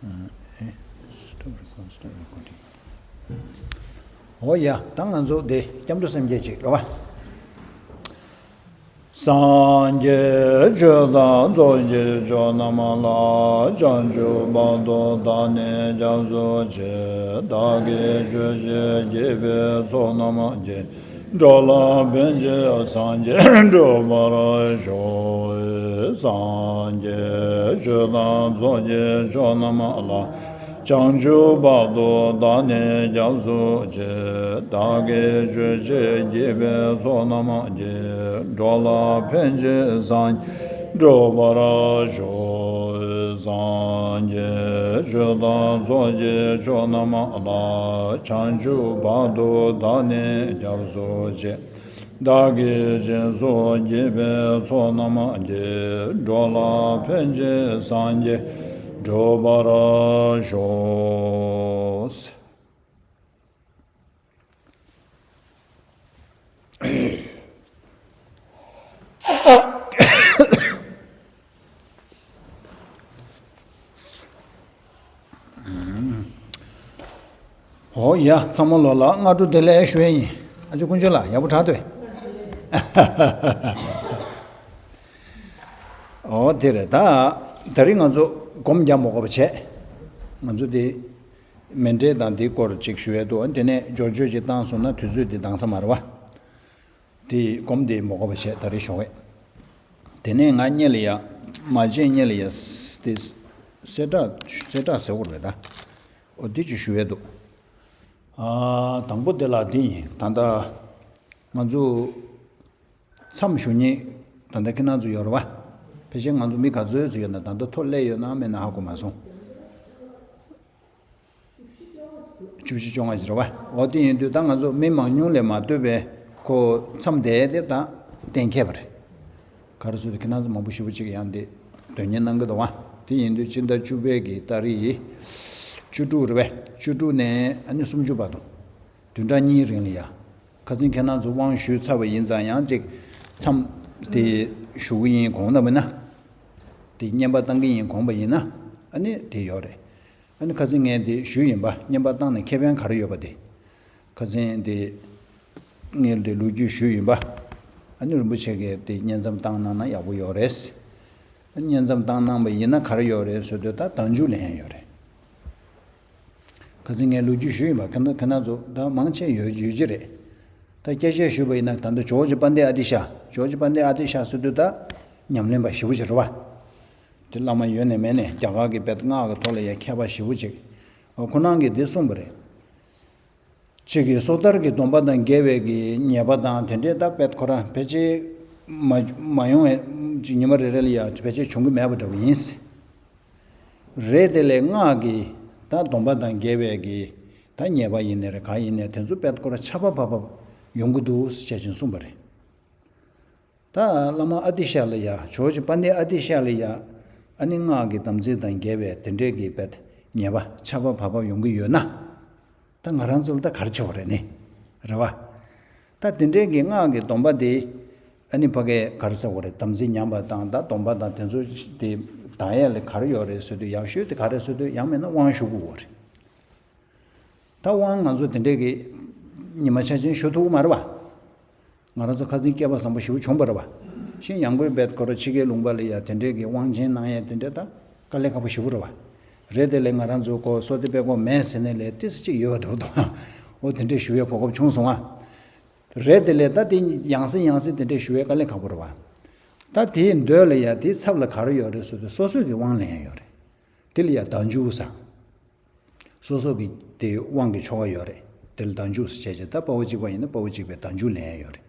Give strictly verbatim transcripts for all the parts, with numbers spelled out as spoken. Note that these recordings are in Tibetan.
ཨེ། Stop record, stop recording. ཨོ་ཡ། ད་ང་ཚོ་དེ་སྐྱབས་འགྲོ་སེམས་བསྐྱེད་ཅིག་རེད་བ། སངས་རྒྱས་ཆོས་དང་ཚོགས་ཀྱི་མཆོག་རྣམས་ལ། བྱང་ཆུབ་བར་དུ་བདག་ནི་སྐྱབས་སུ་མཆི། བདག་གིས་ཆོས་བྱེད་བགྱིས་པའི་ཚོགས་རྣམས་ཀྱིས། འགྲོ་ལ་ཕན་ཕྱིར་སངས་རྒྱས་འགྲུབ་པར་ཤོག། སངས་རྒྱས་ཆོས་དང་ཚོགས་ཀྱི་མཆོག་རྣམས་ལ། བྱང་ཆུབ་བར་དུ་བདག་ནི་སྐྱབས་སུ་མཆི། བདག་གིས་ཆོས་བྱེད་བགྱིས་པའི་ཚོགས་རྣམས་ཀྱིས། འགྲོ་ལ་ཕན་ཕྱིར་སངས་རྒྱས་འགྲུབ་པར་ཤོག། སངས་རྒྱས་ཆོས་དང་ཚོགས་ཀྱི་མཆོག་རྣམས་ལ། བྱང་ཆུབ་བར་དུ་བདག་ནི་སྐྱབས་སུ་མཆི། བདག་གིས་སྦྱིན་སོགས་བགྱིས་པའི་ཚོགས་རྣམས་ཀྱིས། འགྲོ་ལ་ཕན་ཕྱིར་སངས་རྒྱས་འགྲུབ་པར་ཤོག། ཨོ་ཡ། ཚང་མ་ལོ་ལ་སྔ་དྲོ་བདེ་ལེགས་ཞུ་ཡས་ཡིན། ཨ་ཅོ་དཀོན་མཆོག་ལགས་ཡག་པོ་དྲག་འདུག། ཨོ་དེ་རེད། ད་ད་རིང་ང་ཚོ་སྒོམ་རྒྱག་མ་དགོས་པ་བྱས། ང་ཚོ་དེ་མཎྜལ་དང་དེའི་སྐོར་ཅིག་ཞུ་ཡས་འདུག། དེ་ནས་སྦྱོར་བརྗོད་ཅིག་བཏང་སོང་ན་དུས་ཚོད་དེ་འདང་ས་མ་རེད་བ། དེ་སྒོམ་དེ་མ་དགོས་པ་བྱས་ད་རེས་ཞོགས་ཀས། དེ་ནས་ང་གཉིད་ལ་ཡ། མ་བྱས་གཉིད་ལ་ཡ། དེ་གསལ་བསྒྲགས་གསལ་བསྒྲགས་ཟེར་དགོས་རེད་ད། འོ་དེ་ཅིག་ཞུ་ཡས་འདུག། ཨ། དང་པོ་དེ་ལ་དེ་ཡིན། ད་ལྟ་ང་ཚོ་མཚམས་བཞུགས་མཁན་ད་ལྟ་ཁྱེད་རང་ཚོ་ཡོད་རེད་བ། ཕལ་ཆེར་ང་ཚོ་མི་ག་ཚོད་ཚོད་ཡོད་ན། ད་ལྟ་ཐོ་སླེབས་ཡོད་ན་མེད་ན་ཧ་གོ་མ་སོང་། བཅུ་བཞི་བཅོ་ལྔ་ཞིག་རེད་བ། འོ་དེ་ཡིན་དུས་ད་ང་ཚོ་མི་མང་ཉུང་ལས་མ་ལྟོས་པའི་ཁོ་མཚམས་བསྡད་དེ་ད་གཏན་འཁེལ་བ་རེད། ག་རེ་ཟེར་དུས་ཁྱེད་རང་ཚོ་མང་པོ་ཞེ་པོ་ཅིག་ཡང་དེ་དོན་གཉེར་གནང་གི་འདུག་བ། དེ་ཡིན་དུས་སྤྱི་ཟླ་བཅུ་པའི་གི་ཏ་རིག་བཅུ་དྲུག་རེད་བས། བཅུ་དྲུག་ནས་ཨ་ནི་སུམ་ཅུ་བར་དུ་བདུན་ཕྲག་གཉིས་རིང་ལ་ཡ། ཁ་སང་ཁྱེད་རང་ཚོ་དབང་ཞུས་ཚར་བ་ཡིན་ཙང་ཡང་ཅིག་མཚམས་དེ་ཞུ་གི་ཡིན་དགོངས་ན་མིན་ན། དེ་བསྙེན་པ་བཏང་གི་ཡིན་དགོངས་པ་ཡིན་ན། ཨ་ནི་དེ་ཡོད་རེད། ཨ་ནི་ཁ་སང་ངས་དེ་ཞུས་ཡིན་པ། བསྙེན་པ་བཏང་ནས་ཁེ་ཕན་ག་རེ་ཡོད་པ་དེ། ཁ་སང་དེ་ངས་དེ་ལོ་རྒྱུས་ཞུས་ཡིན་པ། ཨ་ནི་རིན་པོ་ཆེ་གིས་དེ་བསྙེན་མཚམས་བཏང་གནང་ན་ཡག་པོ་ཡོད་རེད། ཨ་ནི་བསྙེན་མཚམས་བཏང་གནང་པ་ཡིན་ན་ག་རེ་ཡོད་རེད་ཟེར་དུས་ད་དལ་འབྱོར་ལེན་ཡ་ཡོད་རེད། ཁ་སང་ངས་ལོ་རྒྱུས་ཞུས་ཡིན་པ། ཁ་ན་ཁ་ན་ཚོ་ད་མང་ཆེ་ཡོད་ཡོད་ཀྱི་རེད། ད་སྐད་ཆ་ཞུས་པ་ཡིན་ན་ད་ལྟ་ཇོ་བོ་རྗེ་དཔལ་ལྡན་ཨ་ཏི་ཤ། ཇོ་བོ་རྗེ་དཔལ་ལྡན་ཨ་ཏི་ཤ་ཟེར་དུས་ད་ཉམས་ལེན་པ་ཞེ་པོ་ཅིག་རེད་བ། དེ་བླ་མ་ཡོད་ནས་མེད་ནས་རྒྱ་གར་གྱི་དཔེ་སྔགས་ཀྱི་ཐོག་ལ་ཡ་མཁས་པ་ཞེ་པོ་ཅིག། ཁོ་རང་གིས་འདི་གསུངས་པ་རེད། གཅིག་གིས་སོ་ཐར་གྱི་སྡོམ་པ་དང་འགལ་བའི་གི་ཉེས་པ་དང་དེ་འདྲའི་ད་དཔེ་ཁོ་རང་ཕལ་ཆེར་མ་མ་ཡོང་བའི་ཉི་མ་རེ་རེ་ལ་ཡ་ཕལ་ཆེར་བྱུང་གི་མེད་པ་འདྲ་བོ་ཡིན། རེད་དེ་ལས་སྔགས་ཀྱི་ད་སྡོམ་པ་དང་འགལ་བའི་གི་ད་ཉེས་པ་ཡིན་ནའི་རེད། གང་ཡིན་ནའི་དེ་ཚོ་དཔེ་ཁོ་རང་ཆ་བ་བབ་བབ་ཡོང་གི་འདུག་ཟེར་བྱས་ཅིང་གསུངས་པ་རེད། ད་བླ་མ་ཨ་ཏི་ཤ་ལ་ཡ། ཇོ་བོ་རྗེ་དཔལ་ལྡན་ཨ་ཏི་ཤ་ལ་ཡ། ཨ་ནི་སྔགས་ཀྱི་དམ་ཚིག་དང་འགལ་བའི་དེ་འདྲའི་གི་དཔེ་ཉེས་པ་ཆ་བ་བབ་བབ་ཡོང་གི་ཡོད་ན། ད་ང་རང་ཚོ་ལ་ད་ག་རེ་བྱེད་དགོས་རེད་ནི། རེད་བ། ད་དེ་འདྲའི་གི་སྔགས་ཀྱི་སྡོམ་པ་དེ། ཨ་ནི་ཕ་གིའི་ག་རེ་ཟེར་དགོས་རེད། དམ་ཚིག་ཉམས་པ་དང་ད་སྡོམ་པ་དང་དེ་ཚོ་དེ་དག་ཡས་ལ་ག་རེ་ཡོད་རེད་ཟེར་དུས་ཡག་ཤོས་དེ་ག་རེ་ཟེར་དུས་ཡང་མིན་ན་དབང་ཞུ་དགོས་རེད། ད་དབང་ང་ཚོ་དེ་འདྲའི་གི་ཉི་མ་ཆ་ཆེན་ཞུ་ཐུབ་ཀྱི་མ་རེད་བ། ང་རང་ཚོ་ཁ་སང་སྐལ་པ་བཟང་པོ་ཞེ་པོ་བྱུང་བ་རེད་བ། ཤིང་ཡང་སྒོས་བེད་ཁོ་ར་ཕྱི་རྒྱལ་ལུང་པ་ལ་ཡ་དེ་འདྲའི་གི་དབང་ཆེན་གནང་ཡས་དེ་འདྲ་ད་དཀའ་ལས་ཁག་པོ་ཞེ་པོ་རེད་བ། རེད་དེ་ལས་ང་རང་ཚོ་ཁོ་བསོད་བདེ་དཔལ་འཁོར་མེད་ཟེར་ནས་ལས་ཏོག་ཙམ་ཅིག་ཡོད་པ་འདྲ་བོ་འདུག། འོ་དེ་འདྲས་ཞུ་ཡས་གོ་སྐབས་བྱུང་སོང་ང་། རེད་དེ་ལས་ད་དེ་ཡང་སེ་ཡང་སེ་དེ་འདྲས་ཞུ་ཡས་དཀའ་ལས་ཁག་པོ་རེད་བ། ད་དེའི་མདོ་ལ་ཡ་དེའི་ཚབ་ལ་ག་རེ་ཡོད་རེད་ཟེར་དུས་སོ་སོ་གི་དབང་ལེན་ཡས་ཡོད་རེད། དེ་ལ་ཡ་བདག་འཇུག་ཟེར། སོ་སོ་གི་དེ་དབང་གི་ཆོ་ག་ཡོད་རེད། དེ་ལ་བདག་འཇུག་ཟེར་བྱས་བྱས་ད་དཔའ་བོ་གཅིག་པ་ཡིན་ན་དཔའ་བོ་གཅིག་པའི་བདག་འཇུག་ལེན་ཡས་ཡོད་རེད།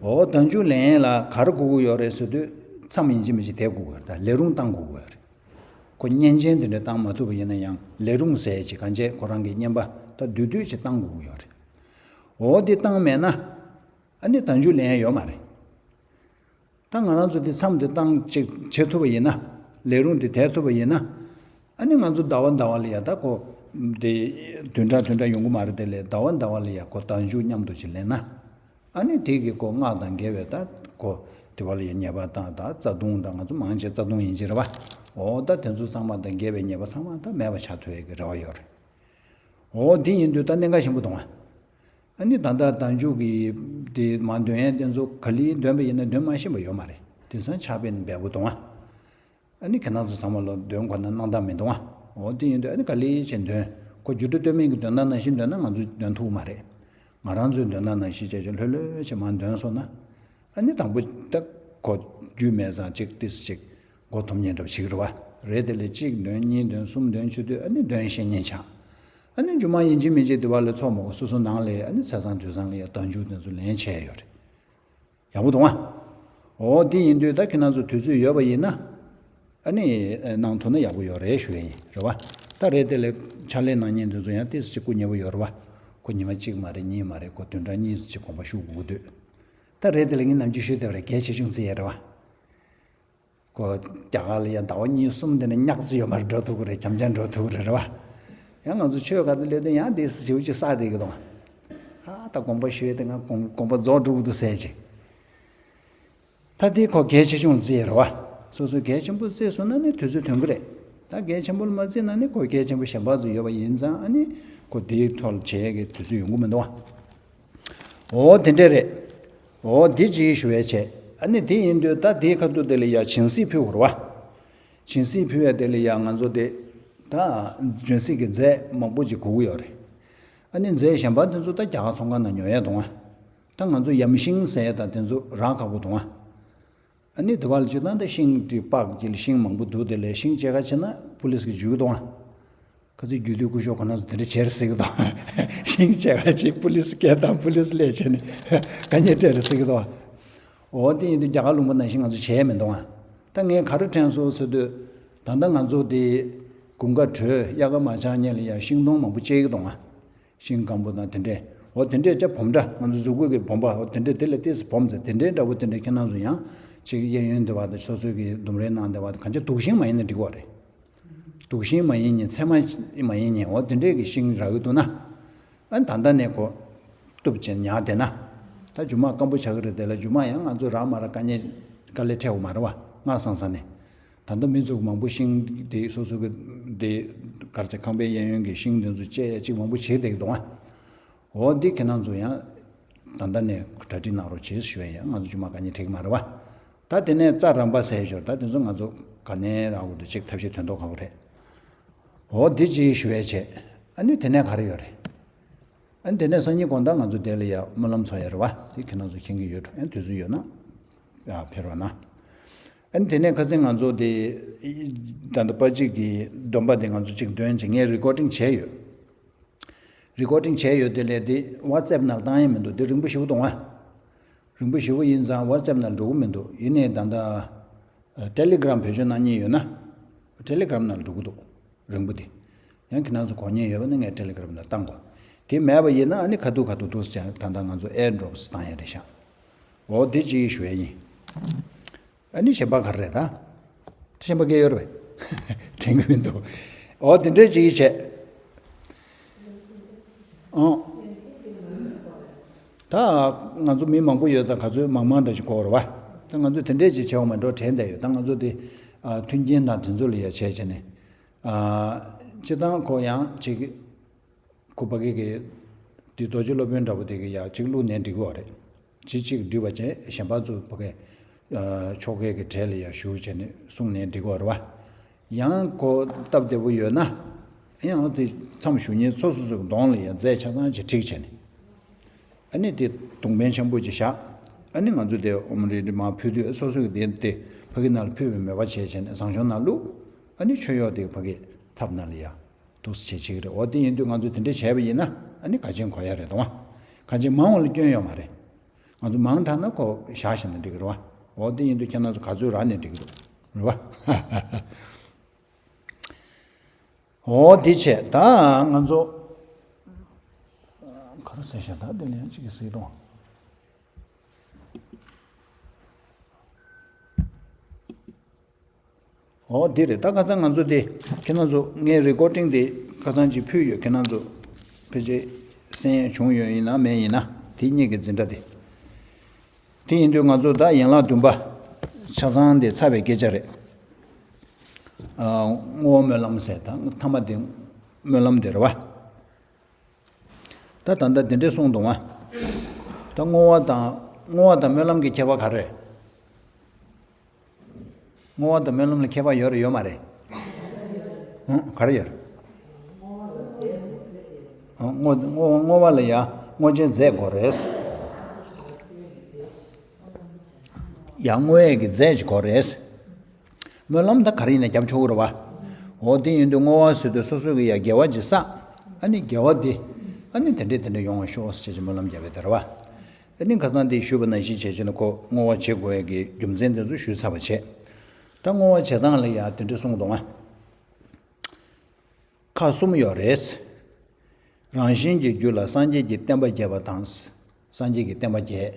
འོ་བདག་འཇུག་ལེན་ཡས་ལ་ག་རེ་དགོས་ཀྱི་ཡོད་རེད་ཟེར་དུས་མཚམས་ཡིན་གཅིག་མིན་གཅིག་དེ་དགོས་ཀྱི་ཡོད་རེད། ད་ལས་རུང་བཏང་དགོས་ཀྱི་ཡོད་རེད། ཁོ་བསྙེན་ཆེན་དེ་འདྲ་བཏང་མ་ཐུབ་པ་ཡིན་ན་ཡང་ལས་རུང་ཟེར་ཡས་ཅིག་གང་བྱས་ཁོ་རང་གི་བསྙེན་པ་ད་བསྡུས་བསྡུས་ཅིག་བཏང་དགོས་ཀྱི་ཡོད་རེད། འོ་དེ་བཏང་མེད་ན་ཨ་ནི་བདག་འཇུག་ལེན་ཡས་ཡོད་མ་རེད། ད་ང་རང་ཚོ་འདི་མཚམས་འདི་བཏང་ཅིག་བྱེད་ཐུབ་པ་ཡིན་ན། ལས་རུང་འདི་དལ་ཐུབ་པ་ཡིན་ན། ཨ་ནི་ང་ཚོ་ཟླ་བ་ཟླ་བ་ལ་ཡ་ད་ཁོ་འདི་བདུན་ཕྲག་བདུན་ཕྲག་ཡོང་གི་མ་རེད། དེ་ལས་ཟླ་བ་ཟླ་བ་ལ་ཡ་ཁོ་བདག་འཇུག་མཉམ་དུ་ཅིག་ལེན་ན། ཨ་ནི་དེ་གི་ཁོ་སྔགས་དང་འགལ་བའི་ད་ཁོ་དེ་བ་ལ་ཡ་ཉེས་པ་དང་ད་རྩ་ལྟུང་དང་ང་ཚོ་མང་ཆེ་རྩ་ལྟུང་ཡིན་གྱི་རེད་བ། འོ་ད་དེ་ཚོ་ཚང་མ་དང་འགལ་བའི་ཉེས་པ་ཚང་མ་ད་མེད་པ་ཆགས་ཐུབ་ཡས་ཀྱི་རེ་བ་ཡོད་རེད། འོ་དེ་ཡིན་དུས་ད་གནད་འགག་ཆེན་པོ་འདུག་ཨ། ཨ་ནི་ད་ལྟ་བདག་འཇུག་གི་དེ་མ་འདོན་ཡས་དེ་ཚོ་ག་ལེར་འདོན་པ་ཡིན་ན་འདོན་མ་ཤེས་པ་ཡོད་མ་རེད། དེང་སང་ཕྱག་དཔེ་འབེལ་པོ་འདུག་ཨ། ཨ་ནི་ཁྱེད་རང་ཚོ་ཚང་མ་ལོ་འདོན་དགོས་ན་སྣང་དག་མི་འདུག་ཨ། འོ་དེ་ཡིན་དུས་ཨ་ནི་ག་ལེར་བྱས་འདོན། ཁོ་སྒྱུ་འཕྲུལ་སྟོད་སྨད་ཀྱི་འདོན་སྟངས་ནང་བཞིན་འདོན་ན་ང་ཚོས་འདོན་ཐུབ་མ་རེད། ང་རང་ཚོའི་འདོན་སྟངས་ནང་བཞིན་བྱས་བྱས་ལྷོད་ལྷོད་བྱས་མར་འདོན་སོང་ན། ཨ་ནི་དང་པོ་ད་ཁོ་རྒྱུས་མེད་ཙང་ཅིག་ཏིས་ཅིག་མགོ་འཐོམ་ཉེན་འདྲ་བ་ཞིག་རེད་བ། རེད་དེ་ལས་གཅིག་འདོན་གཉིས་འདོན་གསུམ་འདོན་བྱེད་དུས་ཨ་ནི་འདོན་ཤེས་ཉེན་ཆགས། ཨ་ནི་རྒྱུ་མ་ཡིན་གཅིག་མིན་གཅིག་དེ་བ་ལས་ཚོགས་མ་གོ་སོ་སོ་ནང་ལས་ཨ་ནི་ཚེས་བཟང་དུས་བཟང་ལ་ཡ་བདག་འཇུག་དེ་ཚོ་ལེན་བྱས་ཡོད་རེད། ཡག་པོ་འདུག་ཨ། འོ་དེ་ཡིན་དུས་ད་ཁྱེད་རང་ཚོ་དུས་ཚོད་ཡོད་པ་ཡིན་ན། ཨ་ནི་གནང་ཐུབ་ན་ཡག་པོ་ཡོད་རེད་ཞུ་ཡ་ཡིན་རེད་བ། ད་རེད་དེ་ལས་ཕྱག་ལས་གནང་མཁན་དེ་ཚོ་ཡང་ཏིས་ཅིག་སྐུ་ཉེ་པོ་ཡོད་རེད་བ། ཁོ་ཉི་མ་གཅིག་མ་རེད་གཉིས་མ་རེད་ཁོ་བདུན་ཕྲག་གཉིས་ཅིག་གོམ་པ་ཞུགས་དགོས་ཀྱི་འདུག་ད་རེད་དེ་ལས་ངས་ནམ་རྒྱུན་ཞུས་བསྡད་པ་རེད། གལ་ཆེ་ཆུང་བརྩི་ཡ་རེད་བ། ཁོ་རྒྱ་གར་ལ་ཡང་ཟླ་བ་གཉིས་གསུམ་དེ་ནས་ཉག་ཅིག་ཡོད་མ་རེད། འགྲོ་ཐུབ་ཀྱི་རེད། འཇམ་འཇམ་འགྲོ་ཐུབ་ཀྱི་རེད་རེད་བ། ཡང་ང་ཚོ་ཆོས་སྒར་དུ་སླེབས་དུས་ཡང་དེ་ཞེ་པོ་ཅིག་བསགས་བསྡད་ཀྱི་འདུག་ཨ་ད་དགོངས་པ་ཞུས་དེ་ང་དགོངས་དགོངས་པ་རྫོགས་འགྲོ་གི་འདུག་ཟེར་ཅིག་ད་དེ་ཁོ་གལ་ཆེ་ཆུང་བརྩི་ཡ་རེད་བ། སོ་སོས་གལ་ཆེན་པོ་བརྩིས་སོང་ན་ནི་དུས་ཚོད་ཐོན་གྱི་རེད། ད་གལ་ཆེན་པོ་མ་བརྩིས་ན་ནི་ཁོ་གལ་ཆེན་པོ་གཞན་པ་ཚོ་ཡོད་པ་ཡིན་ཙང་ཨ་ནི་ཁོ་དེའི་ཐོག་ལ་བྱེད་ཡ་གི་དུས་ཚོད་ཡོང་གི་མི་འདུག་བ། འོ་དེ་འདྲས་རེད། འོ་དེ་ཅིག་ཞུ་བའི་ཆེད་ཨ་ནི་དེ་ཡིན་དུས་ད་དེའི་ཁ་ཐུག་དེ་ལ་ཡ་སྦྱིན་སྲེག་ཕུལ་དགོས་རེད་བ། སྦྱིན་སྲེག་ཕུལ་བའི་དེ་ལ་ཡ་ང་ཚོ་དེ་ད་སྦྱིན་སྲེག་གི་རྫས་མང་པོ་ཅིག་དགོས་ཀྱི་ཡོད་རེད། ཨ་ནི་རྫས་གཞན་པ་དེ་ཚོ་ད་རྒྱ་གར་ཚོང་ཁང་ནང་ཉོ་ཡས་འདུག་ཨ། ད་ང་ཚོ་ཡམ་ཤིང་ཟེར་ཡས་དང་དེ་ཚོ་རག་ཁག་པོ་འདུག་ཨ། ཨ་ནི་དེ་བ་ལ་སྤྱིར་བཏང་ད་ཤིང་དེ་པགས་ཀྱི་ལ་ཤིང་མང་པོ་འདུག་དེ་ལས་ཤིང་སྐྱེལ་ག་བྱེད་ན་པུ་ལིས་ཀྱིས་འཇུས་འདུག་ཨ། ཁ་ཚིག་རྒྱུད་སྟོད་སྐུ་ཞབས་ཁོ་ན་ཚོ་དེ་འདྲ་བྱེད་རེད་ཟེར་གི་འདུག་ཤིང་སྐྱེལ་ག་བྱེད་པུ་ལིས་སྐད་བཏང་པུ་ལིས་སླེབས་བྱས་ནས་དཀའ་ངལ་སྤྲད་རེད་ཟེར་གི་འདུག་འོ་དེ་ཡིན་དུས་རྒྱ་གར་ལུང་པ་ནང་བཞིན་ང་ཚོ་བྱས་མི་འདུག་ཨ། ད་ངས་ག་རེ་དྲན་སོང་ཟེར་དུས། ད་ལྟ་ང་ཚོ་དེ་དགུན་ཁ་དྲོས་དབྱར་ཁ་མ་ཆགས་སྔོན་ལ་ཡ་ཤིང་སྡོང་མང་པོ་སྐྱེ་གི་འདུག་ཨ། ཤིང་སྐམ་པོ་དང་དེ་འདྲས། འོ་དེ་འདྲས་ཅག་སྦོམ་འདྲ་ང་ཚོ་གཟུགས་པོ་གི་སྦོམ་པ་འོ་དེ་འདྲས་དེ་ལས་ཏོག་ཙམ་སྦོམ་ཟེར་དེ་འདྲས་འདྲ་པོ་དེ་འདྲས་ཁྱེད་རང་ཚོ་ཡང་ཅིག་གཡས་གཡོན་དེ་བ་དང་སོ་སོའི་གི་ལྡུམ་རའི་ནང་དེ་བ་དང་གང་ཅི་དུག་ཤིང་མ་ཡིན་ན་འགྲིག་གི་རེད། དུག་ཤིང་མ་ཡིན་ཉིན་ཚེར་མ་མ་ཡིན་ཉིན་འོ་དེ་འདྲས་ཀྱི་ཤིང་རག་གི་འདུག་ན། ཨ་ད་ལྟ་ནས་ཁོ་གཏུབ་བྱས་ཉར་བསྡད་ན། ད་རྒྱུ་མ་སྐམ་པོ་ཆགས་ཀྱི་རེད་དེ་ལ་རྒྱུ་མ་ཡང་ང་ཚོ་རག་མ་རག་དཀའ་ངལ་དཀའ་ལས་འཕྲད་འོང་མ་རེད་བ་སྔ་སང་ས་ནས། ད་ལྟ་མི་ཚོ་མང་པོ་ཤིང་དེ་སོ་སོ་གི་དེ་གར་ཚེ་ཁང་པའི་གཡས་གཡོན་གྱི་ཤིང་དེ་ཚོ་བཅད་ཡ་གཅིག་མང་པོ་བྱེད་བསྡད་ཀྱི་འདུག་ཨ། འོ་འདི་ཁྱེད་རང་ཚོ་ཡང་ད་ལྟ་ནས་གྲ་སྒྲིག་གནང་རོགས་བྱེད་ཞུ་ཡ་ཡང་ང་ཚོ་རྒྱུ་མ་དཀའ་ངལ་འཕྲད་ཀྱི་མ་རེད་བ། ད་དེ་ནས་རྩྭ་རམ་པ་ཟེར་ཞོར་ད་དེ་ཚོ་ང་ཚོ་ག་ནས་རག་དགོས་འདུག་ཅིག་ཐབས་ཤེས་དོན་ཐོག་ཁག་པོ་རེད། འོ་འདི་ཅིག་ཞུ་བའི་ཆེད་ཨ་ནི་དེ་ནས་ག་རེ་ཡོད་རེད། ཨ་ནི་དེ་ནས་སང་ཉིན་དགོང་དག་ང་ཚོ་དེ་ལ་ཡ་སྨོན་ལམ་ཚོགས་ཡ་རེད་བ། དེ་ཁྱེད་རང་ཚོ་མཁྱེན་གྱི་ཡོད་འགྲོ། ཨ་ནི་དུས་ཚོད་ཡོད་ན་ཡ་ཕེབས་རོགས་གནང་། ཨ་ནི་དེ་ནས་ཁ་སང་ང་ཚོ་དེ་ད་ལྟ་པ་གཅིག་གི་སྡོམ་པ་དེ་ང་ཚོ་གཅིག་འདོན་བྱས་ངས་རི་ཀོར་ཌིང་བྱས་ཡོད། རི་ཀོར་ཌིང་བྱས་ཡོད་དེ་ལས་དེ་ཝ་ཊི་སེབ་ནང་བཏང་ཡ་མི་འདུག་དེ་རིང་པོ་ཞེ་པོ་འདུག་ཨ། རིང་པོ་ཞེ་པོ་ཡིན་ཙང་ཝ་ཊི་སེབ་ནང་འགྲོ་གི་མི་འདུག་ཡིན་ནའི་ད་ལྟ་ཨ་ཊེ་ལི་གྷི་རམ་བེད་སྤྱོད་གནང་མཁན་ཡོད་ན། ཊེ་ལི་གྷི་རམ་ནང་འགྲོ་གི་འདུག་རིང་པོ་དེ། ཡང་ཁྱེད་རང་ཚོ་གོ་མཁན་ཡོད་པ་ན་ངས་ཊེ་ལི་གྷི་རམ་ནང་བཏང་གོ། དེ་མེད་པ་ཡིན་ན་ཨ་ནི་ཁ་ཐུག་ཁ་ཐུག་འདུག་ཟེར་ད་ལྟ་ང་ཚོ་ཨེར་ཌོབ་བཏང་ཡ་རེད་ཤག་འོ་དེ་ཅིག་ཞུ་ཡ་ཡིན། ཨ་ནི་གཞན་པ་ག་རེ་རེད་ད། གཞན་པ་སྐད་ཡོད་རེད་པས། དྲན་གྱི་མི་འདུག་འོ་དེ་འདྲས་ཅིག་བྱས། ཨང་། ད་ང་ཚོ་མི་མང་པོ་ཡོད་ཙང་ག་ཚོད་མང་མང་འདྲ་ཞིག་དགོས་རེད་བ། ད་ང་ཚོ་དེ་འདྲས་ཅིག་བྱས་འོང་མ་འགྲོ་དྲན་བསྡད་ཡོད། ད་ང་ཚོ་དེ་ཨ་མཐུན་རྐྱེན་དང་དེ་ཚོ་ལ་ཡ་བྱས་བྱས་ནས། ཨ་སྤྱིར་བཏང་ཁོ་ཡང་ཅིག་ཁོ་ཕ་གི་གི་དེ་རྡོ་རྗེ་སློབ་དཔོན་འདྲ་པོ་དེ་གི་ཡ་གཅིག་བླུགས་ནས་འགྲིག་གི་རེད། གཅིག་གཅིག་འགྲིག་པ་བྱས་གཞན་པ་ཚོ་ཕ་གི་ཨ་ཆོ་གའི་གི་གྲལ་ལ་ཡ་ཞུགས་བྱས་ནས་གསུངས་ནས་འགྲིག་གི་རེད་བ། ཡང་ཁོ་སྟབས་བདེ་པོ་ཡོད་ན་ཡང་དེ་མཚམས་ཞུགས་མཁན་སོ་སོ་སོའི་གདོང་ལ་ཡ་རྫས་ཆ་ཚང་ཅིག་བསྒྲིགས་བྱས་ནས་ཨ་ནི་དེ་གདོང་པཎ་ཆེན་པོ་ཅིག་བཞག་ཨ་ནི་ང་ཚོ་དེ་ཨོཾ་རི་རི་མ་ཕུལ་དུས་སོ་སོ་གི་དེ་དེ་ཕ་གི་ནང་ལ་ཕུལ་བའི་མོས་པ་བྱས་བྱས་ནས་བཟང་ཤོས་ནང་བླུགས། ཨ་ནི་མཆོད་གཡོག་དེ་ཕ་གི་ཐབ་ནང་ལ་ཡ། འདུག་སེ་བྱེད་བྱེད་ཀྱི་རེད། འོ་དེ་ཡིན་དུས་ང་ཚོས་དེ་འདྲ་བྱས་པ་ཡིན་ན་ཨ་ནི་དགའ་ཆེན་གོ་ཡ་རེད་དང་བ། དགའ་ཆེན་མང་བ་ལ་སྐྱོན་ཡོད་མ་རེད། ང་ཚོ་མང་དྲགས་ན་ཁོ་བཞག་བཞག་ན་འགྲིག་གི་རེད་བ། འོ་དེ་ཡིན་དུས་ཁྱེད་རང་ཚོ་ག་ཚོད་རག་ནས་འགྲིག་གི་འདུག་རེད་བ། འོ་དེ་བྱས་ད་ང་ཚོ་ག་རེ་ཟེར་བཞག་ད་དེ་ལན་གཅིག་གི་སྲིད་དོན། འོ་འདི་རེད། ད་ཁ་སང་ང་ཚོ་དེ་ཁྱེད་རང་ཚོ་ངའི་རི་ཀོར་ཌིང་དེ་ཁ་སང་ཅིག་ཕུལ་ཡོད། ཁྱེད་རང་ཚོ་ཕལ་ཆེར་གསན་ཡས་བྱུང་ཡོད་ཡིན་ན་མེད་ཡིན་ན་དེ་གཉིས་ཀྱི་འཛིན་གྲྭ་དེ། དེ་ཡིན་དུས་ང་ཚོ་ད་ཡན་ལག་བདུན་པ་ཆ་ཚང་དེ་ཚར་བའི་སྐད་ཆ་རེད། བསྔོ་བ་སྨོན་ལམ་ཟེར་ད་ཐ་མ་དེ་སྨོན་ལམ་དེ་རེད་བ། ད་ད་ལྟ་དེ་འདྲས་གསུངས་འདུག་ང་། ད་བསྔོ་བ་དང་བསྔོ་བ་དང་སྨོན་ལམ་གྱི་ཁྱད་པར་ག་རེ་རེད། བསྔོ་བ་དང་སྨོན་ལམ་ལ་ཁྱད་པར་ཡོད་རེད་ཡོད་མ་རེད། ཨང་། ག་རེ་ཡོད་རེད། ཨང་། བསྔོ་བསྔོ་བ་བསྔོ་བ་ལ་ཡ་བསྔོ་བྱའི་རྫས་དགོས་རེད། ཡ་བསྔོ་ཡས་ཀྱི་རྫས་ཅིག་དགོས་རེད། སྨོན་ལམ་ད་ག་རེ་ཡིན་ན་རྒྱབ་ཆོག་གི་རེད་བ། འོ་དེ་ཡིན་དུས་བསྔོ་བ་ཟེར་དུས་སོ་སོ་གི་ཡ་དགེ་བ་ཅིག་བསགས། ཨ་ནི་དགེ་བ་དེ་ཨ་ནི་དེ་འདྲས་དེ་འདྲས་ཡོང་བ་ཤོག་ཟེར་བྱས་སྨོན་ལམ་རྒྱབ་པའི་དེ་རེད་བ། ཨ་ནི་ཁ་སང་དེ་ཞུས་པ་ནང་བཞིན་བྱས་བྱས་ནས་ཁོ་བསྔོ་བ་བྱེད་དགོས་ཡས་ཀྱི་རྒྱུ་མཚན་དེ་ཚོ་ཞུས་ཚར་བ་བྱས། ད་བསྔོ་བ་བྱེད་སྟངས་ལ་ཡ་དེ་འདྲས་གསུངས་འདུག་ང་། ཁག་གསུམ་ཡོད་རེད། རང་གཞན་གྱི་རྒྱུད་ལ་སངས་རྒྱས་ཀྱི་བསྟན་པ་རྒྱས་པ་དང་། སངས་རྒྱས་ཀྱི་བསྟན་པ་རྒྱས།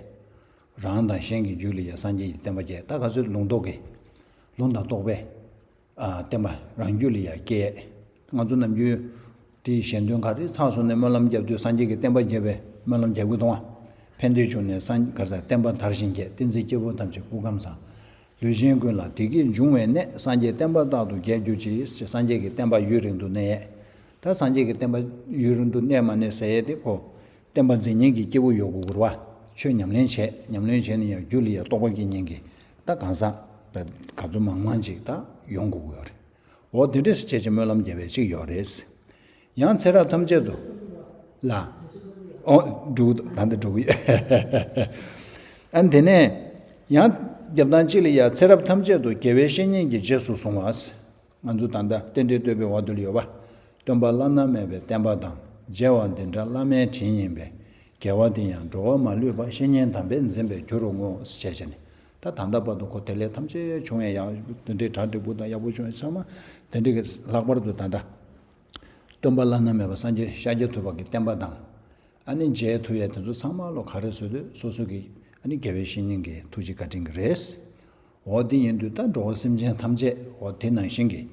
རང་དང་གཞན་གྱི་རྒྱུད་ལ་ཡང་སངས་རྒྱས་ཀྱི་བསྟན་པ་རྒྱས། ད་ག་ཚོད་ལུང་རྟོགས་ཀྱི། ལུང་དང་རྟོགས་པའི། ཨ་བསྟན་པ་རང་རྒྱུད་ལ་ཡང་སྐྱེས། ང་ཚོ་ནམ་རྒྱུན། དེའི་ཞལ་འདོན་ག་རེ་ཚགས་སོང་ནས་སྨོན་ལམ་རྒྱབ་དུས་སངས་རྒྱས་ཀྱི་བསྟན་པ་རྒྱས་པའི་སྨོན་ལམ་རྒྱབ་ཀྱི་འདུག་ཨ། ཕན་བདེའི་འབྱུང་གནས་སངས་ག་རེ་ཟེར་བསྟན་པ་དར་ཞིང་རྒྱས། བསྟན་འཛིན་སྐྱེས་བུ་ཐམས་ཅད་སྐུ་ཁམས་བཟང་། ལུས་ཅན་ཀུན་ལ་བདེ་སྐྱིད་འབྱུང་བའི་གནས། སངས་རྒྱས་བསྟན་པ་རྟག་ཏུ་རྒྱས་གྱུར་ཅིག། ཅེས་སངས་རྒྱས་ཀྱི་བསྟན་པ་ཡུན་རིང་དུ་གནས། ད་སངས་རྒྱས་ཀྱི་བསྟན་པ་ཡུན་རིང་དུ་གནས་མ་གནས་ཟེར་ཡས་དེ་ཁོ། བསྟན་པ་འཛིན་མཁན་གྱི་སྐྱེས་བུ་ཡོད་དགོས་ཀྱི་རེད་བ། ཆོས་ཉམས་ལེན་བྱས། ཉམས་ལེན་བྱས་ནས་ཡང་རྒྱུད་ལ་ཡང་རྟོགས་པ་སྐྱེ་མཁན་གྱི། ད་གང་ཟག་ག་ཚོད་མང་མང་ཅིག་ད་ཡོང་དགོས་ཀྱི་ཡོད་རེད། འོ་དེ་འདྲས་བྱས་བྱས་སྨོན་ལམ་རྒྱབ་པའི་ཅིག་ཡོད་རེད། ཡང་ཚེ་རབས་ཐམས་ཅད་དུ། ལ། ཨོ། འགྲུབ། ད་འདི་འགྲུབ་ཡོད། ཨ་ནི་དེ་ནས། ཡང་རྒྱབ་དང་གཅིག་ལ་ཡ་ཚེ་རབས་ཐམས་ཅད་དུ་དགེ་བའི་བཤེས་གཉེན་གྱིས་རྗེས་སུ་བཟུང་བ། ང་ཚོ་ད་ལྟ་རྟེན་འབྲེལ་བསྟོད་པའི་འོག་ཏུ་ལ་ཡོད་པ། སྟོན་པ་བླ་ན་མེད་པའི་བསྟན་པ་དང་། མཇལ་བ་འདི་འདྲ་བླ་མའི་དྲིན་ཡིན་པས། དགེ་བ་འདི་ཡང་འགྲོ་བ་མ་ལུས་པ། བཤེས་གཉེན་དམ་པས་འཛིན་པའི་རྒྱུར་བསྔོ། ཞེས་བྱས་ནས། ད་ད་ལྟ་བར་དུ་ཁོ་དེ་ལས་ཐམས་ཅད་བྱུང་བའི་ཡང་དེ་འདྲའི་གྲ་འགྲིག་པོ་དང་ཡག་པོ་བྱུང་བའི་ཚང་མ་དེ་འདྲའི་གི་ལྷག་པར་དུ་ད་ལྟ་སྟོན་པ་བླ་ན་མེད་པ་སངས་རྒྱས་ཤཱཀྱ་ཐུབ་པ་གི་བསྟན་པ་དང་། ཨ་ནི་མཇལ་ཐུབ་ཡས་དེ་ཚོ་ཚང་མ་ལོ་ག་རེ་བཟོས་དུས་སོ་སོ་གི་ཨ་ནི་དགེ་བའི་བཤེས་གཉེན་གྱི་ཐུགས་རྗེ་བཀའ་དྲིན་གྱིས་རེད། འོ་དེ་ཡིན་དུས་ད་འགྲོ་བ་སེམས་ཅན་ཐམས་ཅད་འོ་དེ་ནང་བཞིན་གྱི་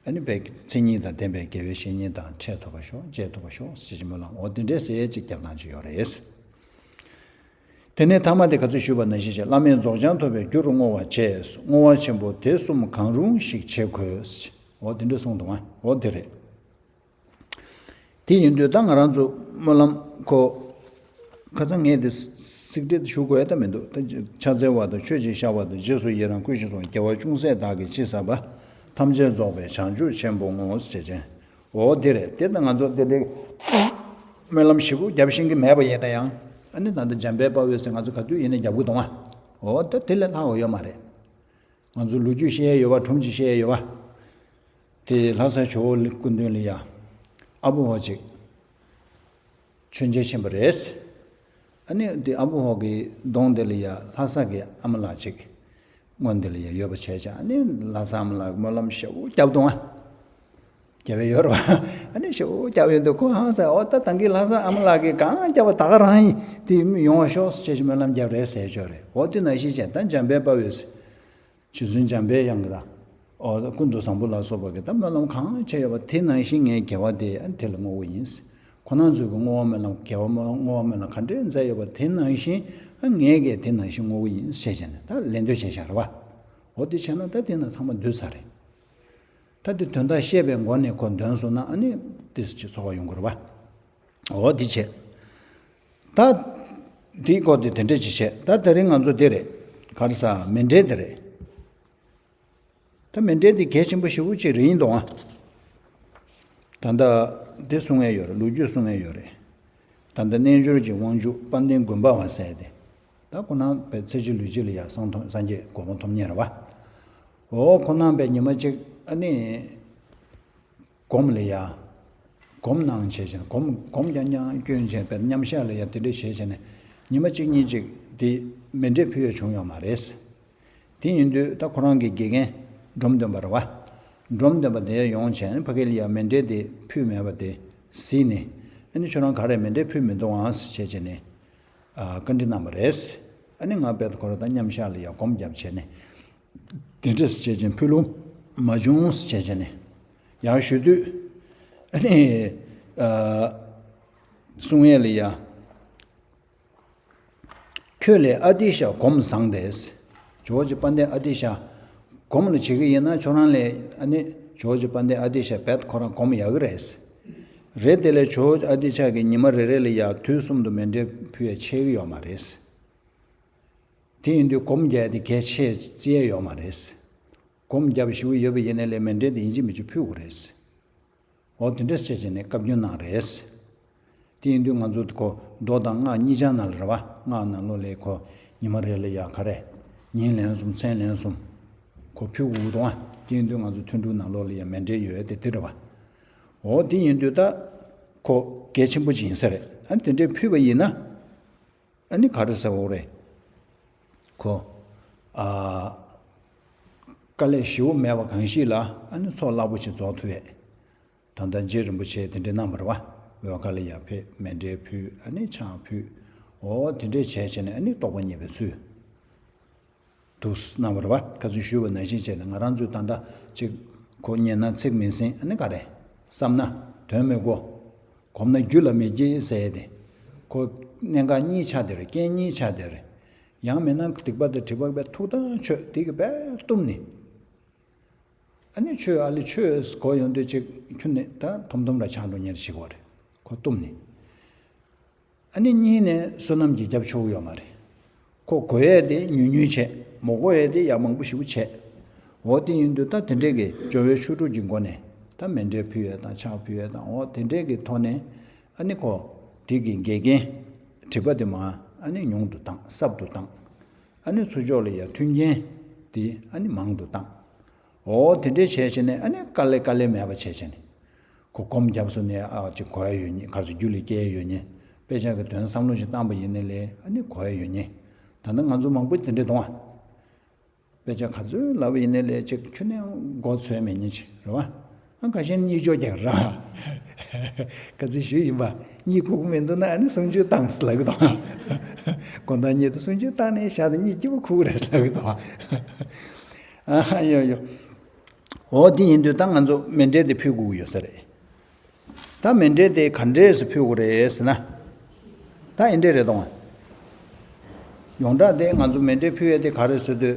ཨ་ནི་བའི་མཚན་ཉིད་དང་ལྡན་པའི་དགེ་བའི་བཤེས་གཉེན་དང་འཕྲད་ཐུབ་པ་ཤོག། མཇལ་ཐུབ་པ་ཤོག་ཞེས་སྨོན་ལམ་འོ་དེ་འདྲས་ཟེར་ཡས་ཅིག་རྒྱབ་སྟངས་ཅིག་ཡོད་རེད། དེ་ནས་ཐ་མ་དེ་ག་ཚོད་ཞུས་པ་ནང་བཞིན་བྱས། བླ་མེད་རྫོགས་བྱང་ཐོབ་པའི་རྒྱུར་བསྔོ་བ་བཅས། བསྔོ་བ་ཆེན་པོ་དེ་གསུམ་གང་རུང་ཞིག་བྱེད་དགོས། འོ་དེ་འདྲས་གསུངས་འདུག་ཨ། འོ་དེ་རེད། དེ་ཡིན་དུས་ད་ང་རང་ཚོ་སྨོན་ལམ་ཁོ། ཁ་སང་ངས་དེ་ཚིག་འགྲེལ་ཞུ་དགོས་ཡ་ད་མི་འདུག། ད་ཕྱག་འཚལ་བ་དང་མཆོད་ཅིང་བཤགས་པ་དང་། རྗེས་སུ་ཡི་རང་བསྐུལ་ཞིང་གསོལ། དགེ་བ་ཅུང་ཟད་བདག་གིས་ཅི་བསགས་པ། ཐམས་ཅད་རྫོགས་པའི་བྱང་ཆུབ་ཆེན་པོར་བསྔོ། ཞེས་བྱས། འོ་དེ་རེད། དེ་ད་ང་ཚོ་དེ་འདྲའི་སྨོན་ལམ་ཞིབ་པོ་རྒྱབ་ཤེས་ཀྱི་མེད་པ་ཡིན་ན་ཡང་། ཨ་ནི་ད་ལྟ་འཇམ་དཔལ་དཔའ་བོས་ཟེར་ང་ཚོ་ག་དུས་ཡིན་ན་རྒྱབ་གི་འདུག་ཨ། འོ་ད་དེ་ལས་ལྷག་པ་ཡོད་མ་རེད། ང་ཚོ་ལོ་རྒྱུས་བཤད་ཡས་ཡོད་པ། སྒྲུང་ཅིག་བཤད་ཡས་ཡོད་པ། དེ་ལྷ་ས་ཇོ་བོ་སྐུ་མདུན་ལ་ཡ། ཨ་བུ་ཧོ་ཅིག་མཆོད་མཇལ་ཕྱིན་པ་རེད། ཨ་ནི་དེ་ཨ་བུ་ཧོ་གི་གདོང་དེ་ལ་ཡ་ལྷ་ས་གི་ཨ་མ་ལགས་ཅིག་སྔོན་དེ་ལ་ཡ་ཡོད་པ་བྱས་ཙང་། ཨ་ནི་ལྷ་ས་ཨ་མ་ལགས་ཀྱིས་སྨོན་ལམ་ཞེ་པོ་བརྒྱབ་འདུག་ཨ། རྒྱབ་ཡས་ཡོད་རེད་བ། ཨ་ནི་ཞེ་པོ་བརྒྱབ་ཡོད་འདུག། ཁོ་ཧང་སང་། འོ་ད་ད་གིན་ལྷ་ས་ཨ་མ་ལགས་ཀྱིས་གང་བརྒྱབ་པ་ད་ག་རང་ཡིན། དེ་ཡོང་བ་ཤོག་ཅེས་སྨོན་ལམ་བརྒྱབ་རེད་ཟེར་ཆོག་རེད། འོ་དེ་ནང་བཞིན་བྱས། ད་འཇམ་དཔལ་དཔའ་བོས། རྗེ་བཙུན་འཇམ་པའི་དབྱངས་ཀྱིས་ད། འོ་ད་ཀུན་ཏུ་བཟང་པོ་ལ་སོགས་པ་གིས་ད་སྨོན་ལམ་གང་བྱས་ཡོད་པ་དེ་ནང་བཞིན་ངས་དགེ་བ་དེ་ཨ་དེ་ལ་བསྔོ་གི་ཡིན། ཁོང་རྣམ་ཚོས་ཀྱི་བསྔོ་བ་སྨོན་ལམ། དགེ་བ་སྨོན། བསྔོ་བ་སྨོན་ལམ་ག་འདྲས་མཛད་ཡོད་པ་དེ་ནང་བཞིན་ཨ་ངས་ཀྱིས་དེ་ནང་བཞིན་བསྔོ་གི་ཡིན་ཞེས་བྱས་ནས་ད་ལན་འདེབས་བྱས་བཞག་རེད་བ། འོ་དེ་བྱས་ན་ད་དེ་ན་ཚང་མ་འདུས་ཚར་རེད། ད་དེ་དོན་དག་ཤེས་པའི་སྒོ་ནས་ཁོ་འདོན་སོང་ན་ཨ་ནི་ཏོག་ཙམ་ཅིག་ཚོར་བ་ཡོང་གི་རེད་བ། འོ་དེ་བྱས། ད་དེའི་སྐོར་དེ་དེ་འདྲ་ཅིག་བྱས། ད་དེ་རིང་ང་ཚོ་དེ་རེད། ག་རེ་ཟེར། མཎྜལ་དེ་རེད། ད་མཎྜལ་དེ་གལ་ཆེན་པོ་ཞེ་པོ་ཅིག་རེད་ཡིན་འདུག་ཨ། ད་ལྟ་དེ་གསུང་ཡས་ཡོད་རེད། ལོ་རྒྱུས་གསུང་ཡས་ཡོད་རེད། ད་ལྟ་རྣལ་འབྱོར་གྱི་དབང་ཕྱུག་དཔལ་ལྡན་དགོན་པ་བ་ཟེར་དེ། ད་ཁོ་རང་བའི་ཚེ་གཅིག་ལུས་གཅིག་ལ་ཡ་སངས་ཐོབ། སངས་རྒྱས་གོ་འཕང་ཐོབ་མཁན་རེད་བ། འོ་ཁོ་རང་བའི་ཉི་མ་གཅིག་ཨ་ནི། སྒོམ་ལ་ཡ། སྒོམ་གནང་བྱས་བྱས་ནས་སྒོམ་སྒོམ་རྐྱང་རྐྱང་སྐྱོན་བྱས་པའི་མཉམ་བཞག་ལ་ཡ་དེ་འདྲ་བྱས་བྱས་ནས་ཉི་མ་གཅིག་གཉིས་ཅིག་དེ་མཎྜལ་ཕུལ་ཡ་བྱུང་ཡོད་མ་རེད། དེ་ཡིན་དུས་ད་ཁོ་རང་གི་དགེ་རྒན་འབྲོམ་སྟོན་པ་རེད་བ། འབྲོམ་སྟོན་པ་དེ་ཡོང་བྱས་ནས་ཕ་གི་ལ་ཡ་མཎྜལ་དེ་ཕུལ་མེད་པ་དེ་གཟིགས་ནས། ཨ་ནི་ཁྱོད་རང་ག་རེ་མཎྜལ་ཕུལ་མི་འདུག་ཨང་ཟེར་བྱས་བྱས་ནས། ཨ། བཀའ་འདྲི་གནང་བ་རེད། ཨ་ནི་ང་དཔེ་ཁོ་རང་དང་མཉམ་བཞག་ལ་ཡ་སྒོམ་རྒྱབ་བྱས་ནས། དེ་འདྲས་བྱས་བྱས་ཕུལ་ལུང་མ་བྱུང་ཟེར་བྱས་བྱས་ནས་ཡར་ཞུ་དུས། ཨ་ནི། ཨ། གསུང་ཡས་ལ་ཡ། ཁྱོད་ལས་ཨ་ཏི་ཤ་སྒོམ་བཟང་སྟེ། ཇོ་བོ་རྗེ་དཔལ་ལྡན་ཨ་ཏི་ཤ་སྒོམ་ལ་བྱེད་ཀྱི་ཡིན་ན་ཁྱོད་རང་ལས་ཨ་ནི་ ཇོ་བོ་རྗེ་དཔལ་ལྡན་ཨ་ཏི་ཤ་རྦད་ཁོ་རང་སྒོམ་ཡག་གི་རེད། རེད་དེ་ལས་ཇོ་བོ་རྗེ་ཨ་ཏི་ཤ་གིས་ཉི་མ་རེ་རེ་ལ་ཡ་དུས་གསུམ་དུ་མཎྜལ་ཕུལ་ཡ་ཆད་གི་ཡོད་མ་རེད། དེ་ཡིན་དུས་སྒོམ་རྒྱག་ཡ་དེ་གལ་ཆེ་བརྩི་ཡ་ཡོད་མ་རེད། སྒོམ་རྒྱབ་ཞེ་པོ་ཡོད་པ་ཡིན་ནའི་ལས་མཎྜལ་དེ་ཡིན་གཅིག་མིན་གཅིག་ཕུལ་དགོས་རེད། འོ་དེ་འདྲས་བྱས་བྱས་ནས་བཀའ་བཀྱོན་གནང་རེད། དེ་ཡིན་དུས་ང་ཚོ་ཁོ་མདོ་དང་སྔགས་གཉིས་ཆ་ནང་ལ་རེད་བ། སྔགས་ནང་ལོགས་ལ་ཁོ་ཉི་མ་རེ་ལ་ཡ་ག་རེ། ཉིན་ལན་གསུམ་མཚན་ལན་གསུམ། ཁོ་ཕུལ་དགོས་ཀྱི་འདུག་ཨ། དེ་ཡིན་དུས་ང་ཚོ་ཐུན་དྲུག་ནང་ལོགས་ལ་ཡ་མཎྜལ་ཡོད་དེ་དེ་རེད་བ། འོ་དེ་ཡིན་དུས་ད་ཁོ་གལ་ཆེན་པོ་ཅིག་ཡིན་ས་རེད། ཨ་དེ་འདྲས་ཕུལ་བ་ཡིན་ན། ཨ་ནི་ག་རེ་ཟེར་འོ་རེད། ཁོ། ཨ། དཀའ་ལས་ཞེ་པོ་མེད་པ་གང་ཞིག་ལ་ཨ་ནི་ཚོགས་རླབས་པོ་ཆེ་རྫོགས་ཐུབ་ཡས། ད་ལྟ་རྗེ་རིན་པོ་ཆེ་དེ་འདྲའི་གནང་བ་རེད་བ། འོལ་ཁ་ལ་ཡར་ཕེབས་མཎྜལ་ཕུལ་ཨ་ནི་ཕྱག་ཕུལ། འོ་དེ་འདྲས་བྱས་བྱས་ནས་ཨ་ནི་རྟོགས་པ་རྙེད་པའི་ཚུལ། དུ་གནང་བ་རེད་བ། ཁ་སང་ཞུས་པ་ནང་བཞིན་བྱས་ནས་ང་རང་ཚོས་ད་ལྟ་ཅིག་ཁོ་ཉན་ན་ཚིག་མི་ཟིན་ཨ་ནི་ག་རེ། བསམ་ན་དོན་མི་གོ། གོམས་ན་རྒྱུད་ལ་མི་སྐྱེ་ཟེར་ཡས་དེ། ཁོ་གནད་འགག་གཉིས་ཆགས་དེ་རེད། རྐྱེན་གཉིས་ཆགས་དེ་རེད། ཡང་མིན་ན་སྡིག་པ་དང་སྒྲིབ་པ་བས་ཐུགས་དང་ཆོད་དེ་གི་བས་གཏུམ་ནི། ཨ་ནི་ཆོས་ཨ་ལི་ཆོས་གོ་ཡོང་དུས་ཅིག་ཁྱོད་ནི་ད་ཐོམ་ཐོམ་ར་ཆགས་འགྲོ་ཉེར་ཞིག་བར་ཁོ་གཏུམ་ནི། ཨ་ནི་གཉིས་ནས་བསོད་ནམས་ཀྱི་རྒྱབ་ཆོག་ཡོད་མ་རེད། ཁོ་གོ་ཡས་དེ་ཉུང་ཉུང་བྱས། མ་གོ་ཡས་དེ་ཡང་མང་པོ་ཞིག་བྱས། འོ་དེ་ཡིན་དུས་ད་དེ་འདྲས་ཀྱི་སྦྱོར་བའི་ཆོས་དྲུག་གི་སྒོ་ནས་ད་མཎྜལ་ཕུལ་ཡས་དང་ཕྱག་ཕུལ་ཡས་དང་འོ་དེ་འདྲས་ཀྱི་ཐོག་ནས་ཨ་ནི་ཁོ་དེ་གི་འགལ་རྐྱེན་སྒྲིབ་པ་དེ་མ་ཨ་ནི་ཉུང་དུ་བཏང་སྲབ་ཏུ་བཏང་། ཨ་ནི་ཚུར་ཕྱོགས་ལ་ཡང་མཐུན་རྐྱེན་དེ་ཨ་ནི་མང་དུ་བཏང་། འོ་དེ་འདྲས་བྱས་བྱས་ནས་ཨ་ནི་དཀའ་ལས་དཀའ་ལས་མེད་པ་བྱས་བྱས་ནས། ཁོ་སྒོམ་རྒྱབ་སོང་ནས་ཨ་ཅིག་གོ་ཡ་ཡོད་ཉེ་གར་ཚོད་རྒྱུད་ལ་སྐྱེ་ཡ་ཡོད་ཉེ། དཔེ་ཆ་གི་དོན་བསམ་བློ་ཞིག་བཏང་པ་ཡིན་ནའི་ལས་ཨ་ནི་གོ་ཡ་ཡོད་ཉེ། ད་ལྟ་ང་ཚོ་མང་པོ་དེ་འདྲས་གཏོང་བ། དཔེ་ཆ་ག་ཚོད་ལབ་པ་ཡིན་ནའི་ལས་ཅིག་ཁྱོན་ནས་མགོ་ཚོས་མེད་ཉེ་ཅིག་རེད་བ། ཨ་ཁ་ཤས་གཉིད་སྐྱོ་རྒྱག་ར། ག་ཚོད་ཞུས་ཡིན་པ། གཉིད་ཁུག་མི་འདུག་ན་ཨ་ནི་སུམ་ཅུ་བཏང་ལབ་གི་དང་། དགོང་དག་ཉལ་དུས་སུམ་ཅུ་བཏང་ནས་ཞག་དང་གཉིད་སྐྱིད་པོ་ཁུག་རེད་ལབ་གི་དང་། ཨ་ཡོ་ཡོ། འོ་དེ་ཡིན་དུས་ད་ང་ཚོ་མཎྜལ་དེ་ཕུལ་དགོས་ཀྱི་ཡོད་ས་རེད། ད་མཎྜལ་དེ་ག་འདྲས་སེ་ཕུལ་དགོས་རེད་ཟེར་ན། ད་ཨེ་འདྲས་རེད་དང་། ཡོངས་གྲགས་དེ་ང་ཚོ་མཎྜལ་ཕུལ་ཡས་དེ་ག་རེ་ཟེར་དུས།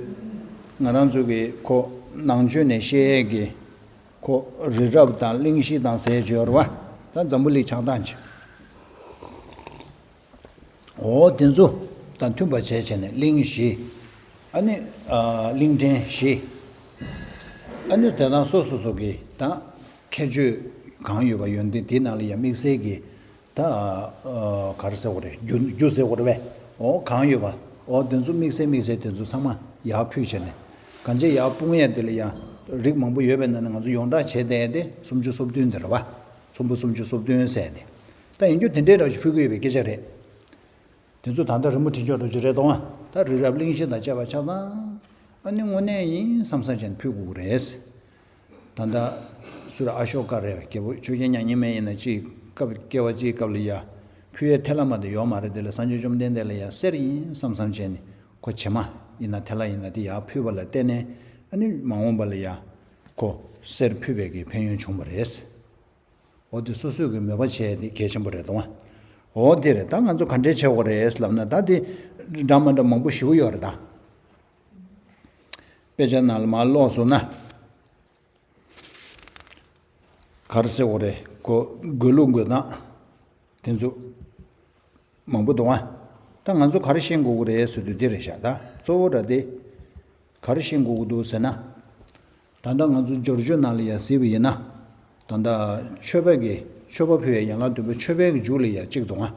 ང་རང་ཚོ་གི་ཁོ་ནང་ཆོས་ནས་བཤད་ཡས་ཀྱི་ཁོ་རི་རབ་དང་གླིང་བཞི་དང་ཟེར་ཡས་ཡོད་རེད་བ། ད་འཛམ་བུ་གླིང་ཆགས་སྟངས་ཀྱི། འོ་དེ་ཚོ་དང་མཐུན་པ་བྱས་བྱས་ནས་གླིང་བཞི། ཨ་ནི་ཨ་གླིང་ཕྲན་བཞི། ཨ་ནི་དེ་དང་སོ་སོ་སོ་གི་དང་ཁྱད་ཆོས་གང་ཡོད་པ་ཡོན་ཏན་དེ་ནང་ལ་ཡང་དམིགས་བསལ་གྱི་ད་ཨ་ག་རེ་ཟེར་དགོས་རེད། རྒྱུ་རྒྱུ་ཟེར་དགོས་རེད་པས། འོ་གང་ཡོད་པ་འོ་དེ་ཚོ་དམིགས་བསལ་དམིགས་བསལ་དེ་ཚོ་ཚང་མ་ཡར་ཕུལ་བྱས་ནས་གང་ཅི་ཡར་སྤུངས་ཡས་དེ་ལ་ཡང་རིགས་མང་པོ་ཡོད་པའི་ནང་ནས་ང་ཚོ་ཡོངས་གྲགས་བྱས་བསྡད་དེ་སུམ་ཅུ་སོ་བདུན་དེ་རེད་བ། ཚོམ་བུ་སུམ་ཅུ་སོ་བདུན་ཟེར་ཏེ། ད་ཡིན་རྒྱུ་དེ་འདྲའི་འདྲ་ཞིག་ཕུལ་གྱི་ཡོད་པའི་སྐད་ཆ་རེད། དེ་ཚོ་ད་ལྟ་རི་མོ་བྲིས་ཆོག་འགྲོ་གི་རེད་དོ། ད་རི་རབ་གླིང་བཞི་དང་བཅས་པ་ཆ་ཚང་། ཨ་ནི་དངོས་གནས་ཡིན་བསམ་བསམ་བྱས་ནས་ཕུལ་དགོས་ཀྱི་རེད། ད་ལྟ་སུ་ར་ཨ་ཤོ་ཀ་རེད། རྒྱལ་པོ་ཆོས་རྒྱལ་མྱ་ངན་མེད་ཡིན་ན་ཅིག་སྐབས་སྐྱེ་བ་ཅིག་སྐབས་ལ་ཡ། ཕུལ་ཡས་ཐལ་བ་མ་གཏོགས་ཡོད་མ་རེད། དེ་ལ་སངས་རྒྱས་བཅོམ་ལྡན་འདས་ལ་ཡ་གསེར་ཡིན་བསམ་བསམ་བྱས་ནས་ཁོ་བྱེ་མ་ཡིན་ན་ཐལ་བ་ཡིན་ན་དེ་ཡར་ཕུལ་བ་ལ་བརྟེན་ནས་ཨ་ནི་མ་འོངས་པ་ལ་ཡ། ཁོ་གསེར་ཕུལ་བའི་གི་ཕན་ཡོན་བྱུང་བ་རེད། འོ་དེ་སོ་སོས་ཀྱི་མོས་པ་བྱས་ཏེ་གལ་ཆེན་པོ་རེད་དོ། འོ་དེ་རེད། ད་ང་ཚོ་ག་འདྲས་བྱེད་དགོས་རེད་ལབ་ན་ད་དེ་འདྲ་མ་འདྲ་མང་པོ་ཞེ་པོ་ཡོད་རེད་ད། དཔེ་ཆ་ནང་ལ་མར་ཀློག་སོང་ན། ག་རེ་ཟེར་དགོས་རེད། གོ་དགོས་ལུགས་དགོས་སྟངས། དེ་ཚོ་མང་པོ་འདུག་ཨ། ད་ང་ཚོ་ག་རེ་ཤེས་དགོས་ཀྱི་རེད་ཟེར་དུས་འདི་རེད་ཤག་ད་གཙོ་བོ་ར་དེ་ག་རེ་ཤེས་དགོས་ཀྱི་འདུག་ཟེར་ན། ད་ལྟ་ང་ཚོ་སྦྱོར་ཆོས་ནང་ལ་ཡང་གཟིགས་པ་ཡིན་ན། ད་ལྟ་མཆོད་པའི་གི་མཆོད་པ་ཕུལ་ཡ་ཡན་ལག་བདུན་པའི་མཆོད་པའི་གི་མཇུག་ལ་ཡང་གཅིག་འདུག་ཨ།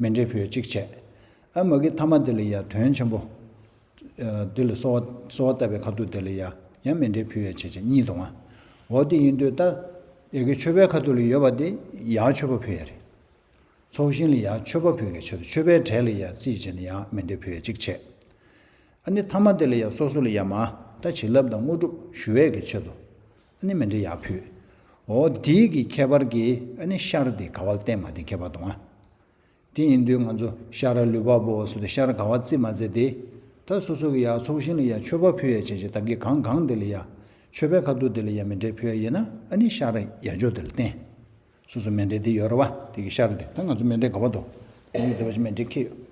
མཎྜལ་ཕུལ་ཡ་གཅིག་བྱས། ཨ་མ་གི་ཐ་མ་དེ་ལ་ཡང་དོན་ཆེན་པོ། ཨ་དེ་ལ་གསོལ་བ་གསོལ་བ་བཏབ་པའི་ཁ་ཐུག་དེ་ལ་ཡང་ཡང་མཎྜལ་ཕུལ་ཡ་བྱས་བྱས་གཉིས་འདུག་ཨ། འོ་དེ་ཡིན་དུས་ད། ཡ་གི་མཆོད་པའི་ཁ་ཐུག་ལ་ཡོད་པ་དེ་ཡར་མཆོད་པ་ཕུལ་ཡ་རེད། ཚོགས་ཞིང་ལ་ཡང་མཆོད་པ་ཕུལ་བའི་ཆེད་དུ་མཆོད་པའི་གྲལ་ལ་ཡང་རྩིས་བྱས་ནས་ཡང་མཎྜལ་ཕུལ་བའི་གཅིག་བྱས། ཨ་ནི་ཐ་མ་དེ་ལ་ཡང་སོ་སོ་ལ་ཡང་མ་ད་བྱིན་རླབས་དང་དངོས་གྲུབ་ཞུ་བའི་གི་ཆེད་དུ་ཨ་ནི་མཎྜལ་ཡང་ཕུལ། འོ་དེའི་གི་ཁྱད་པར་གྱིས་ཨ་ནི་ཤར་དེ་ག་བ་ལ་བརྟེན་མ་དེ་ཁྱད་པར་འདུག་ཨ། དེ་ཡིན་དུས་ང་ཚོ་ཤར་ལུས་འཕགས་པོ་སུ་དེ་ཤར་ག་བ་རྩིས་མ་མཛད་དེ། ད་སོ་སོ་གི་ཡང་ཚོགས་ཞིང་ལ་ཡང་མཆོད་པ་ཕུལ་ཡ་བྱས་བྱས་ད་གི་གང་གང་དེ་ལ་ཡང་མཆོད་པའི་ཁ་ཐུག་དེ་ལ་ཡང་མཎྜལ་ཕུལ་ཡ་ཡིན་ན་ཨ་ནི་ཤར་ཡ་ཇོ་དེ་ལ་བརྟེན། སོ་སོ་མཎྜལ་དེ་ཡོད་རེད་བ། དེ་གི་ཤར་དེ་ད་ང་ཚོ་མཎྜལ་ག་བ་འདུག་དེ་ནི་དེ་བ་ཞིག་མཎྜལ་ཁྱེར་ཡོད།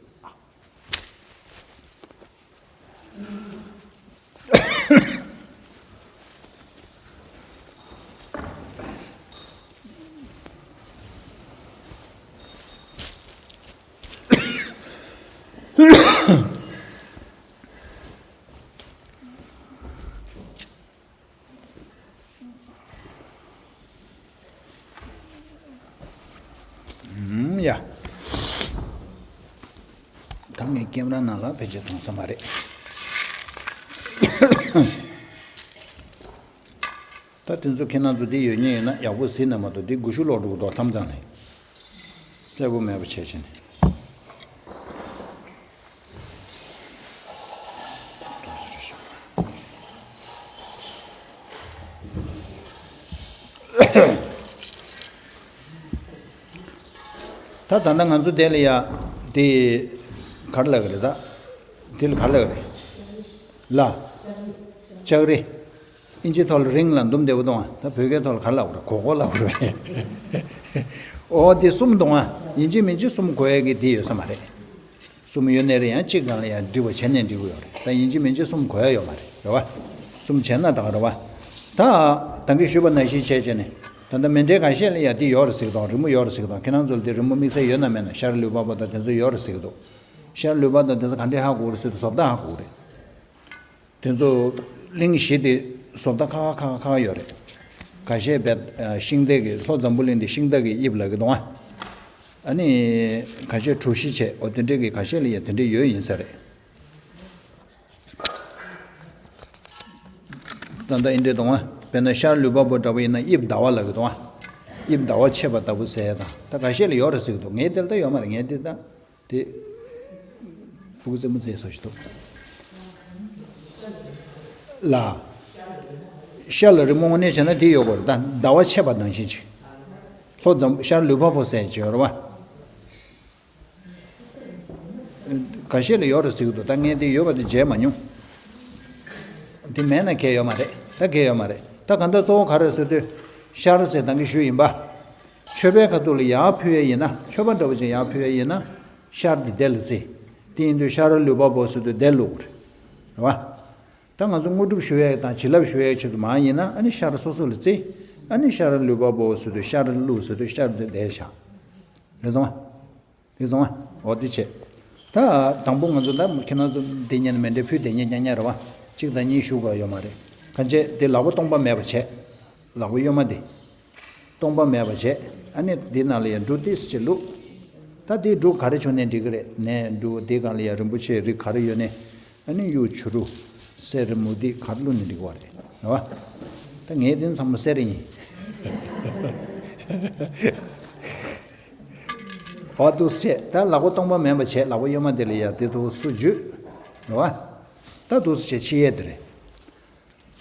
ངས་ཀེམ་ར་ནང་ལ་ཕལ་ཆེར་མཐོང་ས་མ་རེད། ད་དེ་ཚོ་ཁྱེད་རང་ཚོ་འདི་ཡོད་ཉེན་ཡོད་ན་ཡག་པོ་གཟིགས་ན་མ་གཏོགས་འདི་སྒུལ་ཤུགས་ལོག་འགྲོ་གི་འདུག་མཚམས་མཚམས་ནས། གསལ་པོ་མེད་པ་བྱས་བྱས་ནས། ད་ད་ལྟ་ང་ཚོ་དེ་ལ་ཡ་དེ་ག་རེ་ལབ་ཀྱི་རེད། ད་དེ་ལ་ག་རེ་ལབ་ཀྱི་རེད། ལ། ལྕགས་རི། ཨིན་ཇིའི་ཐོག་ལ་རིང་ལབ་འདུག་བདེ་པོ་གཏོང་བ། ད་བོད་སྐད་ཐོག་ལ་ག་རེ་ལབ་དགོས་རེད། གོ་གོ་ལབ་དགོས་རེད། ཨོ་དེ་གསུམ་གཏོང་བ། ཡིན་གཅིག་མིན་གཅིག་གསུམ་དགོས་ཡ་གི་དེ་ཡོད་ས་མ་རེད། གསུམ་ཡོད་ནའི་རེད། ཡང་གཅིག་སྒང་ལ་ཡང་འབྲི་བ་བྱས་ནས་འབྲི་དགོས་ཡོད་རེད། ད་ཡིན་གཅིག་མིན་གཅིག་གསུམ་དགོས་ཡ་ཡོད་མ་རེད། རེད་བ། གསུམ་བྱས་ན་ད་ག་རེད་བ། ད་ད་གིན་ཞུས་པ་ནང་བཞིན་བྱས་བྱས་ནས། ད་ལྟ་མཎྜལ་ཁ་ཤས་ལ་ཡ་དེ་ཡོད་རེད་ཟེར་གི་འདུག་རི་མོ་ཡོད་རེད་ཟེར་གི་འདུག་ཁྱེད་རང་ཚོ་ལ་དེ་རི་མོ་དམིགས་བསལ་ཡོད་ན་མེད་ན་ཤར་ལུས་འཕགས་པོ་དང་དེ་ཚོ་ཡོད་རེད་ཟེར་གི་འདུག་ཤར་ལུས་འཕགས་པོ་དང་དེ་ཚོ་ག་འདྲས་ཧ་གོ་རེད་ཟེར་དུས་བཟོ་ལྟ་ཧ་གོ་རེད། དེ་ཚོ་གླིང་བཞི་དེ་བཟོ་ལྟ་ཁག་ཁག་ཁག་ཁག་ཡོད་རེད། ཁ་ཤས་བེད་ཤིང་རྟ་གི་ལྷོ་འཛམ་བུ་གླིང་དེ་ཤིང་རྟ་གི་དབྱིབས་ལབ་ཀྱི་འདུག་ཨ་ནི་ཁ་ཤས་གྲུ་བཞི་བྱས། འོ་དེ་འདྲས་ཀྱི་ཁ་ཤས་ལ་ཡ་དེ་འདྲས་ཡོད་ཡིན་ས་རེད། ད་ལྟ་ཨིན་འདྲས་གཏོང་བ། དཔེར་ན་ཤར་ལུས་འཕགས་པོ་འདྲ་པོ་ཡིན་ན་དབྱིབས་ཟླ་བ་ལབ་ཀྱི་འདུག་ཨ། དབྱིབས་ཟླ་བ་ཕྱེད་པ་ལྟ་བུ་ཟེར་ཡ་དང་། ད་འགའ་ཤས་ལ་ཡོད་རེད་ཟེར་གྱི་འདུག་ངའི་དེ་ལ་ད་ཡོད་མ་རེད། ངའི་དེ་ད་དེ་ཕྲུ་གུ་རྩེད་མོ་རྩེ་བཟོ་ཞིག་འདུག་ལ། ཤར་ལ་རི་མོ་དངོས་གནས་བྱས་ན་དེ་ཡོད་དགོས་རེད། ད་ཟླ་བ་ཕྱེད་པ་ནང་བཞིན་ཅིག་ལྷོ་འཛམ། ཤར་ལུས་འཕགས་པོ་ཟེར་ཅིག་ཡོད་རེད་བ། འགའ་ཤས་ལ་ཡོད་རེད་ཟེར་གྱི་འདུག་ད་ངས་དེ་ཡོད་པ་དེ་མཇལ་མ་མྱོང་། དེ་མེད་ན་གལ་ཡོད་མ་རེད། ད་གལ་ཡོད་མ་རེད། ད་གང་ལྟར་གཙོ་བོ་ག་རེ་ཟེར་དུས། ཤར་ཟེར་ད་གིན་ཞུས་ཡིན་པ། མཆོད་པའི་ཁ་ཐུག་ལ་ཡར་ཕུལ་ཡས་ཡིན་ན། མཆོད་པ་འདྲ་པོ་ཅིག་ཡར་ཕུལ་ཡས་ཡིན་ན། ཤར་དེ་དེ་ལ་བརྩི། དེ་ཡིན་དུས་ཤར་ལུས་འཕགས་པོ་ཟེར་དུས་དེ་བླུགས་རེད། རེད་བ། ད་ང་ཚོ་དངོས་གྲུབ་ཞུ་ཡས་དང་བྱིན་རླབས་ཞུ་ཡས་ཆེད་དུ་མ་ཡིན་ན། ཨ་ནི་ཤར་སོ་སོ་ལ་བརྩི། ཨ་ནི་ཤར་ལུས་འཕགས་པོ་ཟེར་དུས་ཤར་བླུགས་ཟེར་དུས་ཤར་དེ་དེ་བཞག་རེད་སོང་བ། དེ་སོང་ཨ། འོ་དེ་བྱས། ད་དང་པོ་ང་ཚོ་ད་ཁྱེད་རང་ཚོ་དེ་ཉན་མེད་འདྲ་ཕུལ་དེ་ཉན་རྐྱང་རྐྱང་རེད་བ། གཅིག་དང་གཉིས་ཞུ་དགོས་ཡོད་མ་རེད། གང་བྱས་དེ་ལག་པ་སྟོང་པ་མེད་པ་བྱས། ལག་པ་གཡོན་མ་དེ་སྟོང་པ་མེད་པ་བྱས། ཨ་ནི་དེ་ནང་ལ་ཡང་འབྲུ་ཏིས་ཅིག་བླུགས། ད་དེ་འབྲུ་ག་རེ་བྱུང་ནས་འགྲིག་གི་རེད། ནས་འབྲུ་དེ་སྒང་ལ་ཡང་རིན་པོ་ཆེ་རིགས་ག་རེ་ཡོད་ནས། ཨ་ནི་གཡུ་བྱུ་རུ། གསེར་མུ་ཏིག་ག་རེ་བླུགས་ནས་འགྲིག་གི་རེད། རེད་བ། ད་ངས་དེ་ཚང་མ་གསེར་ཡིན། འོ་འདུག་སེ་བྱས། ད་ལག་པ་སྟོང་པ་མེད་པ་བྱས། ལག་པ་གཡོན་མ་དེ་ལ་ཡ་དེ་འདུག་སེ་འཇུས། རེད་བ། ད་འདུག་སེ་བྱས་ཕྱི་ཡས་དེ་རེད།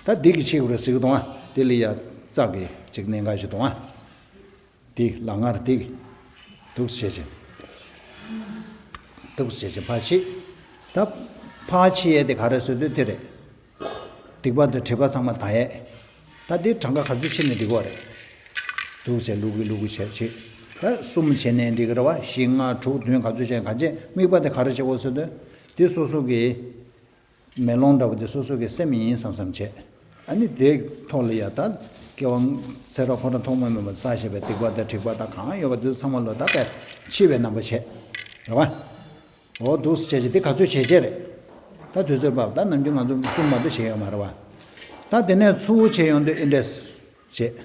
ད་འདི་གི་ཕྱི་གུ་རེ་ཟིག་གཏོང་ཨ། དེ་ལ་ཡ་རྩ་གི་ཅིག་གནད་འགག་ཞིག་གཏོང་ཨ། འདི་ལག་ངར་འདི་གི་འདུག་སེ་བྱས་བྱས། འདུག་སེ་བྱས་བྱས་ཕར་ཕྱི། ད་ཕར་ཕྱི་ཡས་དེ་ག་རེ་ཟེར་དུས་དེ་རེད། སྡིག་པ་དང་སྒྲིབ་པ་ཚང་མ་དག་ཡས། ད་འདི་གྲངས་ཀ་ག་ཚོད་ཕྱིན་ནས་འགྲིག་གི་རེད། འདུག་སེ་བླུག་གི་བླུག་གི་བྱས་བྱས། ད་གསུམ་བྱས་ནས་འགྲིག་གི་རེད་བ། བཞི་ལྔ་དྲུག་བདུན་ག་ཚོད་བྱས། ག་བྱས། དམིགས་པ་དེ་ག་རེ་བྱེད་དགོས་ཟེར་དུས། འདི་སོ་སོ་གི་མེ་ལོང་འདྲ་པོ་དེ་སོ་སོ་གི་སེམས་ཡིན་བསམ་བསམ་བྱས། ཨ་ནི་དེའི་ཐོག་ལ་ཡ་ད་སྐྱེ་བ་ཚེ་རབས་འཁོར་རབས་ཐོག་མ་མེད་པ་བསགས་བཞག་པའི་སྡིག་པ་དང་སྒྲིབ་པ་དང་གང་ཡོད་པ་དེ་ཚོ་ཚང་མ་ལོ་ད་པས་འཆི་བའི་རྣམ་པ་བྱས། རེད་བ། འོ་འདུག་སེ་བྱས་བྱས་དེ་ག་ཚོད་བྱས་བྱས་རེད། ད་དུས་ཚོད་བབ། ད་ནམ་རྒྱུན་ང་ཚོ་གསུམ་མ་གཏོགས་བྱས་ཡོད་མ་རེད་བ། ད་དེ་ནས་ཚུར་བྱས་ཡོང་དུས་ཨེ་འདྲས་བྱས།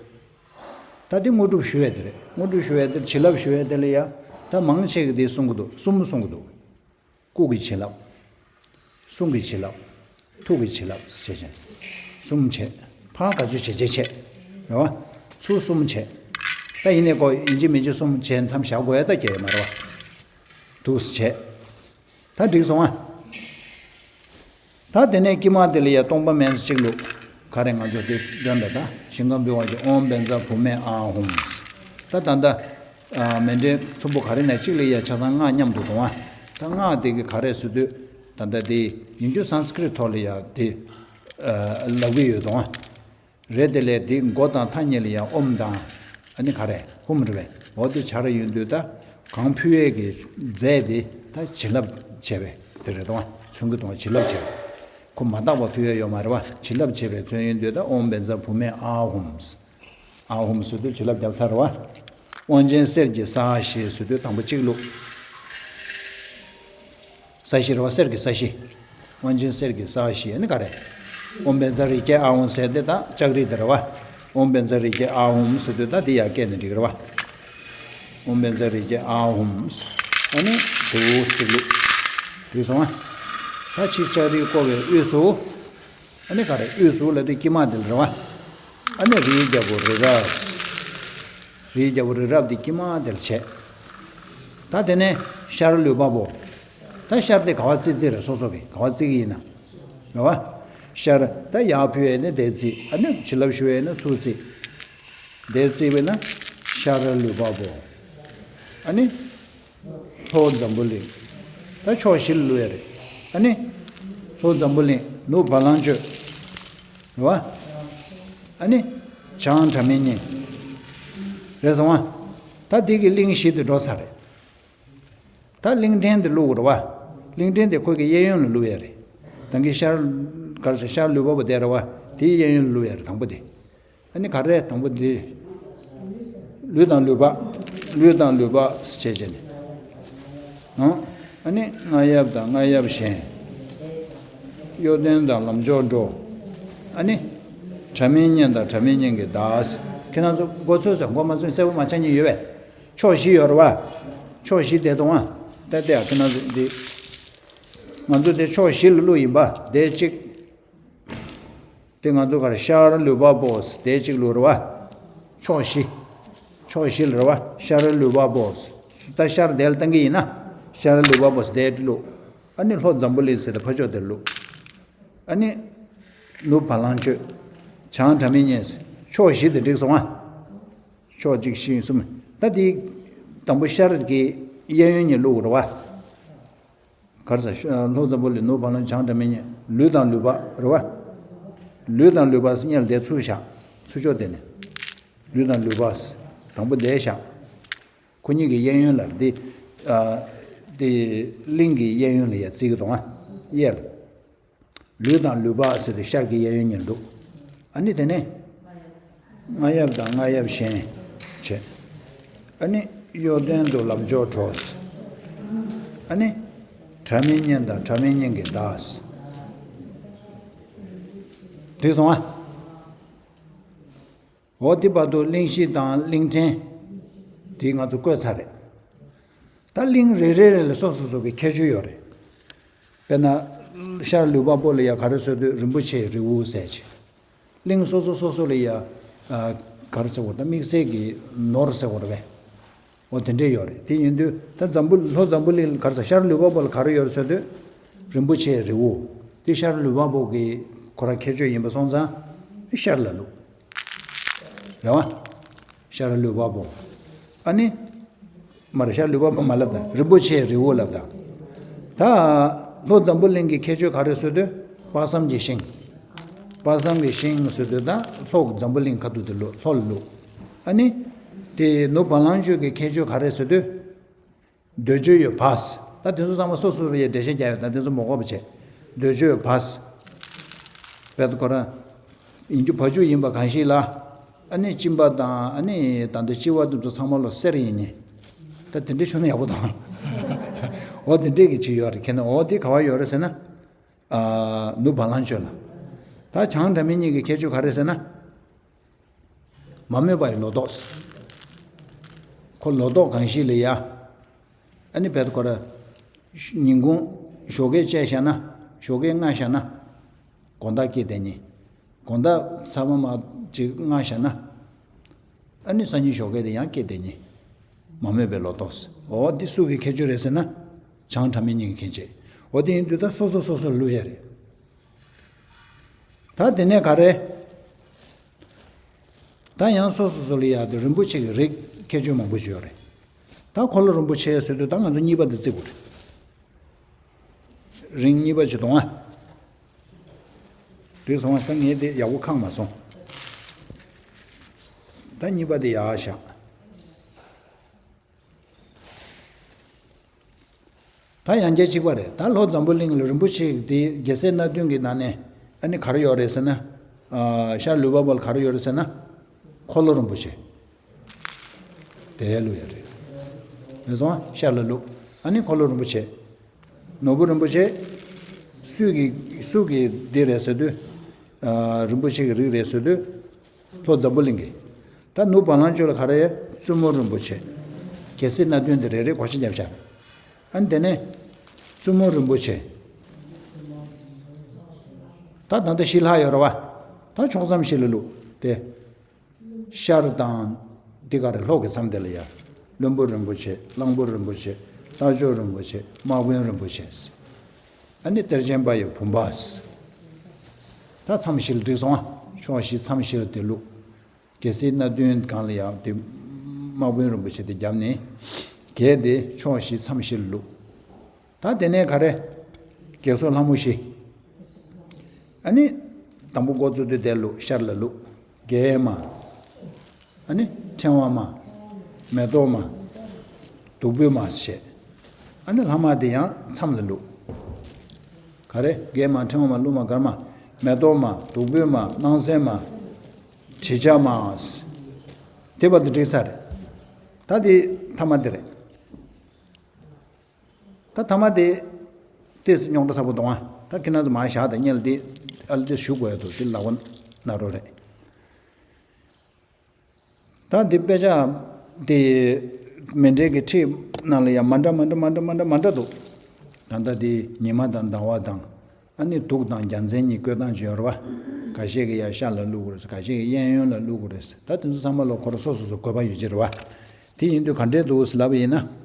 ད་དེ་དངོས་གྲུབ་ཞུ་ཡས་དེ་རེད། དངོས་གྲུབ་ཞུ་ཡས་དེ། བྱིན་རླབས་ཞུ་ཡས་དེ་ལ་ཡ། ད་མང་ཆེ་གི་དེ་གསུང་གི་འདུག་གསུམ་གསུང་གི་འདུག་སྐུ་གི་བྱིན་རླབས། གསུང་གི་བྱིན་རླབས། ཐུགས་ཀྱི་བྱིན་རླབས་ཟེར་བྱས་གསུམ་བྱས། ཕར་ག་ཚོད་བྱས་བྱས་བྱས། རེད་བ། ཚུར་གསུམ་བྱས། ད་ཡིན་ནའི་ཁོ་ཡིན་གཅིག་མིན་གཅིག་གསུམ་བྱས་མཚམས་བཞག་དགོས་ཡ་ད་གལ་ཡོད་མ་རེད་བ། འདུག་སེ་བྱས། ད་འགྲིག་སོང་ཨ། ད་དེ་ནས་དཀྱིལ་མ་དེ་ལ་ཡ་སྟོང་པ་མེད་ས་གཅིག་བླུགས། ག་རེ་ང་ཚོ་དེ་འདོན་པ་ད་ཞིང་ཁམས་པི་ཝང་གི་ཨོཾ་བཛྲ་བྷཱུ་མི་ཨཱཿཧཱུྃ། ད་ད་ལྟ་ཨ་མཎྜལ་ཚོམ་བུ་ག་རེ་ནས་གཅིག་ལ་ཡ་ཆ་ཚང་སྔགས་མཉམ་དུ་གཏོང་བ། ད་སྔགས་དེ་གི་ག་རེ་ཟེར་དུས། ད་ལྟ་དེ་ཡིན་རྒྱུ་སཾ་སྐྲྀ་ཏ་ཐོག་ལ་ཡ་དེ་ཨ་ལབ་གི་ཡོད་དོ། རེད། དེ་ལས་དེ་མགོ་དང་མཐའ་གཉིས་ལ་ཡང་ཨོཾ་དང་། ཨ་ནི་ག་རེ་ཧཱུྃ་རེད་པས། འོ་དེ་སྦྱར་ཡོང་དུས་ད་གང་ཕུལ་ཡས་ཀྱི་རྫས་དེ་ད་བྱིན་རླབས་བྱས་པས་དེ་རེད་དོ། མཚོན་གྱི་དོ། བྱིན་རླབས་བྱས་པས། ཁོ་མ་དག་པ་ཕུལ་ཡས་ཡོད་མ་རེད་བ། བྱིན་རླབས་བྱས་པས་མཚོན་ཡོང་དུས་ད་ཨོཾ་བཛྲ་བྷཱུ་མི་ཨཱཿཧཱུྃ། ཨཱཿཧཱུྃ་ཟེར་དུས་བྱིན་རླབས་བརྒྱབ་ཚར་བ། དབང་ཆེན་གསེར་གྱི་ས་གཞི་ཟེར་དུས་དང་པོ་གཅིག་བླུགས། ས་གཞི་རེད་བ། གསེར་གྱི་ས་གཞི། དབང་ཆེན་གསེར་གྱི་ས་གཞི་ནི་ག་རེ། ཨོཾ་བཛྲ་རེ་ཁྱེ་ཨཱཿཧཱུྃ་ཟེར་དེ་ད་ལྕགས་རི་དེ་རེད་བ། ཨོཾ་བཛྲ་རེ་ཁྱེ་ཨཱཿཧཱུྃ་ཟེར་དུས་ད་དེ་ཡར་བཀལ་ནས་འགྲིག་རེད་བ། ཨོཾ་བཛྲ་རེ་ཁྱེ་ཨཱཿཧཱུྃ། ཨ་ནི་དུ་གཅིག་བླུགས། རེད་སོང་ཨ། ད་ཕྱི་ལྕགས་རིས་བསྐོར་བའི་དབུས་སུ། ཨ་ནི་ག་རེ་དབུས་སུ་ལབ་དུས་དཀྱིལ་མ་དེ་ལ་རེད་བ། ཨ་ནི་རིའི་རྒྱལ་པོ་རི་རབ། རིའི་རྒྱལ་པོ་རི་རབ་དེ་དཀྱིལ་མ་དེ་ལ་བྱས། ད་དེ་ནས་ཤར་ལུས་འཕགས་པོ། ད་ཤར་དེ་ག་བ་བརྩི་བརྩི་རེད་སོ་སོ་གི་ག་བ་བརྩི་གི་ཡིན་ན། རེད་བ། ཤར་ད་ཡར་ཕུལ་ཡས་ནི་དེ་བརྩི་ཨ་ནི་བྱིན་རླབས་ཞུ་ཡས་ནི་ཚུར་བརྩི། དེ་བརྩིས་པས་ན་ཤར་ལུས་འཕགས་པོ། ཨ་ནི། ལྷོ་འཛམ་བུ་གླིང་། ད་ཕྱོགས་བཞི་ལ་བླུག་ཡ་རེད། ཨ་ནི། ལྷོ་འཛམ་བུ་གླིང་ནུབ་བ་ལང་སྤྱོད། རེད་བ། ཨ་ནི། བྱང་སྒྲ་མི་སྙན། རེད་སོང་བ། ད་འདི་གི་གླིང་བཞི་དེ་འགྲོ་ས་རེད། ད་གླིང་ཕྲན་དེ་བླུག་རེད་བ། གླིང་ཕྲན་དེ་ཁོ་གི་གཡས་གཡོན་ལ་བླུག་ཡ་རེད། ད་གིན་ཤར། ག་རེ་ཟེར་ཤར་ལུས་འཕགས་པོ་དེ་རེད་བ། དེའི་གཡས་གཡོན་ལ་བླུག་ཡ་རེད་དང་པོ་དེ། ཨ་ནི་ག་རེ་དང་པོ་འདི། ལུས་དང་ལུས་འཕགས། ལུས་དང་ལུས་འཕགས་ཞེས་བྱས་ནས། ཨང་། ཨ་ནི་རྔ་ཡབ་དང་རྔ་ཡབ་གཞན། གཡོ་ལྡན་དང་ལམ་མཆོག་འགྲོ། ཨ་ནི། སྒྲ་མི་སྙན་དང་སྒྲ་མི་སྙན་གྱི་བདག་ཁྱེད་རང་ཚོ་མགོ་ཚོས་སོ་མགོ་མ་ཚོས་གསལ་པོ་མ་ཆགས་མཁན་ཡོད་པས། ཕྱོགས་བཞི་ཡོད་རེད་བ། ཕྱོགས་བཞི་དེ་དང་བ། ད་ལྟ་ཡང་ཁྱེད་རང་ཚོ་འདི། ང་ཚོ་དེ་ཕྱོགས་བཞི་ལ་བླུགས་ཡིན་པ་དེ་གཅིག་དེ་ང་ཚོ་གར་ཤར་ལུས་འཕགས་པོ་དེ་གཅིག་ལུས་རེད་བ། ཕྱོགས་བཞི། ཕྱོགས་བཞི་ལ་རེད་བ་ཤར་ལུས་འཕགས་པོ། ད་ཤར་དེ་ལ་བཏང་གི་ཡིན་ན། ཤར་ལུས་འཕགས་པོ་དེ་བླུགས། ཨ་ནི་ལྷོ་འཛམ་བུ་གླིང་ཟེར་ཏེ་ཕ་ཕྱོགས་དེར་བླུགས། ཨ་ནི། ནུབ་བ་ལང་སྤྱོད། བྱང་སྒྲ་མི་སྙན། ཕྱོགས་བཞི་དེ་འགྲིག་སོང་ང་། ཕྱོགས་གཅིག་བཞི་གསུམ། ད་དེ། དང་པོ་ཤར་གྱི་གཡས་གཡོན་གཉིས་བླུགས་རེད་བ། གར་ས་ལྷོ་འཛམ་བུ་གླིང་ནུབ་བ་ལང་བྱང་སྒྲ་མི་སྙན་ལུས་དང་ལུས་འཕགས་རེད་བ། ལུས་དང་ལུས་འཕགས་སྙན་དེ་ཚུར་བཞག་ཚུར་ཕྱོགས་དེ་ནས། ལུས་དང་ལུས་འཕགས། དང་པོ་དེ་བཞག་ཁོ་གཉིས་ཀྱི་གཡས་གཡོན་ལ་འདི། ཨ། འདི། གླིང་གི་གཡས་གཡོན་ལ་ཡ་བརྩི་གི་འདུག་ཨ། གཡས་ལ། ལུས་དང་ལུས་འཕགས་ཟེར་དུས་ཤར་གྱི་གཡས་གཡོན་གཉིས་འདུག་ཨ་ནི་དེ་ནས། རྔ་ཡབ་དང་རྔ་ཡབ་གཞན། བྱས། ཨ་ནི། གཡོ་ལྡན་དུ་ལམ་མཆོག་འགྲོ། ཨ་ནི། སྒྲ་མི་སྙན་དང་སྒྲ་མི་སྙན་གྱི་བདག་འགྲིག་སོང་ཨ། འོ་དེ་བར་དུ་གླིང་བཞི་དང་གླིང་ཕྲན། དེ་ང་ཚོ་བཀོད་ཚར་རེད། ད་གླིང་རེ་རེ་རེ་ལ་སོ་སོ་སོ་གི་ཁྱད་ཆོས་ཡོད་རེད། དཔེར་ན། ཤར་ལུས་འཕགས་པོ་ལ་ཡ་ག་རེ་ཟེར་དུས་རིན་པོ་ཆེའི་རི་བོ་ཟེར་གྱི། གླིང་སོ་སོ་སོ་སོ་ལ་ཡ། ཨ། ག་རེ་ཟེར་བ་དང་དམིགས་བསལ་གྱི་ནོར་ཟེར་བ་རེད་པས། འོ་དེ་འདྲས་ཡོད་རེད། དེ་ཡིན་དུས་ད་འཛམ་བུ་ལྷོ་འཛམ་བུ་གླིང་ག་རེ་ཟེར་ཤར་ལུས་འཕགས་པོ་ལ་ག་རེ་ཡོད་རེད་ཟེར་དུས། རིན་པོ་ཆེའི་རི་བོ། དེ་ཤར་ལུས་འཕགས་པོ་གི་ཁོ་རང་ཁྱད་ཆོས་ཡིན་པ་སོང་ཙང་། ཤར་ལ་བླུགས། རེད་བ། ཤར་ལུས་འཕགས་པོ། ཨ་ནི། མར་ཤར་ལུས་འཕགས་པོ་མ་ལབ་དང་རིན་པོ་ཆེའི་རི་བོ་ལབ་དང་། ད། ལྷོ་འཛམ་བུ་གླིང་གི་ཁྱད་ཆོས་ག་རེ་ཟེར་དུས་དཔག་བསམ་གྱི་ཤིང་། དཔག་བསམ་གྱི་ཤིང་ཟེར་དུས་ད་ལྷོ་འཛམ་བུ་གླིང་ཁ་ཐུག་དེ་ལྷོ་ལྷོ་ལ་བླུགས། ཨ་ནི། དེ་ནུབ་བ་ལང་སྤྱོད་ཀྱི་ཁྱད་ཆོས་ག་རེ་ཟེར་དུས། འདོད་འཇོ་ཡི་བ། ད་དེ་ཚོ་ཚང་མ་སོ་སོ་རེ་ཡ་འགྲེལ་བཤད་རྒྱག་ཡོད་ད་དེ་ཚོ་མ་གོ་བ་བྱས། འདོད་འཇོ་ཡི་བ། བེད་ཁོ་རང་། ཡིན་རྒྱུ་བ་རྒྱུ་ཡིན་པ་གང་ཞིག་ལ། ཨ་ནི་གཅིན་པ་དང་ཨ་ནི་ད་ལྟ་ལྕི་བ་དེ་ཚོ་ཚང་མ་ལོ་སེར་ཡིན་ནི། ད་དེ་འདྲའི་ཆོ་ན་ཡག་པོ་དང་། འོ་དེ་འདྲས་ཀྱི་ཅིག་ཡོད་རེད་ཁྱེད་ན་འོ་དེ་ག་བ་ཡོད་རེད་ཟེར་ན། ཨ། ནུབ་བ་ལང་སྤྱོད་ལ། ད་བྱང་སྒྲ་མི་སྙན་གྱི་ཁྱད་ཆོས་ག་རེ་ཟེར་ན། མ་རྨོས་པ་ཡི་ལོ་ཏོག་ཁོ་ལོ་ཏོག་གང་ཞིག་ལ་ཡ། ཨ་ནི་བེད་ཁོ་ར། ཉིན་གུང་ཞོགས་ཀས་བཅད་བཞག་ན། ཞོགས་ཀས་བརྔས་བཞག་ན། དགོང་དག་སྐྱེས་བསྡད་ནི། དགོང་དག་ཚ་བ་མ་ཅིག་བརྔས་བཞག་ན། ཨ་ནི་སང་ཉིན་ཞོགས་ཀས་དེ་ཡང་སྐྱེས་བསྡད་ནི། མ་རྨོས་པའི་ལོ་ཏོག་འོ་འདི་སུ་གི་ཁྱད་ཆོས་རེད་ཟེར་ན། བྱང་སྒྲ་མི་སྙན་གྱི་ཁྱད་ཆོས། འོ་དེ་ཡིན་དུས་ད་སོ་སོ་སོ་སོར་བླུག་ཡ་རེད། ད་དེ་ནས་ག་རེ། ད་ཡང་སོ་སོ་སོ་ལ་ཡ་དེ་རིན་པོ་ཆེ་གི་རིགས་ཁྱད་ཆོས་མང་པོ་ཞིག་ཡོད་རེད། ད་འཁོར་ལོ་རིན་པོ་ཆེ་ཟེར་དུས་ད་ང་ཚོ་གཉིས་པ་དེ་བརྩི་དགོས་རེད། རིང་གཉིས་པ་ཅིག་གཏོང་ཨ། དེ་སོང་བ་ས་ངས་དེ་ཡག་པོ་ཁག་མ་སོང་། ད་གཉིས་པ་དེ་ཡག་བཞག་ད་ཡང་བསྐྱར་གཅིག་པ་རེད། ད་ལྷོ་འཛམ་བུ་གླིང་ལ་རིན་པོ་ཆེ་དེ་རྒྱལ་སྲས་སྣ་བདུན་གྱི་ནང་ནས་ཨ་ནི་ག་རེ་ཡོད་རེད་ཟེར་ན། ཨ། ཤར་ལུས་འཕགས་པོ་ལ་ག་རེ་ཡོད་རེད་ཟེར་ན། འཁོར་ལོ་རིན་པོ་ཆེ། དེ་ལུ་ཡོད་རེད། རེད་སོང་ཤར་ལ་བླུགས། ཨ་ནི་འཁོར་ལོ་རིན་པོ་ཆེ། ནོར་བུ་རིན་པོ་ཆེ། སུས་ཀྱི་སུ་གི་འདི་རེད་ཟེར་དུས། ཨ། རིན་པོ་ཆེ་གི་རིགས་རེད་ཟེར་དུས། ལྷོ་འཛམ་བུ་གླིང་གི། ད་ནུབ་བ་ལང་སྤྱོད་ལ་ག་རེ་ཡོད། བཙུན་མོ་རིན་པོ་ཆེ། རྒྱལ་སྲས་སྣ་བདུན་དེ་རེ་རེ་བགོ་བཤའ་བརྒྱབ་ཤག་ཨ་ནི་དེ་ནས། བཙུན་མོ་རིན་པོ་ཆེ། ད་ད་ལྟ་བཞི་ལྷག་ཡོད་རེད་བ། ད་ཕྱོགས་མཚམས་བཞི་ལ་བླུགས་ཏེ། ཤར་དང་། འདི་ག་རེ་ལྷོ་གི་མཚམས་དེ་ལ་ཡ། བློན་པོ་རིན་པོ་ཆེ། གླང་པོ་རིན་པོ་ཆེ། རྟ་མཆོག་རིན་པོ་ཆེ། དམག་དཔོན་རིན་པོ་ཆེ། ཨ་ནི་གཏེར་ཆེན་པ་ཡི་བུམ་པ། ད་མཚམས་བཞི་ལ་བསྒྲིགས་སོང་ཨ། ཕྱོགས་བཞི་མཚམས་བཞི་ལ་དེ་བླུགས། རྒྱལ་སྲིད་སྣ་བདུན་སྒང་ལ་ཡང་དེ། དམག་དཔོན་རིན་པོ་ཆེ་དེ་བརྒྱབ་ནས། གྱལ་དེ་ཕྱོགས་བཞི་མཚམས་བཞི་ལ་བླུགས། ད་དེ་ནས་ག་རེ། གྱལ་སོགས་ལྷ་མོ་བཞི། ཨ་ནི། དང་པོ་འགོ་བཙུགས་དུས་དེ་བླུགས། ཤར་ལ་བླུགས། རྒྱལ་མ། ཨ་ནི་ཕྲེང་བ་མ། མེ་ཏོག་མ། བདུག་སྤོས་མ་བྱས། ཨ་ནི་ལྷག་མ་དེ་ཡང་མཚམས་ལ་བླུགས། ག་རེ། རྒྱལ་མ། ཕྲེང་བ་མ། ཀླུ་མ། མགར་མ། མེ་ཏོག་མ། བདུག་སྤོས་མ། སྣང་གསལ་མ། དྲི་ཆབ་མ། དེ་བར་དུ་བསྒྲིགས་ཚར་རེད། ད་དེ་ཐ་མ་དེ་རེད། ད་ཐ་མ་དེ། ཏོག་ཙམ་རྙོག་དྲ་ཚ་པོ་འདུག་ཨ། ད་ཁྱེད་རང་ཚོ་མར་བཞག་དང་། སྔོན་ལ་དེ་ཨ་ལ་དེ་ཞུ་དགོས་ཡ་འདུག་དེ་ལག་པ་ན་རོགས་རེད། ད་འདི་དཔེ་ཆ་དེ་མཎྜལ་གྱི་ཁྲིད་ནང་ལ་ཡང་མ་འདྲ་མ་འདྲ་མ་འདྲ་མ་འདྲ་མ་འདྲ་འདུག་ད་ལྟ་དེ་ཉི་མ་དང་ཟླ་བ་དང་། ཨ་ནི་དུག་དང་རྒྱལ་མཚན་གཉིས་བཀོད་སྟངས་ཅིག་ཡོད་རེད་བ། འགའ་ཤས་ཀྱིས་ཡང་ཤར་ལ་བླུག་གི་རེད། འགའ་ཤས་ཀྱིས་གཡས་གཡོན་ལ་བླུག་གི་རེད། ད་དེ་ཚོ་ཚང་མ་ལ་ཁོ་རང་སོ་སོ་སོ་དགོས་པ་ཡོད་ཀྱི་རེད་བ། དེ་ཡིན་དུས་ག་འདྲས་འདུག་ཟེར་ལབ་པ་ཡིན་ན།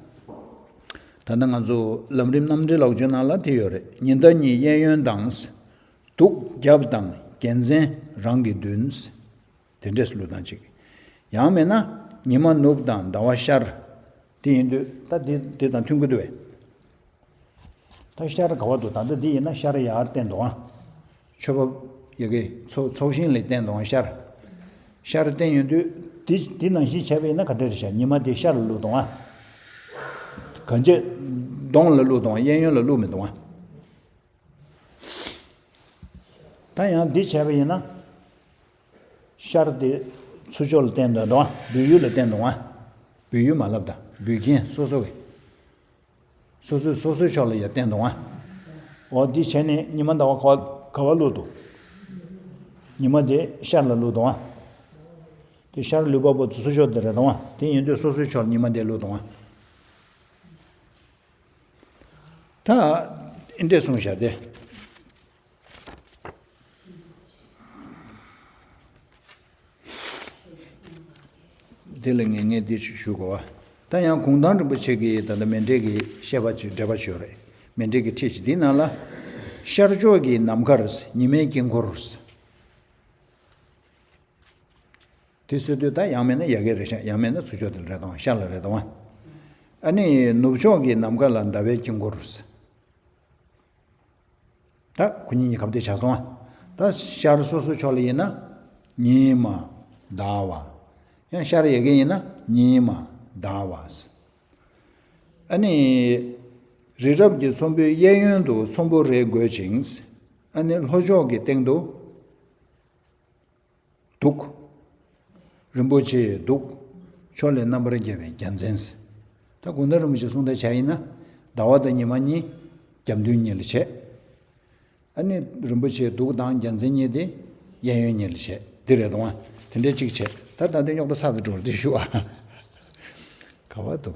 ད་ལྟ་ང་ཚོ་ལམ་རིམ་རྣམ་འགྲེལ་ལོག་ཅོ་ནང་ལ་དེ་ཡོད་རེད། ཉི་ཟླ་གཉིས་གཡས་གཡོན་དང་། དུག་རྒྱབ་དང་རྒྱལ་མཚན་རང་གི་མདུན། དེ་འདྲས་སུ་བླུག་སྟངས་གཅིག་ཡང་མིན་ན། ཉི་མ་ནུབ་དང་ཟླ་བ་ཤར། དེ་ཡིན་དུས་ད་དེ་དེ་དང་མཐུན་གྱི་འདུག་བས། ད་ཤར་ག་བ་འདུག་ད་ལྟ་འདི་ཡིན་ན་ཤར་ཡར་བསྟན་འདུག་ཨ། ཆོས་འབབ་ཡ་གི་ཚོ་ཚོགས་ཞིང་ལ་བསྟན་འདུག་ཨ། ཤར། ཤར་བསྟན་ཡོང་དུས་འདི་འདི་ནང་བཞིན་བྱས་པ་ཡིན་ན་ག་འདྲ་རེད་ཤག་ཉི་མ་དེ་ཤར་ལ་བླུག་འདུག་ཨ། གང་ཅི། གདོང་ལ་བླུག་འདུག་ཨ། གཡས་གཡོན་ལ་བླུག་མི་འདུག་ཨ། ད་ཡང་འདི་བྱས་པ་ཡིན་ན། ཤར་དེ་ཚུར་ཕྱོགས་ལ་བསྟན་འདུག་ཨ། སྦས་ཡུལ་ལ་བསྟན་འདུག་ཨ། སྦས་ཡུལ་མ་ལབ་ད། སྦས་རྐྱེན་སོ་སོ་གི། སོ་སོའི་སོ་སོའི་ཕྱོགས་ལ་ཡང་བསྟན་འདུག་ཨ། འོ་འདི་བྱས་ནས་ཉི་མ་ཟླ་བ་ག་ག་བ་བླུག་འདུག་ཉི་མ་དེ་ཤར་ལ་བླུག་འདུག་ཨ། དེ་ཤར་ལུས་པ་པོ་དེ་ཚུར་ཕྱོགས་དེ་རེད་འདུག་ཨ། དེ་ཡིན་དུས་སོ་སོའི་ཕྱོགས་ལ་ཉི་མ་དེ་བླུག་འདུག་ཨ། ད་ཨེ་འདྲས་གསུངས་བཞག་སྟེ། དེ་ལ་ངས་ངས་འདི་ཞུ་དགོས་པ། ད་ཡང་གུང་ཐང་རིན་པོ་ཆེ་གིས་ད་ལྟ་མཎྜལ་གྱི་བཤད་པ་ཅིག་འགྲེལ་པ་ཅིག་ཡོད་རེད། མཎྜལ་གྱི་ཁྲིད་ཅིག་འདིའི་ནང་ལ། ཤར་ཕྱོགས་ཀྱི་ནམ་མཁར་ཉི་མའི་དཀྱིལ་འཁོར། དེ་ཟེར་དུས་ད་ཡང་མིན་ན་ཡ་གི་རེད་ཤག་ཡང་མིན་ན་ཚུར་ཕྱོགས་དེ་ལ་རེད་དང་ཤར་ལ་རེད་དང་། ཨ་ནི་ནུབ་ཕྱོགས་ཀྱི་ནམ་མཁའ་ལ་ཟླ་བའི་དཀྱིལ་འཁོར། ད་ཁོ་གཉིས་གཉིས་ཀ་བདེ་ཆགས་སོང་ཨ། ད་ཤར་སོ་སོའི་ཕྱོགས་ལ་ཡིན་ན་ཉི་མ་ཟླ་བ། ཡང་ཤར་ཡ་གི་ཡིན་ན་ཉི་མ་ཟླ་བ། ཨ་ནི། རི་རབ་ཀྱི་ཚོམ་བུའི་གཡས་གཡོན་དུ་ཚོམ་བུ་རེ་བགོད་ཅིང་། ཨ་ནི་ལྷོ་ཕྱོགས་ཀྱི་སྟེང་དུ། གདུགས། རིན་པོ་ཆེའི་གདུགས། ཕྱོགས་ལས་རྣམ་པར་རྒྱལ་བའི་རྒྱལ་མཚན། ད་གུང་ཐང་རིན་པོ་ཆེས་གསུངས་དེ་བྱས་ཡིན་ན། ཟླ་བ་དང་ཉི་མ་གཉིས། རྒྱབ་མདུན་གཉིས་ལ་བྱས། ཨ་ནི་རིན་པོ་ཆེའི་གདུགས་དང་རྒྱལ་མཚན་གཉིས་དེ་གཡས་གཡོན་གཉིས་ལ་བྱས། དེ་རེད་དང་། དེ་འདྲའི་གཅིག་བྱས། ད་ད་ལྟའི་རྙོག་དྲ་ཚར་དུ་འགྲོ་རེད་དེ་ཞུ་བ། ག་བ་དུ།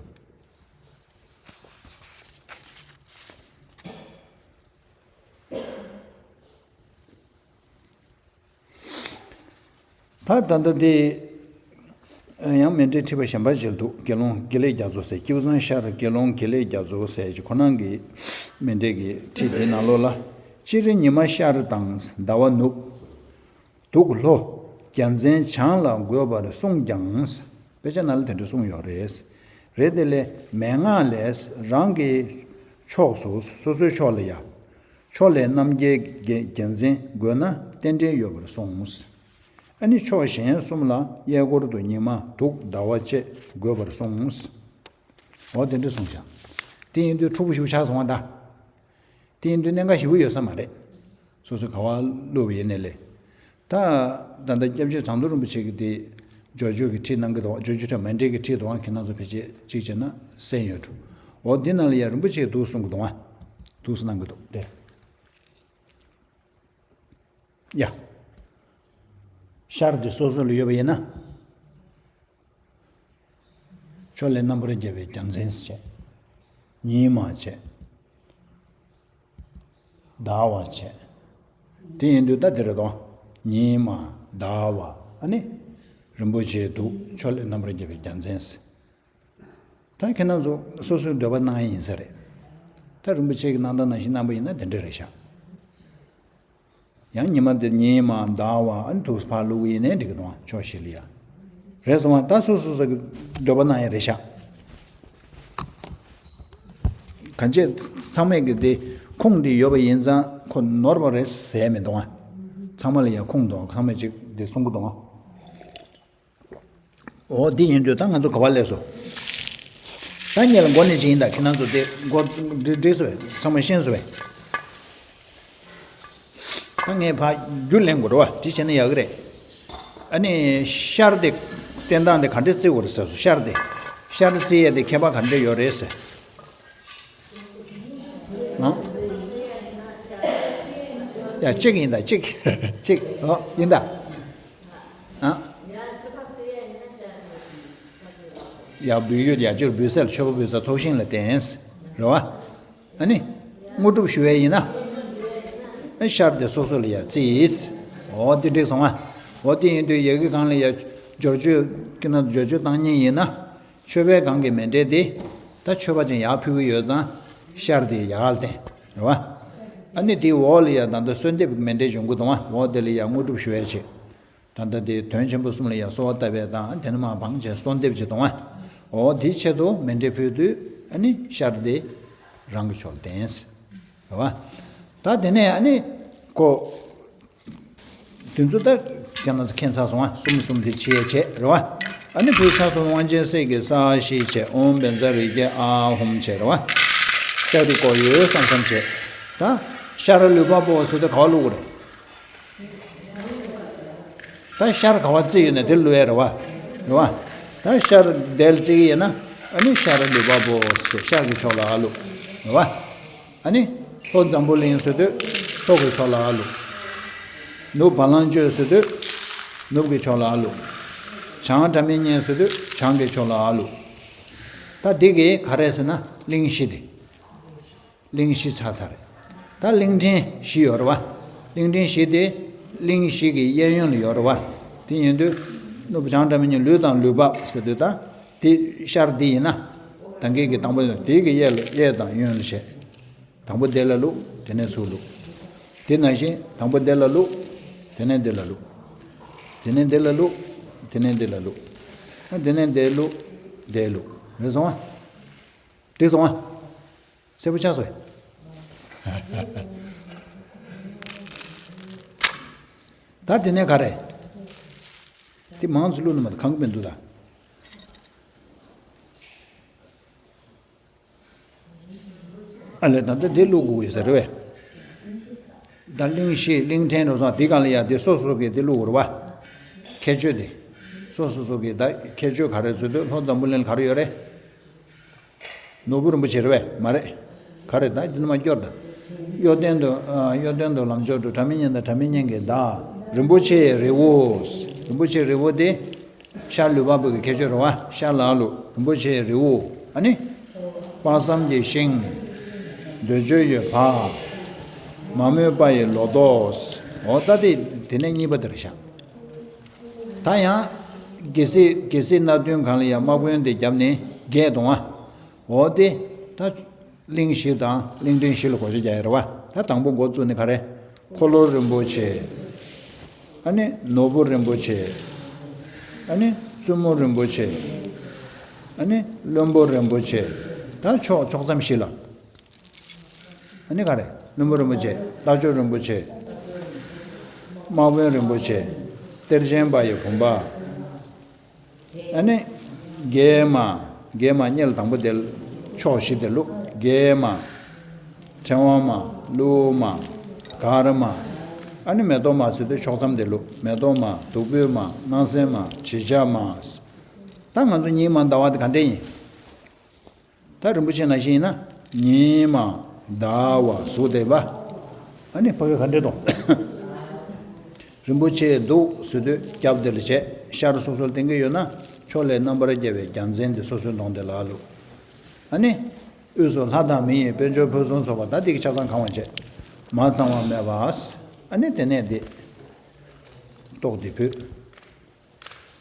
ད་ད་ལྟ་འདི། ཡང་མཎྜལ་ཁྲིད་པ་གཞན་པ་ཞིག་འདུག་དགེ་སློང་དགེ་ལེགས་རྒྱ་མཚོ་ཟེར། སྐྱེས་བུ་ཚང་ཤར་དགེ་སློང་དགེ་ལེགས་རྒྱ་མཚོ་ཟེར་གྱི་ཁོ་རང་གི་མཎྜལ་གྱི་ཁྲིད་དེའི་ནང་ལོགས་ལ། སྤྱིར་ཉི་མ་ཤར་དང་ཟླ་བ་ནུབ། གདུགས་ལྷོ། རྒྱལ་མཚན་བྱང་ལ་བགོད་པར་གསུངས་ཀྱང་། དཔེ་ཆ་ནང་ལ་དེ་འདྲ་གསུངས་ཡོད་རེད། རེད་དེ་ལས་མན་ངག་ལས་རང་གི་ཕྱོགས་སུ་སོ་སོའི་ཕྱོགས་ལ་ཡ། ཕྱོགས་ལས་རྣམ་རྒྱལ་རྒྱལ་མཚན་བགོས་ན་རྟེན་འབྲེལ་ཡོད་པར་གསུངས། ཨ་ནི་ཕྱོགས་གཞན་གསུམ་ལ་གཡས་སྐོར་དུ་ཉི་མ་དུག་ཟླ་བ་བཅས་བགོས་པར་གསུངས། འོ་དེ་འདྲ་གསུངས་བཞག་དེ་ཡིན་དུས་འཁྲུག་པོ་ཞིག་ཆགས་སོང་བ་ད། དེ་ཡིན་དུས་གནད་འགག་ཞེ་པོ་ཡོད་ས་མ་རེད། སོ་སོས་ག་བ་བླུགས་པ་ཡིན་ནའི་ལས། ད། ད་ལྟ་སྐྱབས་རྗེ་དྲང་དུ་རིན་པོ་ཆེ་གིས་དེ། ཇོ་ཇོ་གི་ཁྲིད་གནང་གི་འདུག་ཇོ་ཇོ་ཁྲིད་མཎྜལ་གྱི་ཁྲིད་འདུག་ཁྱེད་རང་ཚོ་ཕལ་ཆེར་གཅིག་བྱས་ན་གསན་ཡོད་འགྲོ། འོ་འདི་ནང་ལ་ཡ་རིན་པོ་ཆེས་འདུག་གསུང་གི་འདུག་ཨ། འདུག་གསུང་གནང་གི་འདུག་དེ། ཡ། ཤར་དེ་སོ་སོ་ལ་ཡོད་པ་ཡིན་ན། ཕྱོགས་ལས་རྣམ་པར་རྒྱལ་བའི་རྒྱལ་མཚན་བྱས། ཉི་མ་བྱས། བཟླ་བ་བྱས། དེ་ཡིན་དུས་ད་དེ་རེད་དོ། ཉི་མ་ཟླ་བ་ཨ་ནི། རིན་པོ་ཆེའི་གདུགས་ཕྱོགས་ལས་རྣམ་པར་རྒྱལ་བའི་རྒྱལ་མཚན་ཟེར། ད་ཁྱེད་རྣམ་ཚོ་སོ་སོའི་འདོད་པ་གནང་ཡ་ཡིན་ས་རེད། ད་རིན་པོ་ཆེ་གི་གནང་སྟངས་ནང་བཞིན་གནང་པ་ཡིན་ན་དེ་འདྲ་རེད་ཤག་ཡང་ཉི་མ་དེ་ཉི་མ་ཟླ་བ་ཨ་ནི་ཐུགས་ཕར་བླུགས་ཡིན་ནའི་འགྲིག་གི་འདུག་ཨ། ཕྱོགས་བཞི་ལ་ཡ། རེད་སོང་བ། ད་སོ་སོ་སོ་གི་འདོད་པ་གནང་ཡ་རེད་ཤག་གང་བྱས་ཚང་མས་ཀྱི་དེ་ཁུངས་དེ་ཡོད་པ་ཡིན་ཙང་ཁོ་ནོར་བ་རེད་ཟེར་མི་འདུག་ཨ། ཚང་མ་ལ་ཡ་ཁུངས་འདུག་ཚང་མས་ཅིག་དེ་གསུང་གི་འདུག་ཨ། འོ་འདི་ཡིན་དུས་ད་ང་ཚོ་ག་པར་སླེབས་སོང་། ད་ངས་ལ་མགོ་ནས་ཅིག་ཡིན། ད་ཁྱེད་རང་ཚོ་དེ་མགོ་འགྲིག་འགྲིག་སོང་བས། ཚང་མ་ཤེས་སོང་བས། ད་ངས་ཕར་རྒྱུ་ལེན་དགོས་རེད་བ། དེ་བྱས་ན་ཡག་གི་རེད། ཨ་ནི་ཤར་དེ་བསྟན་སྟངས་དེ་ག་འདྲས་བརྩི་དགོས་རེད་ཟེར་སོང་། ཤར་དེ་ཤར་བརྩི་ཡས་དེ་ཁྱད་པར་ག་འདྲས་ཡོད་རེད་ཟེར། ཨང་། ཡ་གཅིག་ཡིན་ད་གཅིག་གཅིག་ཨོ་ཡིན་ད། ཨ། ཡ་འབུལ་ཡོད། ཡ་སྤྱིར་འབུལ་སའི་ལ་མཆོད་པ་འབུལ་ས་ཚོགས་ཞིང་ལ་བརྟེན། རེད་བ། ཨ་ནི། དངོས་གྲུབ་ཞུ་བ་ཡིན་ན། ཨ་ཤར་དེ་སོ་སོ་ལ་ཡ་བརྩིས། འོ་དེ་འགྲིག་སོང་ཨ། འོ་དེ་ཡིན་དུས་ཡ་གི་སྒང་ལ་ཡ་འབྱོར་བཅོས་ཀྱི་ན་འབྱོར་བཅོས་བཏང་མཁན་ཡིན་ན། མཆོད་པའི་སྒང་གི་མཎྜལ་དེ། ད་མཆོད་པ་ཅན་ཡར་ཕུལ་གི་ཡོད་ཙང་། ཤར་དེ་ཡར་བསྟན། རེད་བ། ཨ་ནི་དེའི་འོག་ལ་ཡ་ད་ལྟ་གསོལ་འདེབས་ཀྱི་མཎྜལ་འབྱུང་གི་འདུག་ཨ། འོ་དེ་ལ་ཡ་དངོས་གྲུབ་ཞུ་བ་བྱེད། ད་ལྟ་དེ་དོན་ཆེན་པོ་གསུམ་ལ་ཡང་གསོལ་བ་བཏབ་པས་དང་། དེ་ནས་མར་བང་བྱས་གསོལ་འདེབས་བྱེད་དང་། འོ་དེའི་ཆེད་དུ་མཎྜལ་ཕུལ་དུས་ཨ་ནི་ཤར་དེ་རང་གི་ཕྱོགས་ལ་བསྟན། རེད་བ། ད་དེ་ནས་ཨ་ནི་ཁོ། དེ་ཚོ་ད་ཁྱེད་རང་ཚོ་མཁྱེན་ཚར་སོང་ཨ། གསུམ་གསུམ་དེ་ཕྱེ་བྱས་རེད་བ། ཨ་ནི་ཕུལ་ཚར་སོང་། དབང་ཆེན་སྲས་ཀྱིས་ས་བཞི་བྱས། ཨོཾ་བཛྲ་རིགས་བརྒྱད་ཨཱཿཧཱུྃ་བྱས་རེད་བ། ཤར་དེ་བསྐོར་ཡོད་བསམ་བསམ་བྱས། ད་ཤར་ལུས་འཕགས་པོ་ཟེར་དུས་ག་པར་བླུགས་དགོས་རེད། ད་ཤར་ག་པར་བརྩིས་ཡོད་ན་དེར་བླུགས་ཡ་རེད་བ། རེད་བ། ད་ཤར་དེར་བརྩི་གི་ཡིན་ན། ཨ་ནི་ཤར་ལུས་འཕགས་པོ་ཟེར་ཤར་གྱི་ཕྱོགས་ལ་ཨ་བླུགས། རེད་བ། ཨ་ནི་ལྷོ་འཛམ་བུ་གླིང་ཟེར་དུས་ལྷོ་གི་ཕྱོགས་ལ་ཨ་བླུགས། ནུབ་བ་ལང་སྤྱོད་ཟེར་དུས་ནུབ་ཀྱི་ཕྱོགས་ལ་ཨ་བླུགས། བྱང་སྒྲ་མི་སྙན་ཟེར་དུས་བྱང་གི་ཕྱོགས་ལ་ཨ་བླུགས། ད་འདི་གི་ག་རེ་ཟེར་ན་གླིང་བཞི་དེ། གླིང་བཞི་ཆགས་ཚར་རེད། ད་གླིང་ཕྲན་བཞི་ཡོད་རེད་བ། གླིང་ཕྲན་བཞི་དེ་གླིང་བཞི་གི་གཡས་གཡོན་ལ་ཡོད་རེད་བ། དེ་ཡིན་དུས་ནུབ་བྱང་སྒྲ་མི་སྙན་ལུས་དང་ལུས་འཕགས་ཟེར་དུས་ད་དེ་ཤར་འདི་ཡིན་ན། ད་གིན་གྱི་དང་པོ་དེ་གི་གཡས་ལ་གཡས་དང་གཡོན་ལ་བྱས། དང་པོ་དེ་ལ་བླུགས། དེ་ནས་ཚུར་བླུགས། དེ་ནང་བཞིན་དང་པོ་དེ་ལ་བླུགས། དེ་ནས་འདི་ལ་བླུགས། དེ་ནས་འདི་ལ་བླུགས། དེ་ནས་འདི་ལ་བླུགས། ཨ་དེ་ནས་འདི་བླུགས། འདི་བླུགས། རེད་སོང་ཨ། འགྲིག་སོང་ཨ། གསལ་པོ་ཆགས་སོང་། ད་དེ་ནས་ག་རེ། དེ་མང་ཙམ་བླུགས་ན་མ་གཏོགས་གང་གི་མི་འདུག་ད། ཨ་ལས་ད་ལྟ་དེ་བླུགས་དགོས་ཡོད་ས་རེད་བས། ད་གླིང་བཞི་གླིང་ཕྲན་རེད་སོང་། དེ་གང་ལ་ཡ་དེ་སོ་སོ་གི་དེ་བླུགས་དགོས་རེད་བ། ཁྱད་ཆོས་དེ། སོ་སོ་སོ་གི་ད་ཁྱད་ཆོས་ག་རེ་བཟོས་འདུག་ལྷོ་འཛམ་བུ་གླིང་ག་རེ་ཡོད་རེད། ནོར་བུ་རིན་པོ་ཆེ་རེད་བས། མ་རེད། ག་རེ་ད་འདི་ནས་མར་སྐྱོར་དང་། གཡོ་ལྡན་དུ་ཨ། གཡོ་ལྡན་དུ་ལམ་མཆོག་ཏུ། སྒྲ་མི་སྙན་དང་སྒྲ་མི་སྙན་གྱི་བརྡ། རིན་པོ་ཆེའི་རི་བོ། རིན་པོ་ཆེའི་རི་བོ་དེ། ཤར་ལུས་འཕགས་པོ་གི་ཁྱད་ཆོས་རེད་བ། ཤར་ལ་ཨ་བླུགས། རིན་པོ་ཆེའི་རི་བོ། ཨ་ནི། དཔག་བསམ་གྱི་ཤིང་། འདོད་འཇོ་ཡི་བ། མ་རྨོས་པ་ཡི་ལོ་ཏོག་འོ་ད་དེ་དེ་ནས་གཉིས་པ་དེ་རེད་ཤག་ད་ཡང་། རྒྱལ་སྲིད་རྒྱལ་སྲིད་སྣ་བདུན་སྒང་ལ་ཡང་དམག་དཔོན་དེ་བརྒྱབ་ནས་རྒྱས་གཏོང་བ། འོ་དེ། ད། གླིང་བཞི་དང་གླིང་ཕྲན་བཞི་ལ་བགོ་བཤའ་རྒྱག་ཡ་རེད་བ། ད་དང་པོ་འགོ་བཙུགས་ནས་ག་རེ། འཁོར་ལོ་རིན་པོ་ཆེ། ཨ་ནི་ནོར་བུ་རིན་པོ་ཆེ། ཨ་ནི་བཙུན་མོ་རིན་པོ་ཆེ། ཨ་ནི་བློན་པོ་རིན་པོ་ཆེ། ད་ཕྱོགས་ཕྱོགས་མཚམས་བཞི་ལ། ཨ་ནི་ག་རེ། བློན་པོ་རིན་པོ་ཆེ། རྟ་མཆོག་རིན་པོ་ཆེ། དམག་དཔོན་རིན་པོ་ཆེ། གཏེར་ཆེན་པ་ཡི་བུམ་པ། ཨ་ནི། རྒྱལ་མ། རྒྱལ་མ་སྙེ་ལ་དང་པོ་དེ་ཕྱོགས་བཞི་དེ་བླུགས། རྒྱལ་མ། ཕྲེང་བ་མ། ཀླུ་མ། གར་མ། ཨ་ནི་མེ་ཏོག་མ་ཟེར་དུས་ཕྱོགས་མཚམས་དེ་བླུགས། མེ་ཏོག་མ། བདུག་སྤོས་མ། སྣང་གསལ་མ། བྱི་ཆ་མ། ད་ང་ཚོ་ཉི་མ་ཟླ་བ་དེ་ག་འདྲ་ཡིན། ད་རིན་པོ་ཆེ་ནང་བཞིན་ཡིན་ན། ཉི་མ་ཟླ་བ་གཟུགས་བསྡད་པ། ཨ་ནི་ཕ་གི་ག་འདྲ་དང་། རིན་པོ་ཆེ་འདུག་ཟེར་དུས་རྒྱབ་དེ་ལ་བྱས། ཤར་སོ་སོར་བསྟན་གྱི་ཡོད་ན། ཕྱོགས་ལས་རྣམ་པར་རྒྱལ་བའི་རྒྱལ་མཚན་དེ་སོ་སོའི་གདོང་དེ་ལ་བླུགས། ཨ་ནི། དབུས་སུ་ལྷ་དང་མི་ཡི་དཔལ་འབྱོར་ཕུན་སུམ་ཚོགས་པ། ད་འདི་གི་ཆ་ཚང་གང་བ་བྱས། མ་ཚང་བ་མེད་པ། ཨ་ནི་དེ་ནས་དེ་ཏོག་དེ་ཕུད།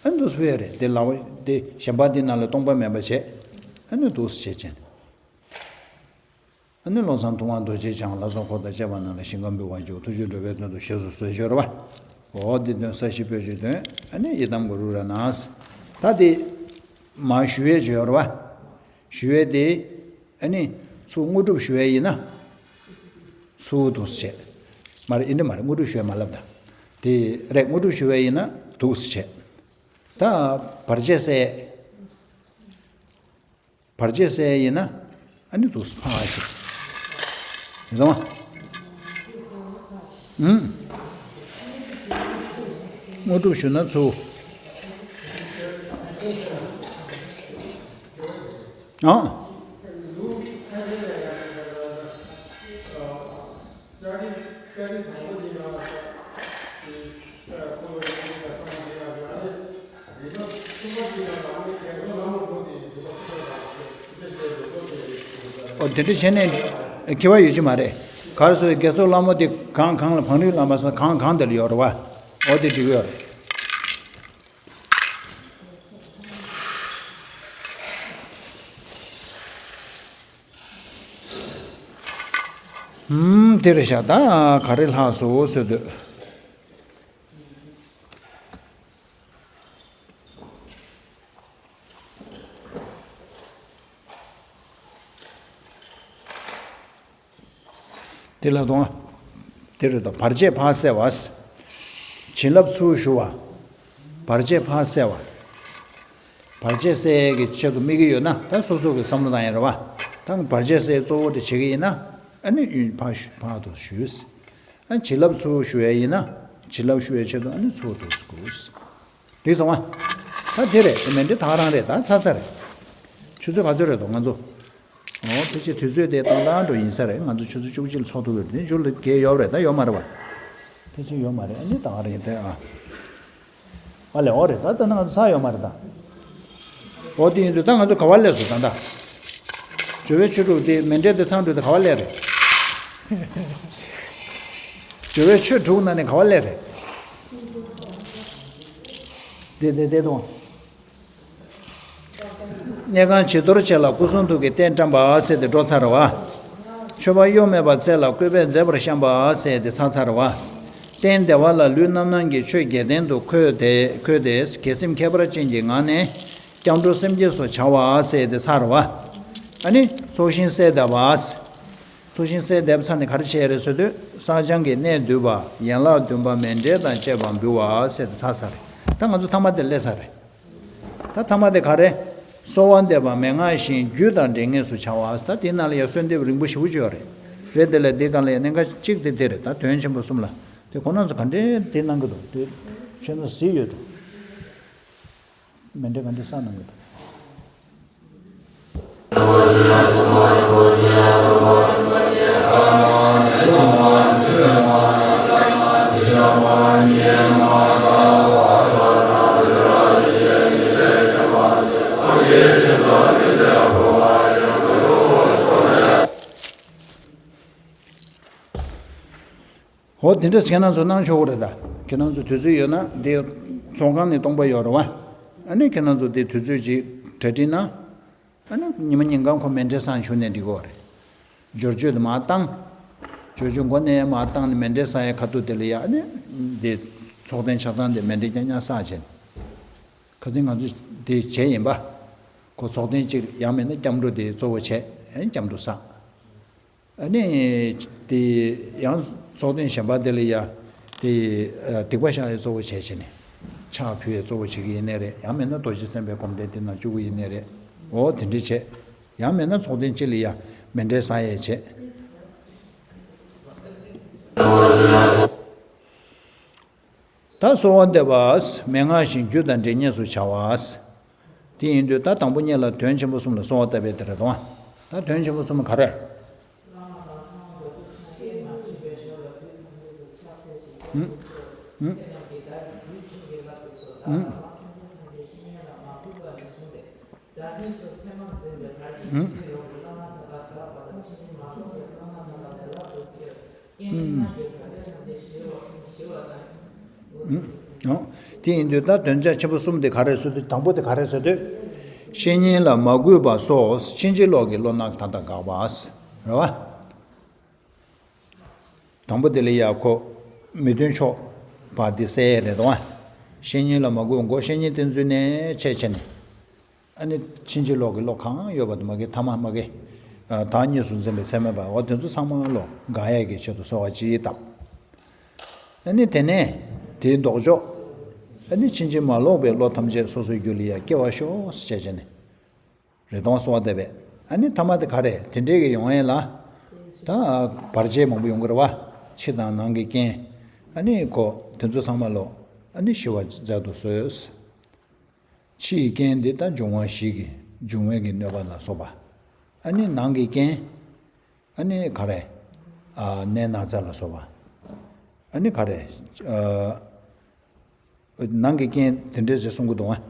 ཨ་ནི་འདུག་སེ་ཕུད་ཡ་རེད། དེ་ལག་པ་དེ་གཞན་པ་དེ་ནང་ལ་སྟོང་པ་མེད་པ་བྱས། ཨ་ནི་འདུག་སེ་བྱས་བྱས། ཨ་ནི་བློ་བཟང་ཐུབ་དབང་རྡོ་རྗེ་འཆང་ལ་སོགས་འཁོར་དང་བཅས་པ་རྣམས་ལ་ཞིང་ཁམས་འབུལ་བར་འགྱུར། ཐུགས་རྗེས་འགྲོ་བའི་དོན་དུ་ཞེས་སུ་གསོལ་ཞུ་རོ། འོ་འདི་དོན་ས་གཞི་པོད་ཀྱི་དོན། ཨ་ནི་ཡི་དམ་གུ་རུ་རཏྣ། ད་དེ་མ་ཞུ་ཡས་བྱོས་རོ། ཞུ་ཡས་དེ་ཨ་ནི་ཚུར་དངོས་གྲུབ་ཞུ་ཡས་ཡིན་ན། ཚུར་འདུག་སེ་བྱས། མ་རེད། ཨེ་འདྲ་མ་རེད། དངོས་གྲུབ་ཞུ་ཡས་མ་ལབ་ད། དེ་རེད། དངོས་གྲུབ་ཞུ་ཡས་ཡིན་ན་འདུག་སེ་བྱས། ད་བར་ཆད་སེལ། བར་ཆད་སེལ་ཡིན་ན་ཨ་ནི་འདུག་སེ་ཕར་ཞིག་རེད་སོང་ཨ། ཨུམ། དངོས་གྲུབ་ཞུ་ན་ཚུར། ཨང་། ཨོ་དེ་འདྲ་བྱས་ནས་ཁྱད་པར་ཡོད་ཀྱི་མ་རེད། ག་རེ་ཟེར་དགེ་ཚོགས་ལྷ་མོ་དེ་གང་གང་ལ། བང་རིམ་ལ་མ་སོང་གང་གང་དེ་ལ་ཡོད་རེད་བ། ཨོ་དེ་འགྲིག་གི་ཡོད་རེད། ཧུམ། དེ་རེད་ཤག་ད་ག་རེ་ལྷག་སོང་ཟེར་དུས། དེ་ལ་དང་། དེ་རེད་དོ། བར་ཆད་ཕར་སེལ་བ། བྱིན་རླབས་ཚུར་ཞུ་བ། བར་ཆད་ཕར་སེལ་བ། བར་ཆད་སེལ་གྱི་ཆེད་དུ་དམིགས་ཀྱི་ཡོད་ན་ད་སོ་སོ་གི་བསམ་བློ་བཏང་ཡ་རེད་བ། ད་བར་ཆད་སེལ་གཙོ་བོ་དེ་བྱེད་ཀྱི་ཡིན་ན། ཨ་ནི་ཡུན་ཕར་ཞུ། ཕར་དུ་ཞུས། ཨ་བྱིན་རླབས་ཚུར་ཞུ་ཡ་ཡིན་ན། བྱིན་རླབས་ཞུ་བའི་ཆེད་དུ་ཨ་ནི་ཚུར་དུ་དགོས། རེད་སོང་ཨ། ད་དེ་རེད། མཎྜལ་ད་ག་རང་རེད། ད་ཚར་ཚར་རེད། ཆུ་ཚོད་ག་ཚོད་རེད་དོ་ང་ཚོ། ཨོ་ཕལ་ཆེར་དུས་ཚོད་དེ་ཏག་ཏག་འགྲོ་ཡིན་ས་རེད། ང་ཚོ་ཆུ་ཚོད་བཅུ་གཅིག་ལ་ཚོགས་ཐུབ་ཡོད་རེད། ཆུ་ཚོད་བརྒྱད་ཡོད་རེད། ད་ཡོད་མ་རེད་བ། ཕལ་ཆེར་ཡོད་མ་རེད། ཨ་ནི་ད་ག་རེད་དེ་ཨ། ཨ་ལས་འོ་རེད། ད་ད་ནང་ཚ་ཡོད་མ་རེད་ད། འོ་དེ་ཡིན་དུས་ད་ང་ཚོ་ག་བ་སླེབས་སོང་ད་ད། སྦྱོར་བའི་ཆོས་དྲུག་དེ་མཎྜལ་དེ་ཚང་འགྲོ་དེ་ག་བ་སླེབས་རེད། སྦྱོར་བའི་ཆོས་དྲུག་ནང་ནས་ག་བ་སླེབས་རེད། དེ་དེ་དེ་དང་། གནས་ཁང་བྱི་དོར་བྱས་ལ་སྐུ་གསུང་ཐུགས་ཀྱི་རྟེན་བཀྲམ་པ་ཟེར་ཏེ་འགྲོ་ཚར་བ། མཆོད་པ་གཡོ་མེད་པ་བསྩལ་ལ་བཀོད་པས་མཛེས་པར་བཤམས་པ་ཟེར་ཏེ་ཚར་ཚར་བ། རྟེན་བདེ་བ་ལ་ལུས་རྣམ་སྣང་གི་ཆོས་བརྒྱད་ལྡན་དུ་འཁོད་དེ་འཁོད་དེ་དགེ་སེམས་ཁྱད་པར་ཅན་གྱི་ངང་ནས་སྐྱབས་འགྲོ་སེམས་བསྐྱེད་སུ་བྱ་བ་ཟེར་ཏེ་ཚར་བ། ཨ་ནི་ཚོགས་ཞིང་གསལ་བཏབ་པ། ཚོགས་ཞིང་གསལ་བཏབ་ཚར་ནས་ག་རེ་བྱས་རེད་ཟེར་དུས། བསགས་སྦྱང་གི་གནད་བསྡུས་པ། ཡན་ལག་བདུན་པ་མཎྜལ་དང་བཅས་པ་འབུལ་བ་ཟེར་ཏེ་ཚར་ཚར་རེད། ད་ང་ཚོ་ཐ་མ་དེ་སླེབས་ཚར་རེད། ད་ཐ་མ་དེ་ག་རེ། གསོལ་བ་འདེབས་པ་མན་ངག་བཞིན་རྒྱུད་དང་འབྲེལ་ངེས་སུ་བྱ་བ། ད་དེའི་ནང་ལ་ཡང་གསོལ་འདེབས་རིང་པོ་ཞེ་པོ་ཅིག་ཡོད་རེད། རེད་དེ་ལས་དེའི་སྒང་ལ་ཡང་གནད་འགག་གཅིག་དེ་དེ་རེད། ད་དོན་ཆེན་པོ་གསུམ་ལ། དེ་ཁོ་རང་ཚོ་ག་འདྲས་དེ་གནང་གི་འདུག་དེ་ཁྱོད་ཚོ་གཟིགས་ཡོད་འགྲོ། མཎྜལ་ག་འདྲས་བསགས་གནང་གི་འདུག་འོ་དེ་འདྲ་ཁྱེད་རང་ཚོ་གནང་ཆོག་གི་རེད་ད། ཁྱེད་རང་ཚོ་དུས་ཚོད་ཡོད་ན་འདི་ཚོགས་ཁང་ནས་སྟོང་པ་ཡོད་རེད་བ། ཨ་ནི་ཁྱེད་རང་ཚོ་འདི་དུས་ཚོད་ཅིག་གྲ་སྒྲིག་གནང་། ཨ་ནི་ཉི་མ་ཉིན་གང་ཁོ་མཎྜལ་བསང་ཞུ་ནས་འགྲིག་གི་རེད། སྦྱོར་མཆོད་དུ་མར་བཏང་། སྦྱོར་མཆོད་མགོ་ནས་མར་བཏང་ནས་མཎྜལ་བསང་ཡའི་ཁ་ཐུག་དེ་ལ་ཡ། ཨ་ནི་འདི་ཚོགས་རྟེན་ཆ་ཚང་དེ་མཎྜལ་རྐྱང་རྐྱང་བསང་བྱས། ཁ་སང་ང་ཚོ་དེ་བྱས་ཡིན་པ། ཁོ་ཚོགས་རྟེན་གཅིག་ཡང་མིན་ན་སྐྱབས་འགྲོ་དེ་གཙོ་བོ་བྱས། ཨ་ནི་སྐྱབས་འགྲོ་བསང་། ཨ་ནི་དེ་ཡང་ཚོགས་རྟེན་གཞན་པ་དེ་ལ་ཡ་དེ་ཨ་སྡིག་པ་བཤགས་ཡས་གཙོ་བོ་བྱས་བྱས་ནས་ཕྱག་ཕུལ་ཡས་གཙོ་བོ་བྱེད་ཀྱི་ཡིན་ནའི་རེད། ཡང་མིན་ན་རྡོ་རྗེ་སེམས་དཔའི་སྒོམ་བཟླས་དེ་ནང་བཅུག་གི་ཡིན་ནའི་རེད། འོ་དེ་འདྲ་བྱས། ཡང་མིན་ན་ཚོགས་རྟེན་གཅིག་ལ་ཡ་མཎྜལ་བསང་ཡས་བྱས། ད་གསོལ་བ་འདེབས་པ། མན་ངག་བཞིན་རྒྱུད་དང་འབྲེལ་ངེས་སུ་བྱ་བ། དེ་ཡིན་དུས་ད་དང་པོ་ཉིད་ལ་དོན་ཆེན་པོ་གསུམ་ལ་གསོལ་བ་བཏབ་པའི་དེ་རེད་དོ། ད་དོན་ཆེན་པོ་གསུམ་ག་རེ། ཨུམ། ཨུམ། ཨུམ། ཨང་། དེ་ཡིན་དུས་ད་དོན་རྐྱེན་ཆེན་པོ་གསུམ་དེ་ག་རེ་ཟེར་དུས། དང་པོ་དེ་ག་རེ་ཟེར་དུས། བཤེས་གཉེན་ལ་མ་གུས་པ་སོགས་ཕྱིན་ཅི་ལོག་གི་བློ་སྣ་མཐའ་དག་དགག་པ། རེད་བ། དང་པོ་དེ་ལ་ཡ་ཁོ་མི་མཐུན་ཕྱོགས་པ་དེ་བསལ་ཡས་རེད་དོ། བཤེས་གཉེན་ལ་མ་གུས་པ་མགོ་བཤེས་གཉེན་བསྟེན་ཚུལ་ནས་བྱས་བྱས་ནས། ཨ་ནི་ཕྱིན་ཅི་ལོག་གི་བློ་གང་ཡོད་པ་དེ་མ་གི་ཐ་མ་མ་གི། ཨ། བདག་གཉིས་སུ་འཛིན་པའི་ཚད་མེད་པ། འོ་དེ་ཚོ་ཚང་མ་བློ་དགག་ཡས་ཀྱི་ཆེད་དུ་གསོལ་བ་ཅིག་བཏབ། ཨ་ནི་དེ་ནས་དེའི་ལྡོག་ཕྱོགས། ཨ་ནི་ཕྱིན་ཅི་མ་ལོག་པའི་བློ་ཐམས་ཅད་སོ་སོའི་རྒྱུད་ལ་ཡ་སྐྱེ་བར་ཤོག་ཟེར་བྱས་བྱས་ནས། རེད་དོ། གསོལ་བ་བཏབ་པས། ཨ་ནི་ཐ་མ་དེ་ག་རེ། དེ་འདྲའི་གི་ཡོང་ཡས་ལ། ད་བར་ཆད་མང་པོ་ཡོང་གི་རེད་བ། ཕྱི་དང་ནང་གི་རྐྱེན། ཨ་ནི་ཁོ་དེ་ཚོ་ཚང་མ་ལོ། ཨ་ནི་ཞི་བར་མཛད་དུ་གསོལ། ཕྱི་ཡི་རྐྱེན་འདི་ད་འབྱུང་བ་བཞི་གི་འབྱུང་བའི་གི་གནོད་པ་ལ་སོགས་པ། ཨ་ནི་ནང་གི་རྐྱེན། ཨ་ནི་ག་རེ། ཨ། ནད་ན་ཚ་ལ་སོགས་པ། ཨ་ནི་ག་རེ། ཨ། ནང་གི་རྐྱེན་དེ་འདྲས་ཞེས་གསུང་གི་འདུག་ཨ།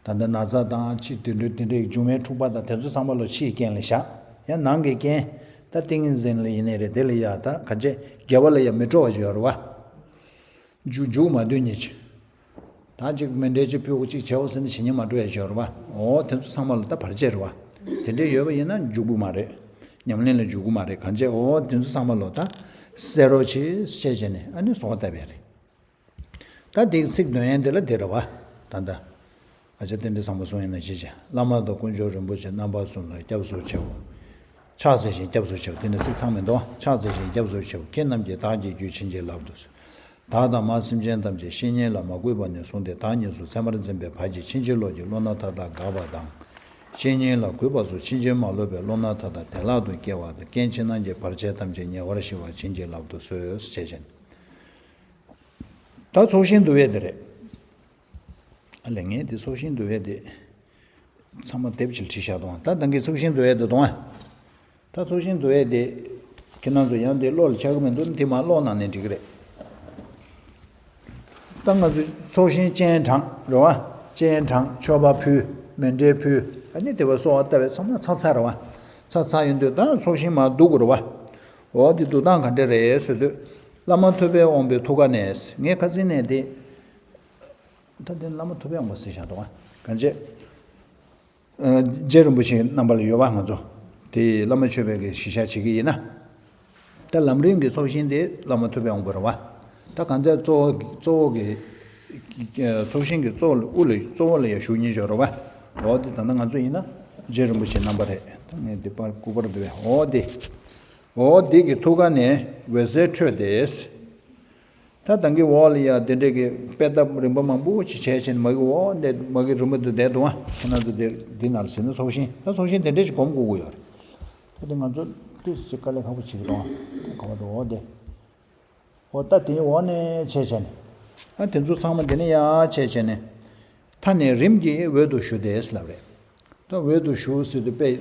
ད་ལྟ་ན་ཚ་དང་ཕྱི་དེ་འདྲས་དེ་འདྲས་འབྱུང་བའི་འཁྲུག་པ་དང་དེ་ཚོ་ཚང་མ་ལོ་ཕྱིའི་རྐྱེན་ལ་བཞག། ཡང་ནང་གི་རྐྱེན། ད་ཏིང་ངེ་འཛིན་ལ་ཡིན་ནའི་རེད། དེ་ལ་ཡ་ད་ག་ཅེ་དགེ་བ་ལ་ཡ་མི་སྤྲོ་བ་ཞིག་ཡོད་རེད་བ། འཇུག་འཇུག་མ་འདོད་ཉིད་ཅིག། ད་ཅིག་མཎྜལ་ཅིག་ཕུལ། ཅིག་བྱའོ་ཟེར་ནས་བྱེད་སྙིང་མ་འདོད་ཡ་ཞིག་ཡོད་རེད་བ། འོ་དེ་ཚོ་ཚང་མ་ལ་ད་བར་ཆད་རེད་བ། དེ་འདྲས་ཡོད་པ་ཡིན་ན་འཇུག་གི་མ་རེད། ཉམས་ལེན་ལ་འཇུག་གི་མ་རེད། ག་ཅེ། འོ་དེ་ཚོ་ཚང་མ་ལོ་ད་སེལ་རོགས་བྱེད་ཟེར་བྱས་ནས་ཨ་ནི་གསོལ་བ་བཏབ་པ་རེད། ད་དེའི་ཚིག་འདོན་ཡན་དེ་ལ་དེ་རེད་བ། ད་ལྟ་ཨ་ཅག་རྟེན་འབྲེལ་བཟང་པོ་གསུང་ཡན་ན་ཅི་བྱ། བླ་མ་དང་དཀོན་མཆོག་རིན་པོ་ཆེ་རྣམ་པ་གསུམ་ལ་སྐྱབས་སུ་མཆིའོ། ཕྱག་འཚལ་ཞིང་སྐྱབས་སུ་མཆིའོ། དེ་ནི་ཚིག་ཚང་མི་འདུག། ཕྱག་འཚལ་ཞིང་སྐྱབས་སུ་མཆིའོ། ཁྱེད་རྣམས་ཀྱིས་བདག་གི་རྒྱུད་བྱིན་གྱིས་བརླབ་ཏུ་གསོལ། བདག་དང་མ་སེམས་ཅན་ཐམས་ཅད་བཤེས་གཉེན་ལ་མ་གུས་པ་ནས་བཟུང་སྟེ་བདག་གཉིས་སུ་ཚད་མར་འཛིན་པའི་བར་གྱི་ཕྱིན་ཅི་ལོག་གི་བློ་སྣ་མཐའ་དག་དགག་པ་དང་། བཤེས་གཉེན་ལ་གུས་པ་སོགས་ཕྱིན་ཅི་མ་ལོག་པའི་བློ་སྣ་མཐའ་དག་བདེ་བླག་ཏུ་སྐྱེ་བ་དང་། རྐྱེན་ཕྱི་ནང་གི་བར་ཆད་ཐམས་ཅད་ཉེ་བར་ཞི་བར་བྱིན་གྱིས་བརླབ་ཏུ་གསོལ་ཞེས་བྱས། ད་ཚོགས་ཞིང་བསྡུ་བའི་དེ་རེད། ཨ་ལས་ངས་དེ་ཚོགས་ཞིང་བསྡུ་བའི་དེ་ཚང་མ་དེབ་ཅིག་བྲིས་བཞག་འདུག། ད་ད་གིན་ཚོགས་ཞིང་བསྡུ་བའི་དེ་འདུག་ཨ། ད་ཚོགས་ཞིང་བསྡུ་བའི་དེ་ཁྱེད་རང་ཚོ་ཡང་དེ་བློ་ལ་འཆར་གི་མི་འདུག་ན། དེ་མར་ཀློག་གནང་ནས་འགྲིག་གི་རེད། ད་ང་ཚོ་ཚོགས་ཞིང་སྤྱན་དྲངས་རེད་བ། སྤྱན་དྲངས། མཆོད་པ་ཕུལ། མཎྜལ་ཕུལ། ཨ་ནི་དེ་བ་གསོལ་བ་བཏབ་པའི་ཚང་མ་ཚར་ཚར་རེད་བ། ཚར་ཚར་ཡིན་དུས་ད་ཚོགས་ཞིང་མར་བསྡུ་དགོས་རེད་བ། འོ་དེ་བསྡུ་སྟངས་ག་འདྲ་རེད་ཟེར་དུས། བླ་མ་ཐུབ་པའི་དབང་པོའི་ཐུགས་ཀ་ནས། ངས་ཁ་སང་ནས་དེ། ད་དེ་བླ་མ་ཐུབ་པའི་དབང་པོ་ཟེར་བཞག་འདུག་ཨ། གང་བྱས། ཨ། རྗེ་རིན་པོ་ཆེ་རྣམ་པ་ལ་ཡོད་པ། ང་ཚོ་དེ་བླ་མ་མཆོད་པའི་གི་གཞི་བཞག་བྱེད་ཀྱི་ཡིན་ན། ད་ལམ་རིམ་གྱི་ཚོགས་ཞིང་དེ་བླ་མ་ཐུབ་པའི་དབང་པོ་རེད་བ། ད་གང་ཚེ་གཙོ་བོ་གཙོ་བོ་གི་ཚོགས་ཞིང་གི་གཙོ་བོ་ལ་དབུ་ལ་གཙོ་བོ་ལ་ཡང་བཞུགས་མཁན་ཅིག་ཡོད་རེད་བ། འོ་དེ་ད་ལྟ་ང་ཚོ་ཡིན་ན་རྗེ་རིན་པོ་ཆེ་རྣམ་པ་རེད། ད་ངས་འདི་པར་སྐུ་པར་འདི་བས། འོ་དེ། འོ་དེ་གི་ཐུགས་ཀ་ནས་འོད་ཟེར་འཕྲོས་ཏེ། ད་ད་གིན་འོག་ལ་ཡ་དེ་འདྲས་ཀྱི་དཔེ་ཐབས་རིམ་པ་མང་པོ་ཅིག་བྱས་བྱས་ནས་མ་གི་འོག་འདི་མ་གི་རིམ་པ་དུ་བསྡད་འདུག་ཨ། ཁྱེད་རང་ཚོ་འདི་འདི་ནང་ལ་ཟེར་ན་ཚོགས་ཞིང་། ད་ཚོགས་ཞིང་དེ་འདྲས་ཅིག་གོམས་དགོས་ཀྱི་ཡོད་རེད། ད་དེ་ང་ཚོ་ཏོག་ཙམ་ཅིག་དཀའ་ལས་ཁག་པོ་བྱེད་ཀྱི་འདུག་ཨ། ག་བ་འདུག་འོག་འདི། འོ་ད་དེའི་འོག་ནས་བྱས་བྱས་ནས། ཨ། དེ་ཚོ་ཚང་མ་འདི་ནས་ཡར་བྱས་བྱས་ནས། མཐའ་ནས་རིམ་གྱིས་འོད་དུ་ཞུ་སྟེ་ལབ་རེད། ད་འོད་དུ་ཞུ་ཟེར་དུས་དཔེ་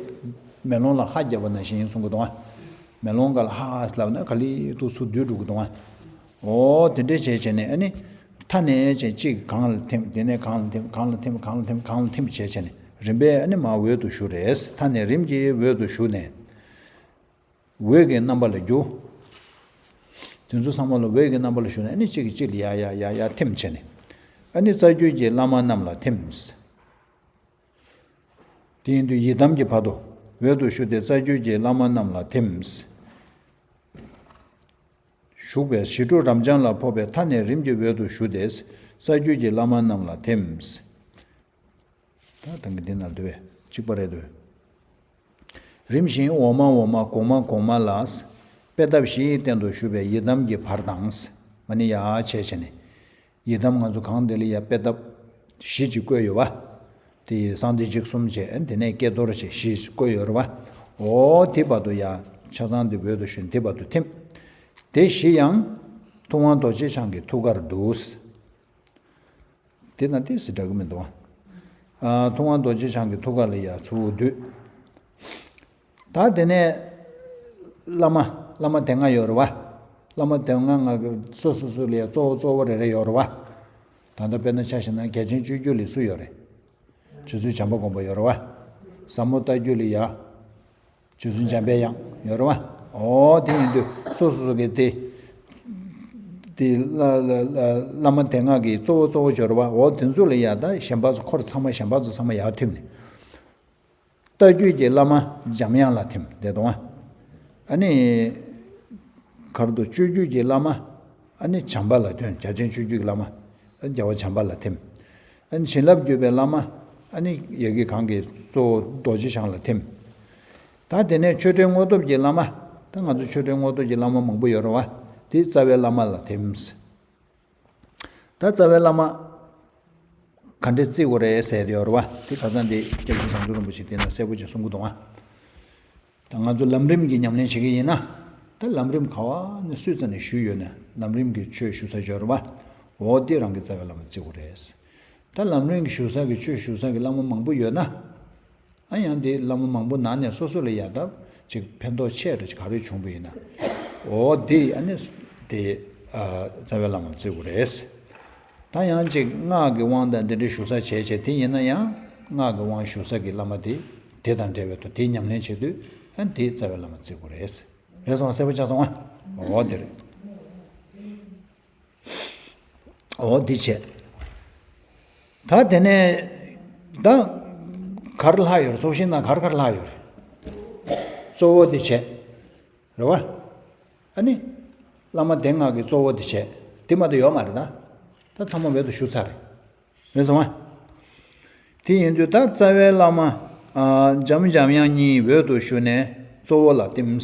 མེ་ལོང་ལ་ཧ་བརྒྱབ་པ་ནང་བཞིན་གསུང་གི་འདུག་ཨ། མེ་ལོང་སྒང་ལ་ཧ་ལབ་ན་ག་ལེར་ཏོག་ཙམ་སྡུད་འགྲོ་གི་འདུག་ཨ། འོ་དེ་འདྲས་བྱས་བྱས་ནས། ཨ་ནི་མཐའ་ནས་བྱས་གཅིག་གང་ལ་ཐིམ། དེ་ནས་གང་ལ་ཐིམ། གང་ལ་ཐིམ། གང་ལ་ཐིམ། གང་ལ་ཐིམ་བྱས་བྱས་ནས་རིམ་པས་ཨ་ནི་མར་འོད་དུ་ཞུ་རེད། མཐའ་ནས་རིམ་གྱིས་འོད་དུ་ཞུ་ནས། འོད་ཀྱི་རྣམ་པ་ལ་རྒྱུ། དེ་ཚོ་ཚང་མ་ལ་འོད་ཀྱི་རྣམ་པ་ལ་ཞུ་ནས། ཨ་ནི་གཅིག་གིས་གཅིག་ལ་ཡར་ཡར་ཡར་ཡར་ཐིམ་བྱས་ནས། ཨ་ནི་རྩ་རྒྱུད་ཀྱི་བླ་མ་རྣམས་ལ་ཐིམ། དེ་ཡིན་དུས་ཡི་དམ་གྱི་བར་དུ་འོད་དུ་ཞུ་སྟེ་རྩ་རྒྱུད་ཀྱི་བླ་མ་རྣམས་ལ་ཐིམ། ཞུགས་པས་ཞི་ཁྲོ་རབ་འབྱམས་ལ་ཕོག་པས། མཐའ་ནས་རིམ་གྱིས་འོད་དུ་ཞུ་སྟེ་རྩ་རྒྱུད་ཀྱི་བླ་མ་རྣམས་ལ་ཐིམ། ད་ད་གིན་འདི་ནང་འདུག་པས། གཅིག་པ་རེད་འདུག། རིམ་བཞིན་འོག་མ་འོག་མ། གོང་མ་གོང་མ་ལ། དཔེ་ཐབས་བཞི་ཡི་སྟེང་དུ་བཞུགས་པའི་ཡི་དམ་གྱི་བར་དང་། ཨ་ནི་ཡར་བྱས་བྱས་ནས། ཡི་དམ་ང་ཚོ་གང་དེ་ལ་ཡ་དཔེ་ཐབས་བཞི་ཅིག་བཀོད་ཡོད་པ། དེ་ཡི་གསང་བདེ་འཇིགས་གསུམ་བྱས། དེ་ནས་ཀྱེ་རྡོར་བྱས་བཞི་བཀོད་ཡོད་རེད་པ། འོ་དེ་བར་དུ་ཡ་ཆ་ཚང་དེ་འོད་དུ་ཞུ་ནས་དེ་བར་དུ་ཐིམ། དེ་བཞི་ཡང་ཐུབ་དབང་རྡོ་རྗེ་འཆང་གི་ཐུགས་ཀར་འདུག། དེ་ན་ཏོག་ཙམ་འདྲ་གི་མི་འདུག་ཨ། ཐུབ་དབང་རྡོ་རྗེ་འཆང་གི་ཐུགས་ཀ་ལ་ཡ་ཚུར་འདུས། ད་དེ་ནས་བླ་མ། བླ་མ་དེ་སྔ་ཡོད་རེད་པ། བླ་མ་དེ་སྔ་ང་གི་སོ་སོ་སོ་ལ་ཡ་གཙོ་བོ་གཙོ་བོ་རེ་རེ་ཡོད་རེད་པ། ད་ལྟ་དཔེར་ན་ཆ་བཞག་ན་རྒྱ་ཆེན་སྤྱོད་རྒྱུད་ལ་སུ་ཡོད་རེད། རྗེ་བཙུན་བྱམས་པ་མགོན་པོ་ཡོད་རེད་པ། ཟབ་མོ་ལྟ་རྒྱུད་ལ་ཡ། རྗེ་བཙུན་འཇམ་པའི་དབྱངས་ཡོད་རེད་ འོ་དེ་ཡིན་དུས་སོ་སོ་སོ་གི་དེ་དེ་བླ་བླ་བླ་བླ་མ་དེ་སྔ་གི་གཙོ་བོ་གཙོ་བོ་སྦྱོར་བ། འོ་དེ་ཚོ་ལ་ཡ་ད་གཞན་པ་ཚོ་འཁོར་ཚང་མ་གཞན་པ་ཚོ་ཚང་མ་ཡར་ཐིམ་ནས། རྟ་རྒྱུད་ཀྱི་བླ་མ་འཇམ་དབྱངས་ལ་ཐིམ་བསྡད་དང་། ཨ་ནི་གར་དུ་སྤྱོད་རྒྱུད་ཀྱི་བླ་མ་ཨ་ནི་བྱམས་པ་ལ་ཐིམ། རྒྱ་ཆེན་སྤྱོད་རྒྱུད་ཀྱི་བླ་མ་རྒྱལ་བ་བྱམས་པ་ལ་ཐིམ། ཨ་ནི་བྱིན་རླབས་བརྒྱུད་པའི་བླ་མ་ཨ་ནི་ཡ་གི་གང་གི་གཙོ་བོ་རྡོ་རྗེ་འཆང་ལ་ཐིམ། ད་དེ་ནས་ཆོས་སྒྲོན་དངོས་སྟོབས་ཀྱི་བླ་མ། ད་ང་ཚོ་ཆོས་སྒྲོན་དངོས་སྟོབས་ཀྱི་བླ་མ་མང་པོ་ཡོད་རེད་བ། དེ་རྩ་བའི་བླ་མ་ལ་ཐིམ། ད་རྩ་བའི་བླ་མ་ག་འདྲས་བརྩི་དགོས་རེད་ཟེར་དེ་ཡོད་རེད་བ། དེ་ཁ་སང་དེ་སྐྱབས་རྗེ་ཟམ་གདོང་རིན་པོ་ཆེ་དེ་ན་གསལ་པོ་ཅིག་གསུང་གི་འདུག་ཨ། ད་ང་ཚོ་ལམ་རིམ་གྱི་ཉམས་ལེན་བྱེད་ཀྱི་ཡིན་ན། ད་ལམ་རིམ་ག་བ་ནས་སུས་རྩ་ནས་ཞུས་ཡོད་ན་ལམ་རིམ་གྱི་ཆོས་ཞུ་ས་ཡོད་རེད་བ། འོ་དེ་རང་གི་རྩ་བའི་བླ་མ་བརྩི་དགོས་རེད། ད་ལམ་རིམ་གྱི་ཞུ་ས་གི་ཆོས་ཞུ་ས་གི་བླ་མ་མང་པོ་ཡོད་ན། ཨ་ཡང་དེ་བླ་མ་མང་པོ་ནང་ནས་སོ་སོ་ལ་ཡ་ད་ཅིག་ཕན་ཐོགས་ཆེ་རེ་ག་རེ་བྱུང་བ་ཡིན་ན། འོ་དེ་ཨ་ནི་དེ་ཨ་རྩ་བའི་བླ་མ་བརྩི་དགོས་རེད། ད་ཡང་ཅིག་སྔགས་ཀྱི་དབང་དང་དེ་འདྲའི་ཞུ་ས་བྱས་བྱས་དེ་ཡིན་ན་ཡང་སྔགས་ཀྱི་དབང་ཞུ་ས་གི་བླ་མ་དེ་དེ་དང་འབྲེལ་བའི་ཐོག་དེ་ཉམས་ལེན་བྱེད་དུས་ཨ་དེ་རྩ་བའི་བླ་མ་བརྩི་དགོས་རེད། རེད་སོང་ང་། གསལ་པོ་ཆགས་སོང་ང་། འོ་དེ་རེད། འོ་འདི་བྱས། ད་དེ་ནས་ད་གར་ལྷག་ཡོད་རེད། ཚོགས་ཞིང་ནང་གར་གར་ལྷག་ཡོད་རེད། གཙོ་བོ་འདི་བྱས། རེད་བ། ཨ་ནི་བླ་མ་སྡེ་ལྔ་གི་གཙོ་བོ་འདི་བྱས། འདི་མ་གཏོགས་ཡོད་མ་རེད་ད། ད་ཚང་མ་འོད་དུ་ཞུ་ཚར་རེད། རེད་སོང་ང་། དེ་ཡིན་དུས་ད་རྩ་བའི་བླ་མ་ཨ་འཇམ་འཇམ་དབྱངས་གཉིས་འོད་དུ་ཞུ་ནས་གཙོ་བོ་ལ་བསྟིམ།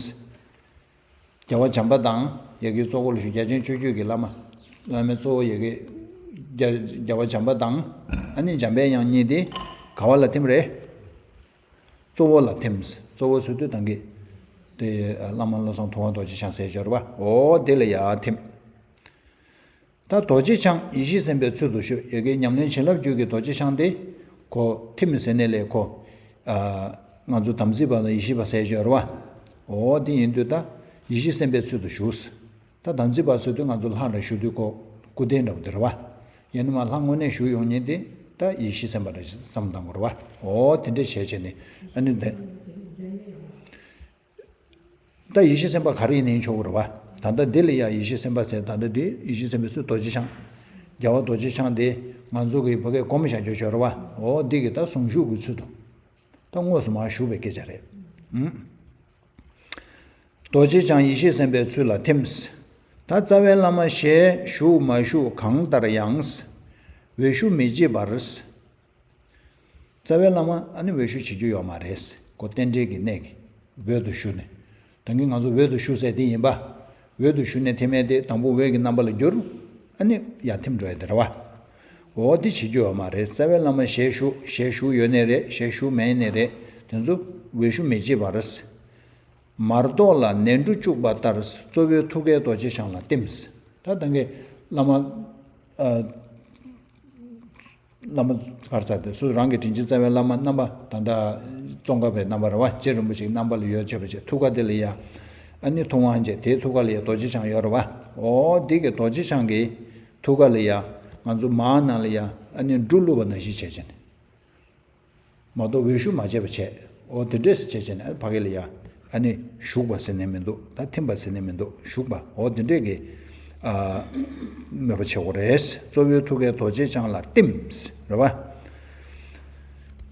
རྒྱལ་བ་བྱམས་པ་དང་ཡ་གི་གཙོ་བོ་ལ་ཞུ། རྒྱ་ཆེན་སྤྱོད་རྒྱུད་ཀྱི་བླ་མ། བླ་མའི་གཙོ་བོ་ཡ་གི་རྒྱ་རྒྱལ་བ་བྱམས་པ་དང་ཨ་ནི་འཇམ་པའི་དབྱངས་གཉིས་དེ་ག་བ་ལ་ཐིམ་རེད། གཙོ་བོ་ལ་ཐིམ། གཙོ་བོ་ཟེར་དུས་ད་གི་དེ་བླ་མ་བློ་བཟང་ཐུབ་དབང་རྡོ་རྗེ་འཆང་ཟེར་ཡོད་རེད་བ། འོ་དེ་ལ་ཡ་ཐིམ། ད་རྡོ་རྗེ་འཆང་ཡེ་ཤེས་སེམས་དཔའི་ཚུལ་དུ་བཞུགས། ཡ་གི་ཉམས་ལེན་བྱིན་རླབས་རྒྱུད་ཀྱི་རྡོ་རྗེ་འཆང་དེ་ཁོ་ཐིམ་ཟེར་ནས་ལས་ཁོ་ཨ་ང་ཚོ་དམ་ཚིག་པ་དང་ཡེ་ཤེས་པ་ཟེར་ཡོད་རེད་བ། འོ་དེ་ཡིན་དུས་ད་ཡེ་ཤེས་སེམས་དཔའི་ཚུལ་དུ་བཞུགས། ད་དམ་ཚིག་པ་ཟེར་དུས་ང་ཚོ་ལྷ་ལ་ཞུ་དུས་ཁོ་སྐུ་རྟེན་འདྲ་པོ་དེ་རེད་བ། ཡིན་ནའི་མ་ལྷ་དངོས་གནས་བཞུགས་ཡོང་མཁན་དེ་ད་ཡེ་ཤེས་སེམས་དཔའ་རེད་བསམ་བཏང་དགོས་རེད་བ། འོ་དེ་འདྲས་བྱས་བྱས་ནས་ཨ་ནི་དེ། ད་ཡེ་ཤེས་སེམས་དཔའ་ག་རེ་ཡིན་ནའི་ཆོག་གི་རེད་བ། ད་ལྟ་འདི་ལ་ཡང་ཡེ་ཤེས་སེམས་དཔའ་ཟེར། ད་ལྟ་འདི་ཡེ་ཤེས་སེམས་དཔའི་ཚུལ་རྡོ་རྗེ་འཆང་། རྒྱལ་བ་རྡོ་རྗེ་འཆང་དེ་ང་ཚོ་གི་བོད་སྐད་སྒོམ་བཞག་རྒྱུ་ཆོག་རེད་བ། འོ་འདི་གི་ད་ཟུང་འཇུག་གི་ཚུལ་དུ་ད་དངོས་སུ་མར་བཞུགས་པའི་སྐད་ཆ་རེད། ཨུམ། རྡོ་རྗེ་འཆང་ཡེ་ཤེས་སེམས་དཔའི་ཚུལ་ལ་ཐིམ། ད་རྩ་བའི་བླ་མ་ཞལ་བཞུགས་མ་བཞུགས་གང་ལྟར་ཡང་། འོད་ཞུ་མི་བྱེད་པར། རྩ་བའི་བླ་མ་ཨ་ནི་འོད་ཞུ་བྱེད་རྒྱུ་ཡོད་མ་རེད། ཁོ་རྟེན་འབྲེལ་གྱི་གནད་ཀྱིས་འོད་དུ་ཞུ་ནས། ད་གིན་ང་ཚོ་འོད་དུ་ཞུ་ཟེར་དེ་ཡིན་པ། འོད་དུ་ཞུ་ནས་ཐིམ་ཡས་དེ་དང་པོ་འོད་ཀྱི་རྣམ་པ་ལ་གྱུར། ཨ་ནི་ཡར་ཐིམ་འགྲོ་ཡས་དེ་རེད་བ། འོ་དེ་བྱེད་རྒྱུ་ཡོད་མ་རེད། རྩ་བའི་བླ་མ་ཞལ་བཞུགས། ཞལ་བཞུགས་ཡོད་ནའི་རེད། ཞལ་བཞུགས་མེད་ནའི་རེད། དེ་ཚོ་འོད་ཞུ་མི་བྱེད་པར། མར་ཏོག་ལ་ནས་འབྲུ་བཅུག་པ་ལྟར། གཙོ་བོའི་ཐུགས་ཀའི་རྡོ་རྗེ་འཆང་ལ་བསྟིམ། ད་ད་གིན་བླ་མ་ཨ། བླ་མ་གར་ཚར་ཏེ་སུ་རང་གི་དྲིན་ཅན་རྩ་བའི་བླ་མ་རྣམ་པ་ད་ལྟ་ཙོང་ཁ་པའི་རྣམ་པ་རེད་བ། རྗེ་རིན་པོ་ཆེའི་རྣམ་པ་ལ་ཡོད་བྱས་པ་བྱས་ཐུགས་ཀ་དེ་ལ་ཡ་ཨ་ནི་ཐུབ་དབང་བྱས། དེའི་ཐུགས་ཀ་ལ་ཡ་རྡོ་རྗེ་འཆང་ཡོད་རེད་བ། འོ་འདི་གི་རྡོ་རྗེ་འཆང་གི་ཐུགས་ཀ་ལ་ཡ་ང་ཚོ་མར་ནང་ལ་ཡ་ཨ་ནི་འབྲུ་བླུགས་པ་ནང་བཞིན་བྱས་བྱས་ནས། མ་གཏོགས་འོད་ཞུ་མ་བྱས་པ་བྱས། འོ་དེ་འདྲས་སེ་བྱས་བྱས་ནས་ཕ་གི་ལ་ཡ་ཨ་ནི་ཞུགས་པ་ཟེར་ནས་མི་འདུག་ད་ཐིམ་པ་ཟེར་ནས་མི་འདུག་ཞུགས་པ། འོ་དེ་འདྲས་ཀྱི་ཨ་མོས་པ་བྱེད་དགོས་རེད། གཙོ་བོའི་ཐུགས་ཀའི་རྡོ་རྗེ་འཆང་ལ་བསྟིམ། རེད་བ།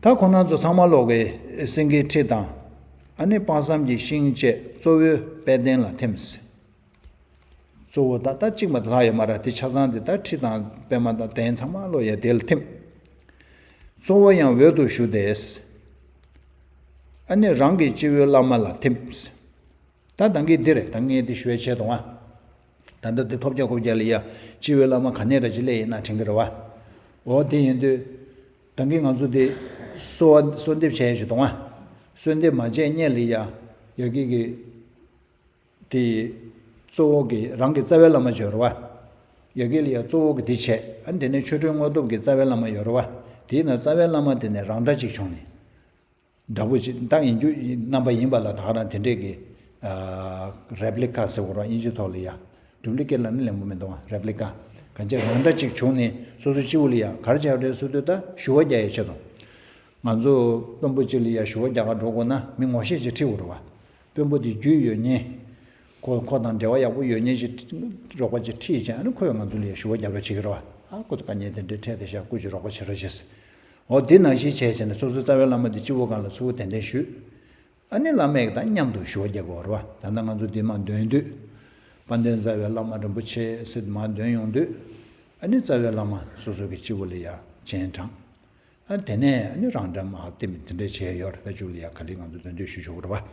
ད་ཁོང་རྣམ་ཚོ་ཚང་མ་ལོག་གི་སེང་གེའི་ཁྲི་དང་། ཨ་ནི་དཔག་བསམ་གྱི་ཤིང་བཅས་གཙོ་བོའི་དཔལ་ལྡན་ལ་ཐིམ། གཙོ་བོ་ད་ལྟ་གཅིག་མ་ལྷག་ཡོད་མ་རེད། དེ་ཆ་ཚང་དེ་ད་ཁྲི་དང་པད་མ་དང་གདན་ཚང་མ་ལོ་ཡ་དེ་ལ་ཐིམ། གཙོ་བོ་ཡང་འོད་དུ་ཞུ་སྟེ། ཨ་ནི་རང་གི་སྤྱི་བོའི་བླ་མ་ལ་ཐིམ། ད་ད་གིན་འདི་རེད། ད་ངས་འདི་ཞུ་ཡ་བྱས་དང་ཨ། ད་ལྟ་འདི་ཐོབ་རྒྱག་ཁོབ་རྒྱག་ལ་ཡ་སྤྱི་བོའི་བླ་མ་ག་ནས་ར་ཅི་སླེབས་ཡིན་ན་དྲན་གི་རེད་བ། འོ་དེ་ཡིན་དུས་ད་གིན་ང་ཚོ་འདི་གསོལ་བ་གསོལ་འདེབས་བྱས་ཡ་ཞུ་དང་ཨ། གསོལ་འདེབས་མ་བྱས་སྔོན་ལ་ཡ་ཡ་གི་གི་དེ་གཙོ་བོ་གི་རང་གི་རྩ་བའི་བླ་མ་ཅིག་ཡོད་རེད་བ། ཡ་གི་ལ་ཡ་གཙོ་བོ་གི་དེ་བྱས། ཨ་དེ་ནས་ཆོས་སྒྲོན་དངོས་སྟོབས་ཀྱི་རྩ་བའི་བླ་མ་ཡོད་རེད་བ། དེའི་ནང་རྩ་བའི་བླ་མ་དེ་ནས་རང་འདྲ་ཅིག་བྱུང་ནས། འདྲ་པོ་ཅིག་ད་ཡིན་རྒྱུ་རྣམ་པ་ཡིན་པ་ལ་ད་ག་རང་དེ་འདྲས་ཀྱི་རེབ་ལི་ཀ་ཟེར་བ་རེད་བ་དབྱིན་ཇི་ཐོག་ལ་ཡ། ཌུབ་ལི་ཀེ་ཊི་ལབ་ན་ལན་པོ་མི་འདུག་བ། རེབ་ལི་ཀ་གང་ཅི་རང་འདྲ་ཅིག་བྱུང་ནས་སོ་སོའི་སྤྱི་བོ་ལ་ཡ་ག་རེ་བྱས་པ་རེད་ཟེར་དུས་ད་ཞུ་བ་རྒྱག་ཡའི་ཆེད་དུ། ང་ཚོ་དཔོན་པོ་གཅིག་ལ་ཡ་ཞུ་བ་རྒྱག་ག་འགྲོ་དགོས་ན་མི་ངོ་ཤེས་ཅིག་ཁྲིད་དགོས་རེད་བ། དཔོན་པོ་དེ་རྒྱུས་ཡོད་ཉེ། ཁོ་ཁོ་དང་འབྲེལ་བ་ཡག་པོ་ཡོད་མཁན་ཞིག་རོགས་པ་ཅིག་ཁྲིད་བྱས། ཨ་ནི་ཁོས་ང་ཚོ་ལ་ཡ་ཞུ་བ་རྒྱབ་རོགས་བྱེད་ཀྱི་རེད་བ། ཨ་ཁོ་ཚོ་དཀའ་ངལ་དེ་འདྲའི་འཕྲད་དེ་བཞག་སྐུ་མཁྱེན་རོགས་པ་བྱེད་རོགས་བྱེད། འོ་དེ་ནང་བཞིན་བྱས་བྱས་ནས་སོ་སོའི་རྩ་བའི་བླ་མ་དེ་སྤྱི་བོ་སྒང་ལ་ཚུར་གདན་འདྲེན་ཞུས། ཨ་ནི་བླ་མས་དང་མཉམ་དུ་ཞུ་བ་རྒྱག་དགོས་རེད་བ། ད་ལྟ་ང་ཚོ་འདི་མར་འདོན་དུས། དཔལ་ལྡན་རྩ་བའི་བླ་མ་རིན་པོ་ཆེ་ཟེར་མར་འདོན་ཡོང་དུས། ཨ་ནི་རྩ་བའི་བླ་མ་སོ་སོ་གི་སྤྱི་བོ་ལ་ཡ་སྤྱན་དྲངས། ཨ་དེ་ནས་ཨ་ནི་རང་འདྲ་མར་བསྟིམ་དེ་འདྲ་བྱས་ཡོད་རེད། ད་མཇུག་ལ་ཡ་ག་ལེར་ང་ཚོ་འདོན་དུས་ཞུ་ཆོག་གི་རེད་བ།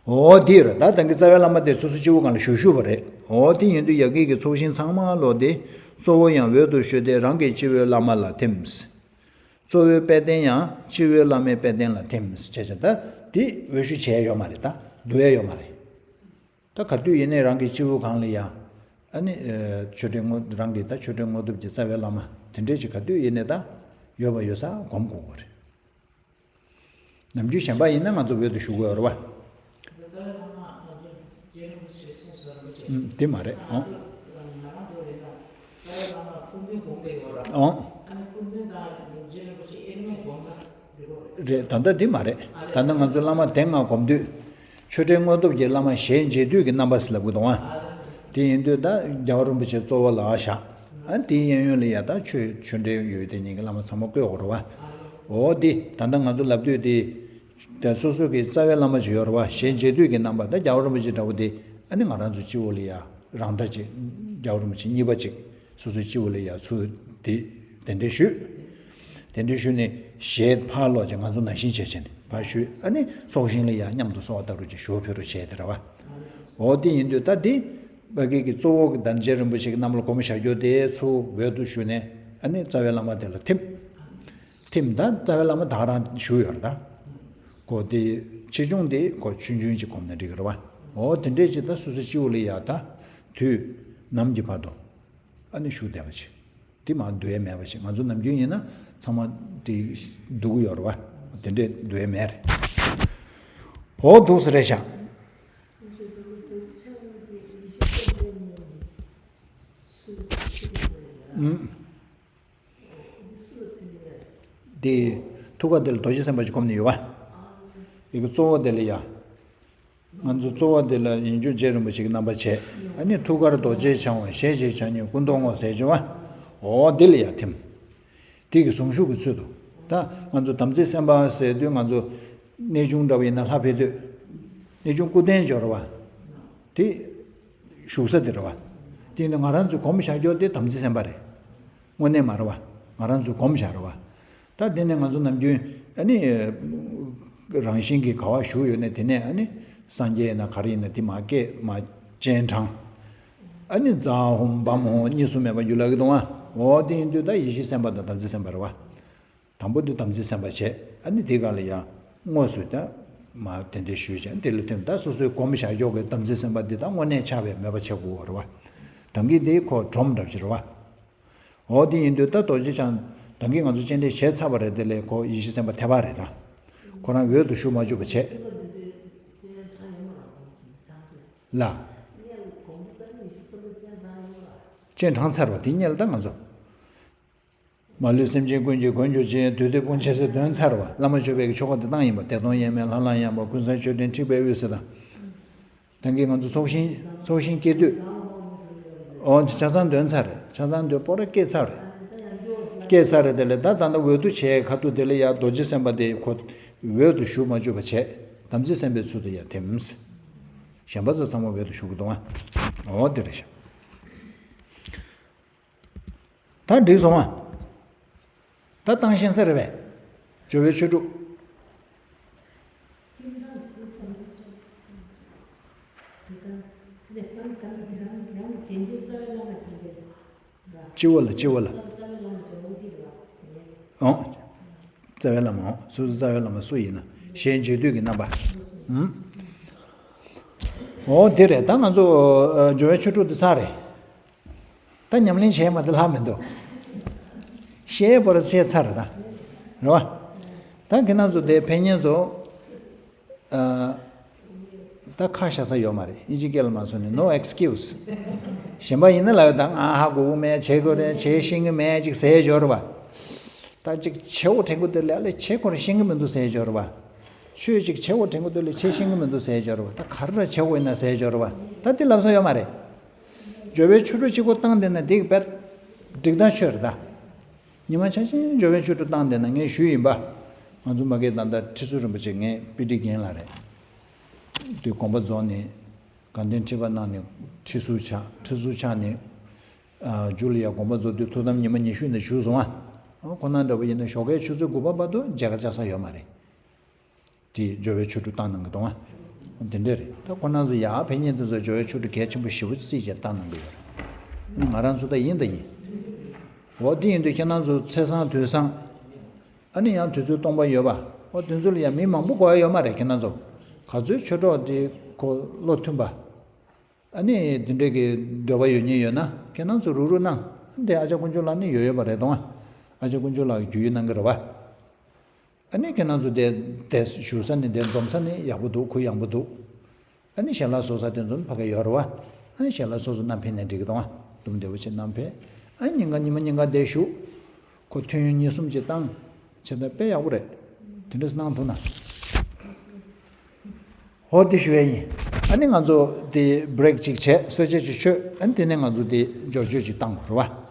འོ་དེ་རེད། ད་ད་གིན་རྩ་བའི་བླ་མ་དེ་སོ་སོ་སྤྱི་བོ་སྒང་ལ་ཞུ་ཞུས་པ་རེད། འོ་དེ་ཡིན་དུས་ཡ་གི་གི་ཚོགས་ཞིང་ཚང་མ་ལོག་སྟེ། གཙོ་བོ་ཡང་འོད་དུ་ཞུ་སྟེ་རང་གི་སྤྱི་བོའི་བླ་མ་ལ་ཐིམ། གཙོ་བོའི་དཔལ་ལྡན་ཡང་སྤྱི་བོའི་བླ་མའི་དཔལ་ལྡན་ལ་ཐིམ་ཟེར་བྱས། ད་དེ་འོད་ཞུ་བྱས་ཡོད་མ་རེད། ད་བསྡུ་ཡས་ཡོད་མ་རེད། ད་ག་དུས་ཡིན་ནའི་རང་གི་སྤྱི་བོ་སྒང་ལ་ཡ། ཨ་ནི་ཨ་ཆོས་སྒྲོན་དངོས་རང་གི་ད་ཆོས་སྒྲོན་དངོས་སྟོབས་ཀྱི་རྩ་བའི་བླ་མ་དེ་འདྲས་ཅིག་ག་དུས་ཡིན་ནའི་ད་ཡོད་པ་ཡོད་ས་སྒོམ་དགོས་ཀྱི་རེད། ནམ་རྒྱུན་གཞན་པ་ཡིན་ན་ང་ཚོ་འོད་དུ་ཞུ་དགོས་རེད་བ། ཨུམ། དེ་མ་རེད། ཨོ། ཨོ། རེད། ད་ལྟ་འདི་མ་རེད། ད་ལྟ་ང་ཚོའི་བླ་མ་དེ་སྔ་སྒོམ་དུས། ཆོས་སྒྲོན་དངོས་སྟོབས་ཀྱི་བླ་མ་ཞལ་མཇལ་དུས་ཀྱི་རྣམ་པ་ཟེར་ལབ་གི་འདུག་ཨ། དེ་ཡིན་དུས་ད་རྒྱལ་བ་རིན་པོ་ཆེ་གཙོ་བོ་ལ་བཞག་ཨ་དེའི་གཡས་གཡོན་ལ་ཡ་ད་ཆོས་ཆོས་འབྲེལ་ཡོད་དེ་ཉིད་ཀྱི་བླ་མ་ཚང་མ་བཀོད་དགོས་རེད་བ། འོ་དེ་ད་ལྟ་ང་ཚོ་ལབ་དུས་དེ། དེ་སོ་སོ་གི་རྩ་བའི་བླ་མ་ཅིག་ཡོད་རེད་བ། ཞལ་མཇལ་དུས་ཀྱི་རྣམ་པ་ད་རྒྱལ་བ་རིན་པོ་ཆེ་འདྲ་བོ་དེ། ཨ་ནི་ང་རང་ཚོའི་སྤྱི་བོ་ལ་ཡ་རང་འདྲ་ཅིག་རྒྱལ་བ་རིན་པོ་ཆེ་གཉིས་པ་ཅིག་སོ་སོའི་སྤྱི་བོ་ལ་ཡ་ཚུར་དེ་གདན་འདྲེན་ཞུས། གདན་འདྲེན་ཞུས་ནས་ཞལ་ཕར་ལོག་ཅིག་ང་ཚོ་ནང་བཞིན་བྱས་བྱས་ནས་ཕར་ཞུས། ཨ་ནི་ཚོགས་ཞིང་ལ་ཡ་མཉམ་དུ་གསོལ་བ་བཏབ་རོགས་ཅིག་ཞུ་བ་ཕུལ་རོགས་བྱས་དེ་རེད་བ། འོ་དེ་ཡིན་དུས་ད་དེ་ཕ་གི་གི་གཙོ་བོ་གི་བདག་ཉིད་རིན་པོ་ཆེ་གི་རྣམ་པ་ལ་སྒོམ་བཞག་རྒྱུ་དེ་ཚུར་འོད་དུ་ཞུ་ནས་ཨ་ནི་རྩ་བའི་བླ་མ་དེ་ལ་ཐིམ། ཐིམ་ད་རྩ་བའི་བླ་མ་ད་ག་རང་བཞུགས་ཡོད་རེད་ད། ཁོ་དེ་ཆེ་ཆུང་དེ་ཁོ་ཆུང་ཆུང་ཅིག་སྒོམ་ན་འགྲིག་གི་རེད་བ། འོ་དེ་འདྲས་ཅིག་ད་སོ་སོའི་སྤྱི་བོ་ལ་ཡ་ད་དུས་ནམ་གྱི་བར་དུ་ཨ་ནི་བཞུགས་བསྡད་པ་ཅིག་དེ་མར་བསྡུ་ཡས་མེད་པ་ཅིག་ང་ཚོ་ནམ་རྒྱུན་ཡིན་ན་ཚང་མ་དེ་བསྡུ་གི་ཡོད་རེད་བ། དེ་འདྲས་བསྡུ་ཡས་མེད་རེད། འོ་འདུག་སེ་རེད་ཤག་ཨུམ། དེ་ཐུགས་ཀ་དེ་ལ་རྡོ་རྗེ་སེམས་དཔའ་ཅིག་བསྒོམས་ནས་ཡོད་པ། ཡི་གེ་གཙོ་བོ་དེ་ལ་ཡ། ང་ཚོ་གཙོ་བོ་དེ་ལ་ཡིད་འབྱུང་རྗེ་རིན་པོ་ཆེ་གི་རྣམ་པ་བྱས། ཨ་ནི་ཐུགས་ཀར་རྡོ་རྗེ་འཆང་བ་ཞལ་གཅིག་ཕྱག་གཉིས་སྐུ་མདོག་སྔོ་ཟེར་བྱུང་བ། འོ་དེ་ལ་ཡ་ཐིམ། དེ་གི་གཟུངས་གཞུག་གི་ཚུལ་དུ། ད་ང་ཚོ་དམ་ཚིག་སེམས་དཔའ་ཟེར་དུས་ང་ཚོ་གནས་ཆུང་འདྲ་བ་ཡིན་ན་ལྷ་ཕེབས་དུས། གནས་ཆུང་སྐུ་རྟེན་འབྱོར་བ། དེ། བཞུགས་ས་དེ་རེད་བ། དེ་ཡིན་དུས་ང་རང་ཚོས་སྒོམ་བཞག་རྒྱུ་དེ་དམ་ཚིག་སེམས་དཔའ་རེད། དངོས་གནས་མ་རེད་བ། ང་རང་ཚོས་སྒོམ་བཞག་རེད་བ། ད་དེ་ནས་ང་ཚོ་ནམ་རྒྱུན་ཨ་ནི། རང་བཞིན་གྱིས་ག་བ་བཞུགས་ཡོད་ནས་དེ་ནས་ཨ་ནི། སངས་རྒྱས་ཡིན་ན་ག་རེ་ཡིན་ན་དེ་མར་བསྐྱེད་མར་སྤྱན་དྲངས། ཨ་ནི་ཛཿཧཱུྃ་བཾ་ཧཱུྃ་གཉིས་སུ་མེད་པར་སྒྱུར་ལབ་ཀྱི་འདུག་ཨ། འོ་དེ་ཡིན་དུས་ད་ཡེ་ཤེས་སེམས་དཔའ་དང་དམ་ཚིག་སེམས་དཔའ་རེད་བ། དང་པོ་དེ་དམ་ཚིག་སེམས་དཔའ་བྱས། ཨ་ནི་དེ་ག་ལ་ཡང་དངོས་སུ་ད་མར་གདན་འདྲེན་ཞུས་བྱས་དེ་ལ་ཐོན། ད་སོ་སོའི་སྒོམ་བཞག་ཕྱོགས་ཀྱི་དམ་ཚིག་སེམས་དཔའ་འདི་དག་དངོས་གནས་ཆགས་པའི་མོས་པ་བྱེད་དགོས་པ་རེད་བ། ད་གིན་དེ་ཁོ་སྒྲོམ་འདྲ་བྱེད་རེད་བ། འོ་དེ་ཡིན་དུས་ད་རྡོ་རྗེ་འཆང་ད་གིན་ང་ཚོ་སྤྱན་འདྲེན་བྱས་ཚར་བ་རེད། དེ་ལས་ཁོ་ཡེ་ཤེས་སེམས་དཔའ་ཐེབས་པ་རེད་ད། ཁོ་རང་འོད་དུ་ཞུ་མ་བཅུག་པ་བྱས། ལ། སྤྱན་དྲངས་ཚར་བ་དེ་སྔོན་ལ་ད་ང་ཚོ། མ་ལུས་སེམས་ཅན་ཀུན་གྱི་མགོན་གྱུར་ཅིང་། བདུད་འདུལ་དཔུང་བཅས་ཟེར་འདོན་ཚར་བ། བླ་མ་མཆོད་པའི་ཆོ་ག་འདི་བཏང་ཡིན་པ། བདེ་སྟོང་དབྱེར་མེད་ལྷ་ལ་ཡང་དབང་པ། ཀུན་བཟང་མཆོད་སྤྲིན་འཁྲིགས་པའི་དབུས་སུ་དང་། ད་གིན་ང་ཚོ་ཚོགས་ཞིང་ཚོགས་ཞིང་སྐྱེལ་དུས། འོ་ཆ་ཚང་འདོན་ཚར་རེད། ཆ་ཚང་འདོན་པོ་ར་སྐྱེལ་ཚར་རེད། སྐྱེལ་ཚར་རེད། དེ་ལས་ད་ད་ལྟ་འོད་དུ་བྱས་ཁ་ཐུག་དེ་ལས་ཡར་རྡོ་རྗེ་སེམས་དཔའ་དེ་ཁོ་འོད་དུ་ཞུ་མ་བཅུག་པ་བྱས། དམ་ཚིག་སེམས་དཔའི་ཚུལ་དུ་ཡར་ཐིམ། གཞན་པ་ཚོ་ཚང་མ་འོད་དུ་ཞུ་གི་འདུག་ཨ། འོ་དེ་རེད་ཤག་ད་འགྲིག་སོང་ཨ། ད་བཏང་ཤེས་ས་རེད་པས། སྦྱོར་བའི་ཆོས་དྲུག་སྤྱི་བོ་ལ་སྤྱི་བོ་ལ། ཨོ། རྩ་བའི་བླ་མ་ཨོ། སོ་སོ་རྩ་བའི་བླ་མ་སུ་ཡིན་ན་ཞལ་མཇལ་དུས་ཀྱི་རྣམ་པ། ཨུམ། འོ་དེ་རེད། ད་ང་ཚོ་ཨ་སྦྱོར་བའི་ཆོས་དྲུག་འདི་ཚར་རེད། ད་ཉམས་ལེན་བྱས་མ་ཐུབ་ལྷག་མི་འདུག་བཤད་པར་བཤད་ཚར་རེད་ད། རེད་བ། ད་ཁྱེད་རང་ཚོ་དེ་ཕན་ཉེན་ཚོ། ཨ། ད་ཁ་བཞག་ས་ཡོད་མ་རེད། ཨིན་ཇི་སྐད་ལ་མ་སོང་ནས་no excuse། གཞན་པ་ཡིན་ན་ལབ་ད་ང་ཧ་གོ་གི་མེད། བྱེད་དགོས་རེད། བྱེད་ཤེས་ཀྱི་མེད་ཅིག་ཟེར་འབྱོར་བ། ད་ཅིག་བྱེད་འོ་དྲན་གོ་དེ་ལས་ཨ་ལས་བྱེད་ཁོ་རང་ཤེས་ཀྱི་མི་འདུག་ཟེར་འབྱོར་བ། ཆོས་ཅིག་བྱེད་དགོས་དྲན་གྱི་འདུག་ལས་བྱེད་ཤེས་ཀྱི་མི་འདུག་ཟེར་ཡ་ཅིག་ཡོད་རེད་བ། ད་ག་རེ་བྱེད་དགོས་ཡིན་ན་ཟེར་ཡ་ཅིག་ཡོད་རེད་བ། ད་དེ་ལབ་ས་ཡོད་མ་རེད། སྦྱོར་བའི་ཆོ་འཕྲུལ་གཅིག་པོ་བཏང་བསྡད་ན་དེ་གི་དཔེ་འགྲིག་ཐག་ཆོད་རེད་ད། ཉི་མ་ཆ་ཆེན་སྦྱོར་བའི་ཆོ་འཕྲུལ་བཏང་བསྡད་ན། ངས་ཞུས་ཡིན་པ། ང་ཚོ་མ་གི་ད་ལྟ་ཁྲི་ཟུར་རིན་པོ་ཆེ་ངའི་དཔེ་ཁྲིད་རྒན་ལགས་རེད། དེ་དགོངས་པ་རྫོགས་ནས་དགའ་ལྡན་ཁྲི་པ་གནང་ནས་ཁྲི་ཟུར་ཆགས། ཁྲི་ཟུར་ཆགས་ནས་ཨ་ཇུ་ལི་ཡ་དགོངས་པ་རྫོགས་དུས་ཐུགས་དམ་ཉི་མ་ཉི་ཤུ་ནས་བཞུགས་སོང་ཨ། ཁོ་ན་འདྲ་པོ་ཡིན་ན་ཞོགས་ཀའི་ཆུ་ཚོད་དགུ་པ་བར་དུ་མཇལ་ཁ་བཅར་ས་ཡོད་མ་རེད། དེ་སྦྱོར་བའི་ཆོ་འཕྲུལ་བཏང་གནང་གི་འདུག་ཨ། དེ་འདྲ་རེད། ད་ཁོ་རང་ཚོ་ཡར་ཕེབས་མཁན་དེ་ཚོ་སྦྱོར་བའི་ཆོ་འཕྲུལ་གལ་ཆེན་པོ་ཞེ་པོ་རྩིས་བྱས་བཏང་གནང་གི་ཡོད་རེད། ཨ་ནི་ང་རང་ཚོ་ད་ཡིན་ད་ཡིན། འོ་དེ་ཡིན་དུས་ཁྱེད་རང་ཚོ་ཚེས་བཟང་དུས་བཟང་། ཨ་ནི་ཡང་དུས་ཚོད་སྟོང་པ་ཡོད་པ། འོ་དེ་ཚོ་ལ་ཡང་མི་མང་པོ་དགོས་ཡ་ཡོད་མ་རེད། ཁྱེད་རང་ཚོ་ག་ཚོད་ཆོས་གྲོགས་དེ་ཁོ་བློ་མཐུན་པ། ཨ་ནི་དེ་འདྲས་ཀྱི་འདོད་པ་ཡོད་མཁན་ཡོད་ན་ཁྱེད་རང་ཚོ་རུག་རུག་གནང་། དེ་ཨ་ཅག་དཀོན་མཆོག་ལགས་ནི་ཡོད་ཡོད་པ་རེད་དོ། ཨ་ཅག་དཀོན་མཆོག་ལགས་ཀྱིས་རྒྱུས་ཡོད་གནང་གི་རེད་བ། ཨ་ནི་ཁྱེད་རང་ཚོ་དེ་དེ་བཞུགས་ས་ནི་དེ་འཛོམས་ས་ནི་ཡག་པོ་འདུག་གུ་ཡངས་པོ་འདུག་ཨ་ནི་ཞལ་ལག་བཟོ་ས་དེ་ཚོ་ནི་ཕ་གི་ཡོད་རེད་བ། ཨ་ནི་ཞལ་ལག་སོ་སོ་བསྣམས་ཕེབས་ནས་འགྲིག་གི་འདུག་ཨ། དུམ་བདེ་བོ་བྱས་བསྣམས་ཕེབས། ཨ་ནི་ཉིན་གང་ཉི་མ་ཉིན་གང་དེ་བཞུགས། ཁོ་ཐུན་ཡུན་གཉིས་གསུམ་ཅིག་བཏང་། བྱས་ན་དཔེ་ཡག་པོ་རེད། དེ་འདྲས་གནང་ཐུབ་ན། འོ་དེ་ཞུ་ཡས་ཡིན། ཨ་ནི་ང་ཚོ་དེ་བྷི་རེག་ཅིག་བྱས། གསོལ་ཇ་ཅིག་མཆོད། ཨ་ནི་དེ་ནས་ང་ཚོ་དེ་འབྱོར་བཅོས་ཅིག་བཏང་དགོས་རེད་བ།